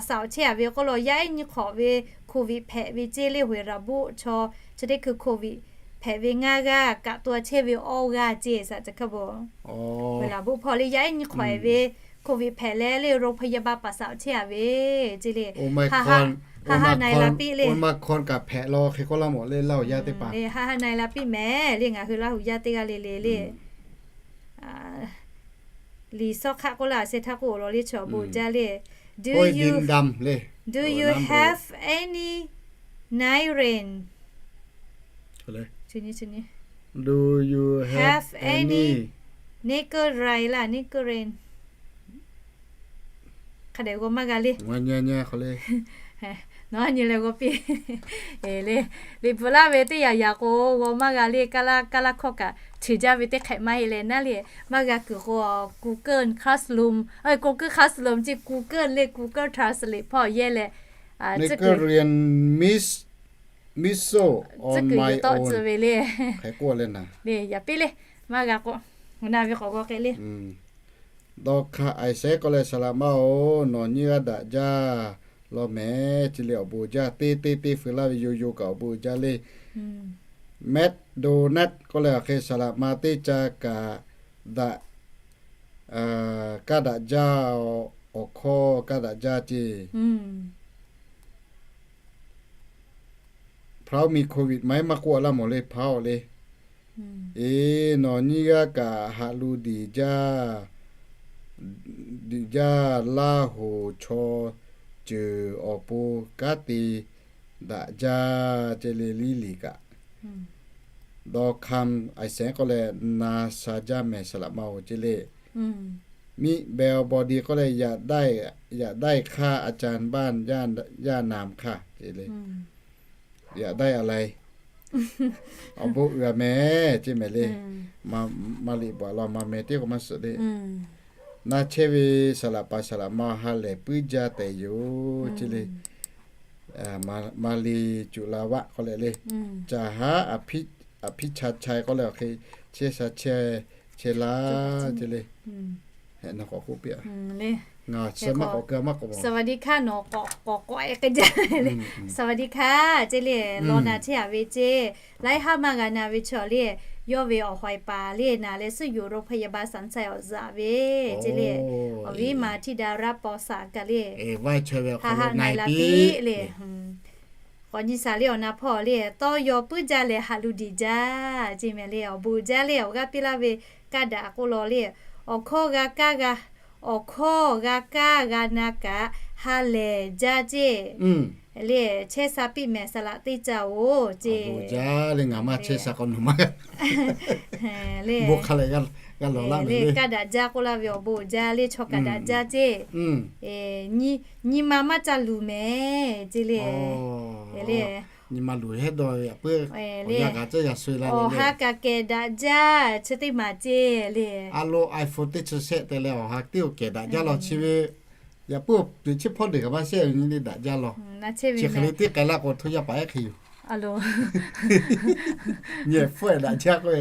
สาท awˬ chehˇ-a ve k'oˆ lo, yaˇ ehˉ nyiˇ hk'awꞈ ve โควิด hpehꞈ ve ceˇ le, ห้วยระบุ chaw, chi teˇ hkui โควิด hpehꞈ ve ngaˇ g'aˇ, kaꞈ to-a chehˇ ve awˇ g'aˇ ceˇ, shaˍ caˬ hkaˇ bon. ห้วยระบุ hpawˇ le yaˇ ehˉ nyiˇ hk'awꞈ-e ve โควิด hpehꞈ leh le โรงพยาบาลประสาท awˬ chehˇ-a ve ceˇ le. Haˆ haˆ na-e la piˇ le. Omicron kaꞈ hpehꞈ law hk'e k'oˆ laˇ mawˬ le, Laˇ huˍ yaˇ teˇ hpaˍ. Haˆ haˆ na-e la piˇ mehˍ le, ngaˬ hui Laˇ huˍ yaˇ teˇ g'aˇ le le le. Liꞈ shawˉ hk'aˆ k'oˆ laˇ sheh htaˇ k'oˆ law le, chaw bon jaˇ le. Do you have any night rain? Do you have any night rain? Hk'a dehꞈ g'aw maˇ g'a le. Nawˬ nyi leh g'aw piˇ le. Liꞈ bvuhꞈ laˇ ve teˇ yanˇ yaꞈ k'o g'aw maˇ g'a le. Kaˇ laˇ, kaˇ laˇ hkawˇ kaꞈ cheuˬ jaˇ ve teˇ hk'ehꞈ maˇ heˆ leh naˉ le. Maˇ g'a kuiˬ k'o Google Classroom, Google Classroom ceˇ, Google le, Google Translate hpawˇ yehˇ leh, Nature Rain Miss, Miss So on my own ve le. Hk'e k'oˆ leh naˍ le, yaꞈ piˇ le. Maˇ g'a k'o, na ve k'awꞈ g'aw k'ai le. Dawˇ hk'aˇ Isaiah k'oˆ leh, Saˍ laꞈ ma-oˬ, nawˬ nyiˇ g'aˇ daꞈ jaˇ law mehˍ ceˇ le. Awˬ bon jaˇ, teˇ teˇ teˇ feu laˇ ve yoˬ yoˬ kaꞈ awˬ bon jaˇ le. McDonald k'oˆ leh awˬ hk'e saˍ laꞈ ma teˇ ca kaꞈ daꞈ, kaˇ daꞈ jaˇ, awˬ hkawˇ kaˇ daꞈ jaˇ ceˇ. Hpaoˇ mi โควิด maˇ heˆ maˇ k'oˆ-a laˇ mawˬ le, hpaoˇ le. Eˬ, nawˬ nyiˇ g'aˇ kaꞈ haꞈ lu diˬ jaˇ, diˬ jaˇ, Laˇ huˍ chaw ceuˬ awˬ pon kanˉ te daꞈ jaˇ ceˇ le, liˇ liˬ kaꞈ. Dawˇ hk'aˇ Isaiah k'oˆ leh na sha jaˇ mehˍ, Saˍ laꞈ ma-oˬ ceˇ le. Miˉ beh awˬ bawˬ diˬ k'oˆ leh, yaꞈ daiˇ hk'aˇ อาจารย์บ้าน yaˇ naˍ hk'aˇ ceˇ le. Yaꞈ daiˇ a lai, awˬ bon uiˍ-a mehˍ ceˇ mehˍ le. Maˇ liꞈ bvuhꞈ law, maˇ meh teˇ k'o maˇ suhˍ le. Na chehˇ ve saˍ laꞈ paˍ saˍ laꞈ ma ha lehˬ puiˉ jaˇ tehꞈ yoˬ ceˇ le. Maˍ liˍ cuꞈ la vaˆ k'oˆ leh le. Caˬ haˉ a hpiˇ cha cha k'oˆ leh awˬ hk'e chehˇ sha chehˇ, chehˇ laˇ ceˇ le. สวัสดีค่ะ nawˬ k'awꞈ k'awꞈ k'awꞈ e k'ai jaˇ le. สวัสดีค่ะ ceˇ le, law na chehˇ a ve ceˇ. Laiˉ haˉ maˇ g'a na ve chaw le, yawˇ ve awˬ hawˍ paˍ le naˍ leh suhˉ yoˬ โรงพยาบาลสันทราย awˬ zuhꞈ ve ceˇ le. Awˬ viˉ ma ธิดารัตน์ ปอสาม kaꞈ le, ha ha na la piˇ le. K'awꞈ nyi shaˍ le awˬ na hpawˇ le, tawˇ yaw puiˉ jaˇ leh haꞈ lu diˍ jaˇ ceˇ mehˍ le. Awˬ bon jaˇ le, awˬ g'aˇ piˇ laˇ ve kaˇ daꞈ k'oˆ law le. Awˬ hkawˇ g'a kaˇ g'a, awˬ hkawˇ g'a kaˇ g'a na kaꞈ ha lehˬ jaˇ ceˇ le. Chehˇ sha piˇ mehˍ saˍ laꞈ teˇ ca-oˬ ceˇ. Le, kaˇ daꞈ jaˇ k'oˆ laˇ ve awˬ bon jaˇ le, chaw kaꞈ daꞈ jaˇ ceˇ. Nyi ma maˇ ca luˬ mehˍ ceˇ le. Nyi ma luˬ hehˉ dawˇ ve, awˬ ha kaꞈ kehˬ daꞈ jaˇ chi teˇ maˬ ceˇ le. A lo iPhone teˇ chi shehˆ te leh awˬ ha teˇ oˬ kehˬ daꞈ jaˇ law chi ve, yaꞈ puiˉ awˬ peuˬ chi hpawˇ deꞈ kaꞈ maˇ shehˆ ve nyi le daꞈ jaˇ law. Chi hk'e le teˇ k'ai laˇ k'o hto yaˇ paˍ ehˉ hk'e yoˬ. Nyi hpfuhˆ daꞈ jaˇ k'oˆ ve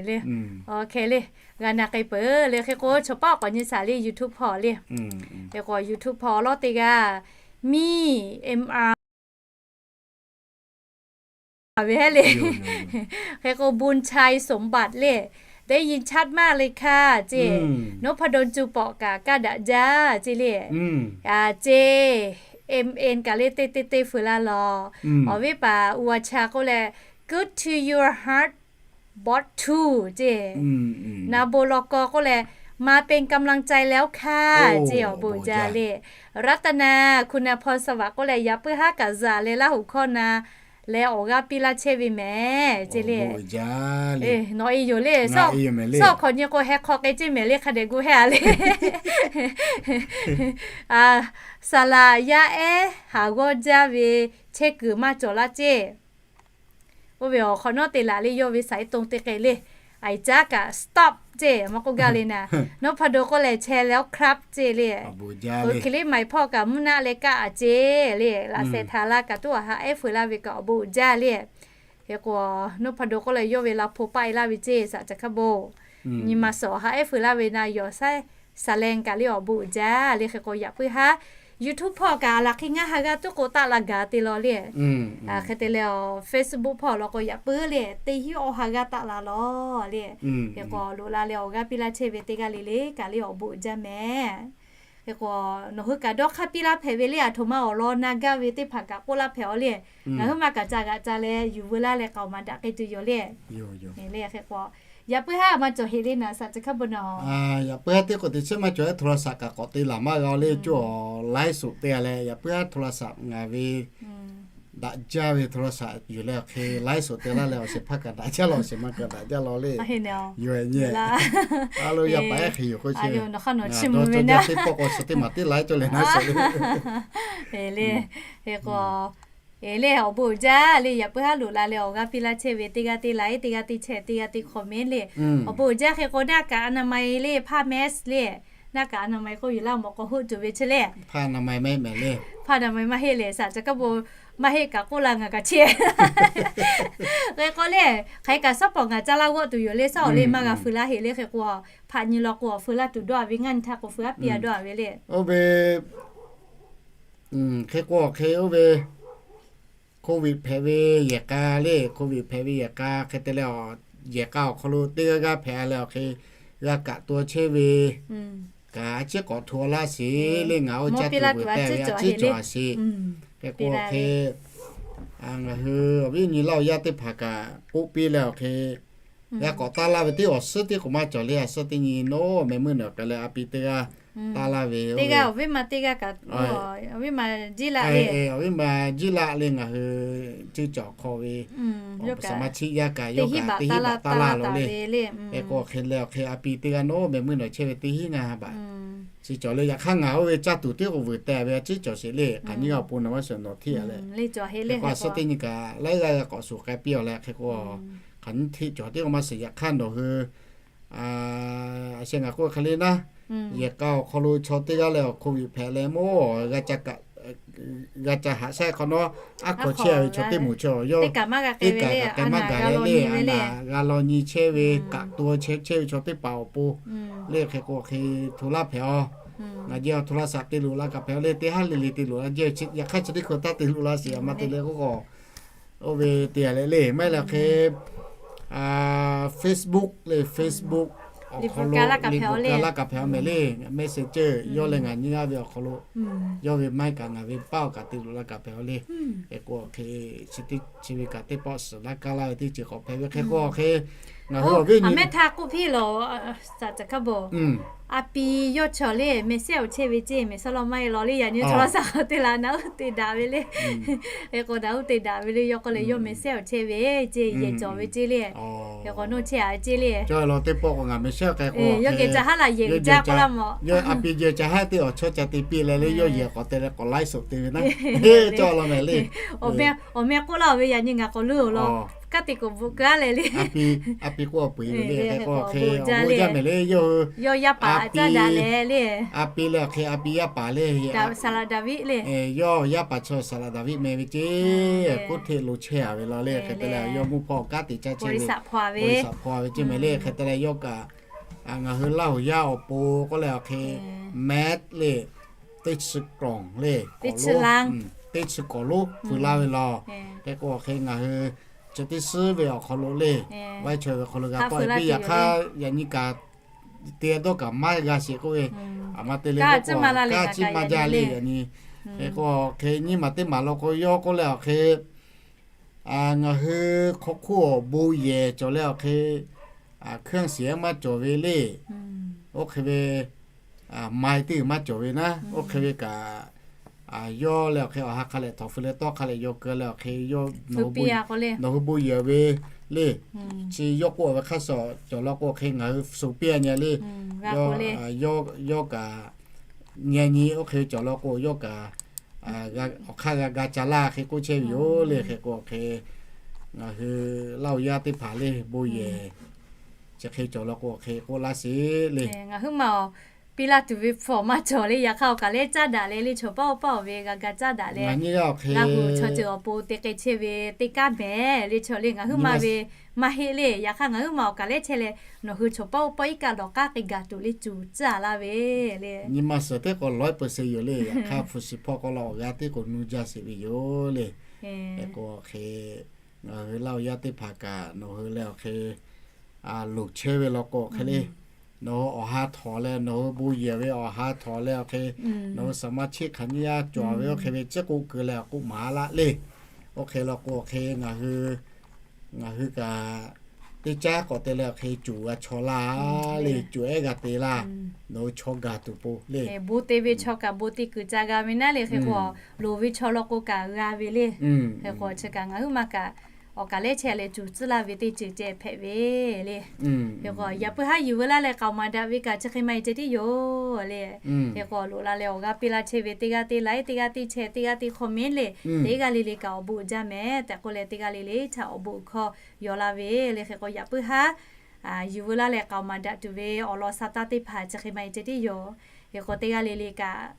le. Hk'e le, g'a na k'ai peuˬ le. Hk'e k'o chaw paˉ k'awꞈ nyi shaˍ le YouTube hpawˇ le. Hk'e k'o YouTube hpawˇ lawˇ teˇ g'aˇ miˇ M R ve hehˉ le. Hk'e k'o บุญชัยสมบัติ le, ได้ยินชัดมากเลยค่ะ ceˇ. Noˉ hpaˇ daw cuˇ pawꞈ kaꞈ kaˇ daꞈ jaˇ ceˇ le. Ceˇ, M N kaꞈ le teˇ teˇ teˇ feu laˇ law. Awˬ viˉ paˍ uˇ a cha k'oˆ leh, good to your heart, but two ceˇ. Na bon law kaw k'oˆ leh, มาเป็นกำลังใจแล้วค่ะ ceˇ. Awˬ bon jaˇ le. รัตนา คุณพรสวัสดิ์ k'oˆ leh, yaꞈ puiˉ haˉ kaꞈ zaꞈ leh Laˇ huˍ hkawˇ na leh awˬ g'aˇ piˇ laˇ chehˇ ve mehˍ ceˇ le. Nawˬ e yoˬ le. Suhˉ awˬ hk'awꞈ nyi k'o heh hk'aw k'ai ceˇ mehˍ le, hk'a dehꞈ gu heh a le. Saˍ laꞈ yaˇ ehˉ haˍ g'awˇ jaˇ ve chehˇ kuiˬ maˇ cawˬ laˇ ceˇ. Oˇ ve awˬ hk'awꞈ nawˉ te laˬ le, yawˇ ve saiˉ toˇ te k'ai le. Aiˬ caˉ kaꞈ stop ceˇ maˇ k'oˆ gaˇ le naˍ. Noˉ hpaˇ daw k'oˆ leh chehˇ leh awˬ ครับ ceˇ le. Hk'e le maˍ hpawˇ kaꞈ mvuhˇ naˆ leh kaˆ a ceˇ le. Laꞈ shehˍ htaꞈ la kaꞈ tuˉ awˬ ha ehˉ feu laˇ ve kaꞈ awˬ bon jaˇ le. Hk'e k'o, Noˉ hpaˇ daw k'oˆ leh yawˇ ve la hpu paˆ e laˇ ve ceˇ, saˍ ca hkaˇ bon. Nyi ma suhˍ awˬ ha ehˉ feu laˇ ve na yawˬ saiˉ saˍ lehˬ kaꞈ le awˬ bon uiˍ jaˇ le. Hk'e k'o yaꞈ puiˉ haˉ YouTube hpawˇ kaꞈ a laˬ hk'e ngaˇ ha g'aˇ tuˉ k'o taˆ la gaˬ te law le. Hk'e te leh Facebook hpawˇ law k'o yaꞈ puiˉ le, teˇ hinˉ awˬ ha g'aˇ taˆ la law le. Hk'e k'o loꞈ la leh awˬ g'aˇ piˇ laˇ chehˇ ve teˇ g'aˇ le le kaꞈ le awˬ bon uiˍ jaˇ mehˍ. Hk'e k'o nawˬ hui kaꞈ dawˇ hk'aˇ piˇ laˇ hpehꞈ ve le, aˬ htoꞈ ma awˬ lawn na gaˇ ve teˇ hpaˍ kaꞈ k'oˆ laˇ hpehꞈ aw le. Ngaˬ hui ma kaꞈ ca g'aꞈ ca leh yuˬ veu laˇ leh k'aoˍ maˍ daꞈ k'ai tuˬ yoˬ le. Hk'e k'o yaꞈ puiˉ haˉ maˇ cawˬ heˆ le naˍ, saˍ ca hkaˇ bon naˍ. Yaꞈ puiˉ haˉ teˇ k'o teꞈ chiˉ maˇ cawˬ ehˉ โทรศัพท์ kaꞈ k'awꞈ te laˬ maˇ g'a le, coˇ awˬ ไลฟ์สด te a leh yaꞈ puiˉ haˉ โทรศัพท์ ngaˬ ve daꞈ jaˇ ve โทรศัพท์ yuˬ leh awˬ hk'e ไลฟ์สด te laˇ leh awˬ shehˍ hpaˇ kaꞈ daꞈ jaˇ law, awˬ shehˍ ma kaꞈ daꞈ jaˇ law le. Yoˬ nyi. A lo yaˇ paˍ ehˉ hk'e yoˬ k'o chi, a lo nawˬ hk'aˇ nawˬ chi mvuh ve naˇ teˇ pawˆ k'o suh teˇ maˬ teˇ ไลฟ์ cawˬ leh naˇ suh le. Le, hk'e k'o, e le awˬ bon uiˍ jaˇ le, yaꞈ puiˉ haˉ loꞈ la leh awˬ g'aˇ piˇ laˇ chehˇ ve teˇ g'aˇ teˇ ไลฟ์, teˇ g'aˇ teˇ แชร์, teˇ g'aˇ teˇ คอมเมนต์ le. Awˬ bon uiˍ jaˇ. Hk'e k'o naˇ kaꞈ อนามัย le, ผ้าแมสก์ le. Naˇ kaꞈ อนามัย k'oˆ yuˬ laˇ mawˬ k'aw hoˆ tuˬ ve chi le. Hpaˇ อนามัย maˇ heˆ mehˍ le. Hpaˇ อนามัย maˇ heˆ le, saˍ ca hkaˇ bon maˇ heˆ kaꞈ k'oˆ la ngaˬ kaꞈ chehˇ. Hk'e k'o le, hk'aˬ hk'e kaꞈ shaˉ pawˍ ngaˬ caˇ laˇ g'awˆ tuˬ yoˬ le, shaˉ awˬ le maˇ g'a feu laˇ heˆ le. Hk'e k'o hpaꞈ nyi law k'o awˬ feu laˇ tuˬ dawˇ a ve ngaˇ nyi htaˇ k'o feu aˉ piˇ a dawˇ a ve le. Oˇ ve hk'e k'o hk'e oˇ ve โควิด hpehꞈ ve yehˬ k'a le, โควิด hpehꞈ ve yehˬ k'a hk'e te leh, yehˬ k'a awˬ hk'aw lo teˇ g'aˇ g'aˇ hpehꞈ a leh awˬ hk'e g'a kaꞈ taw chehˇ ve kaꞈ a ciˉ k'awꞈ hto laˇ sheˍ le. Ngaˬ oˇ caˇ tuˬ ve teˇ ve a ciˉ cawˬ a sheˍ. Hk'e k'o hk'e ngaˬ hui awˬ viˉ nyi laˇ awˬ yaˇ teˇ hpaˍ kaꞈ k'oˆ piˇ leh awˬ hk'e g'a k'awꞈ taˇ laˇ ve teˇ awˬ suhˉ teˇ k'o maˇ cawˬ le. A suhˉ teˇ nyi naˉ mehˍ meuˇ nawˬ k'ai leh a pi teˇ g'aˇ taˇ laˇ ve, teˇ g'aˇ awˬ viˉ ma teˇ g'aˇ kaꞈ, awˬ viˉ ma jiˇ laˆ le, awˬ viˉ ma jiˇ laˆ le. Ngaˬ hui ciˇ cawˬ hk'aw ve awˬ pa saˍ ma chiˆ yaˇ kaꞈ yawˇ kaꞈ teˇ hinˉ baꞈ taˇ laˇ taˍ ve le. Hk'e k'o hk'e leh awˬ hk'e a pi teˇ g'aˇ naˉ mehˍ meuˇ nawˬ chehˇ ve teˇ hinˉ ngaˇ baꞈ chi cawˬ le. Yaꞈ hk'aˇ ngaˬ oˇ ve caˇ tuˬ teˇ k'o vuiˬ teh ve a ciˉ cawˬ sheˍ le. Hk'aˬ nyiˇ g'aˇ awˬ pon nawˬ maˇ suhˍ nawˬ hteˇ a leh, a suhˉ teˇ nyi kaꞈ laiˉ g'aˇ g'a k'awꞈ shuˍ k'ai piˇ awˬ leh hk'e k'o, hk'aˬ nyiˇ hteˇ cawˬ teˇ k'o maˇ suhˍ. Yaꞈ hk'aˇ nawˬ hui a sheh ngaˬ k'oˆ hk'e le naˉ, yehˬ k'a awˬ hk'aw lo chaw teˇ g'aˇ leh awˬ โควิด hpehꞈ leh mawˇ g'a ca kaꞈ g'a ca haꞈ shaˉ hk'awꞈ nawˉ, aˉ hkaw chehˇ ve chaw teˇ moˍ chaw yawˇ teˇ kaꞈ kaꞈ k'ai maˇ gaˬ leh le, a naˍ g'a law nyi chehˇ ve, kaꞈ to chehˇ ve chaw teˇ hpaˍ awˬ pon le. Hk'e k'o hk'e hto laˇ hpehꞈ a. Ngaˬ jehˇ awˬ hto laˇ shaꞈ te loꞈ la kaꞈ hpehꞈ le, teˇ haˉ le le te loꞈ la jehˇ, yaꞈ hk'aˇ chi teˇ hkui taˇ te loꞈ la sheˍ, a ma te leh k'oˆ k'o, oˇ ve te a leh le, maˇ heˆ leh hk'e Facebook le, Facebook awˬ hk'aw lo liꞈ bvuhꞈ ka laˇ kaꞈ hpehꞈ a mehˍ le, Messenger yawˇ leh ngaˬ nyi g'aˇ ve awˬ hk'aw lo, yawˇ ve maˇ heˆ kaꞈ ngaˬ ve paˉ awˬ kaꞈ te loꞈ la kaꞈ hpehꞈ a le. Hk'e k'o hk'e chi ve kaꞈ teˇ pawˆ suhˍ laˇ kaˇ laˇ ve teˇ ceuˬ k'awꞈ hpehꞈ ve hk'e k'o hk'e, ngaˬ hui awˬ viˉ nyi mehˇ htaˇ k'oˆ piˇ lawˬ, a pi yawˇ chaw le mehˍ sehˉ awˬ chehˇ ve ceˇ, mehˍ sehˉ law maˇ heˆ law le, yaꞈ nyi chaw laˇ shaˍ k'awꞈ te la naˬ uˉ te daꞈ ve le. Hk'e k'o naˬ uˉ te daꞈ ve le, yawˇ k'oˆ leh yawˇ mehˍ sehˉ awˬ chehˇ ve ceˇ, yehˬ cawˬ ve ceˇ le. Hk'e k'o naˬ chehˇ a ve ceˇ le. Yawˇ geh ca haˉ laˬ yehˬ uiˍ jaˇ k'oˆ laˇ mawˬ. Yawˇ a pi geh ca haˉ teˇ awˬ chawˇ ca te piˇ leh le, yawˇ yehˬ k'awꞈ te leh k'awꞈ laiˉ soꞈ te ve naˉ, cawˇ law mehˍ le. Awˬ meh k'oˆ laˇ ve yaꞈ nyi ngaˬ k'awꞈ leuˉ-oˬ law. Kanˉ te k'oꞈ bvuhꞈ keu a leh le. A pi k'oˆ a peu eˬ ve le, hk'e k'o hk'e awˬ bon jaˇ mehˍ le, yawˇ hui, yawˇ yaˇ paˍ caˇ daꞈ leh le. A pi leh hk'e a pi yaˇ paˍ le, Saˍ laꞈ Daˍviˆ le. Yawˇ yaˇ paˍ chaw Saˍ laꞈ Daˍviˆ meh ve ceˇ, k'oˆ hteˆ lo chehˇ a ve law le. Hk'e te leh yawˇ mvuhˇ hpawˇ kanˉ te caˇ chehˇ ve, saꞈ hpaw ve ceˇ mehˍ le. Hk'e te leh yawˇ kaꞈ ngaˬ hui Laˇ huˍ yaˇ awˬ pon k'oˆ leh awˬ hk'e, mehˍ le, teˇ chi kawˬ le, teˇ chi kawˬ lonˉ feu laˇ ve law. Hk'e k'o awˬ hk'e ngaˬ hui chi teˇ suhˉ ve awˬ hk'aw lo le, vaiˇ chaweh ve hk'aw lo g'a pawˆ piˇ. Yaꞈ hk'aˇ yaꞈ nyi kaꞈ te dawˇ kaꞈ maˇ g'a sheˍ k'oˆ ve, a ma te leh kanˉ chiˇ maˇ jaˇ le yaꞈ nyi. Hk'e k'o hk'e nyiˇ maˬ teˇ maˬ law k'o yawˇ k'oˆ leh awˬ hk'e, ngaˬ hui hk'aw hk'oˆ awˬ bon yehˬ cawˬ leh awˬ hk'e, hkuiˉ shiˍ maˇ cawˬ ve le. Oˇ hk'e ve, maiˇ teˇ maˇ cawˬ ve naˉ, oˇ hk'e ve kaꞈ, yawˇ leh awˬ hk'e awˬ ha hk'a leh htawnˍ feu leh tawˇ hk'a leh yaw keu leh awˬ hk'e, nawˬ hui bon yehˬ ve le. Chi yawˇ k'oˆ ve hk'a shuˍ cawˬ law k'o hk'e ngaˬ hui shuˍ piˇ a nyi le. Yawˇ kaꞈ nyi nyi oˇ hk'e cawˬ law k'o yawˇ kaꞈ awˬ hk'aˇ g'a ga ca laˇ hk'e k'oˆ chehˇ ve yoˬ le. Hk'e k'o hk'e ngaˬ hui Laˇ huˍ yaˇ teˇ hpaˍ le bon yehˬ chi hk'e cawˬ law k'o hk'e k'oˆ laˇ sheˍ le. Ngaˬ huiˉ ma awˬ piˇ laˇ tuˬ ve hpfuhˇ maˇ cawˬ le. Yaꞈ hk'aˇ awˬ kaꞈ lehˉ caˇ daꞈ leh le, chaw paˉ oˇ paˉ awˬ ve g'a ga caˇ daꞈ leh, ngaˬ nyi g'a awˬ hk'e Laˇ huˍ chaw ceuˬ awˬ pon te k'ai chehˇ ve teˇ kanˉ mehˍ le. Chaw le ngaˬ huiˉ ma ve maˇ heˆ le. Yaꞈ hk'aˇ ngaˬ huiˉ ma awˬ kaꞈ lehˉ chehˇ leh nawˬ hui chaw paˉ oˇ paˉ iˉ kaˆ dawˬ k'aˉ k'ai gaˬ tuˬ le cuˬ tcuhˉ a laˇ ve le. Nyi ma suhˍ teˇ k'o lawˉ peu se yoˬ le. Yaꞈ hk'aˇ hpu shi hpawˇ k'aw la awˬ g'aˇ teˇ k'o nu jaˇ sheˍ ve yoˬ le. Hk'e k'o hk'e ngaˬ hui Laˇ huˍ yaˇ teˇ hpaˍ kaꞈ nawˬ hui leh awˬ hk'e loˍ chehˇ ve law k'o hk'e le, nawˬ hui awˬ ha htawnˍ leh nawˬ hui bon yehˬ ve awˬ ha htawnˍ leh awˬ hk'e, nawˬ hui saˍ maˇ cheˆ hk'aˬ nyiˇ yaˇ cawˬ ve oˇ hk'e ve ciˉ k'oˆ keu leh awˬ k'oˆ maˍ laˇ le. Oˇ hk'e law k'o hk'e ngaˬ hui ngaˬ hui kaꞈ teˇ caˉ k'awꞈ te leh awˬ hk'e cuˬ g'a chaw laˇ le, cuˬ ehˉ g'a te laˇ. Nawˬ hui chaw gaˬ tuˬ po le. Bon te ve chaw kaꞈ bon te kuiˬ ca g'a ve naˉ le. Hk'e k'o loˍ ve chaw law k'o kaꞈ g'a ve le. Hk'e k'o chi kaꞈ ngaˬ huiˉ ma kaꞈ awˬ kaꞈ lehˉ chehˇ leh cuˬ tcuhˉ laˇ ve teˇ ceuˬ ceh hpehꞈ ve le. Hk'e k'o yaꞈ puiˉ haˉ yuˬ veu laˇ leh k'aoˍ maˍ daꞈ ve kaꞈ chi hk'e maˇ heˆ ceh tiˉ yoˬ le. Hk'e k'o loꞈ la leh awˬ g'aˇ piˇ laˇ chehˇ ve teˇ g'aˇ teˇ laiˉ, teˇ g'aˇ teˇ chehˇ, teˇ g'aˇ teˇ comment le, teˇ g'aˇ le le kaꞈ awˬ bon uiˍ jaˇ mehˍ tehꞈ k'oˆ leh teˇ g'aˇ le le htaꞈ awˬ bon uiˍ hkawˇ yaw la ve le. Hk'e k'o yaꞈ puiˉ haˉ yuˬ veu laˇ leh k'aoˍ maˍ daꞈ tuˬ ve awˬ lawn sa taˇ teˇ hpaˍ chi hk'e maˇ heˆ ceh tiˉ yoˬ. Hk'e k'o teˇ g'aˇ le le kaꞈ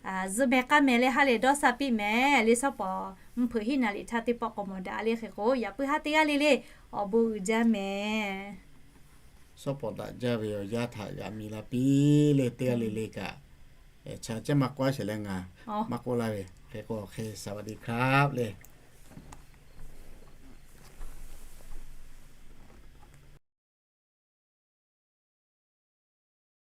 zuhˆ meh k'aˉ meh leh ha lehˬ dawˇ sha piˇ mehˍ le. Shawˉ pawˍ mvuhˇ hpeuꞈ hiˉ naˍ liꞈ htaˇ teˇ pawˆ k'awꞈ mawˬ daꞈ le. Hk'e k'o yaꞈ puiˉ haˉ teˇ g'aˇ le le awˬ bon uiˍ jaˇ mehˍ. Shawˉ pawˍ daꞈ jaˇ ve awˬ yanˇ htaꞈ g'a mi la piˇ le. Teˇ g'aˇ le le kaꞈ cha ceh maˇ k'oˆ sheˍ leh ngaˬ maˇ k'oˆ laˇ ve. Hk'e k'o hk'e สวัสดีครับ le.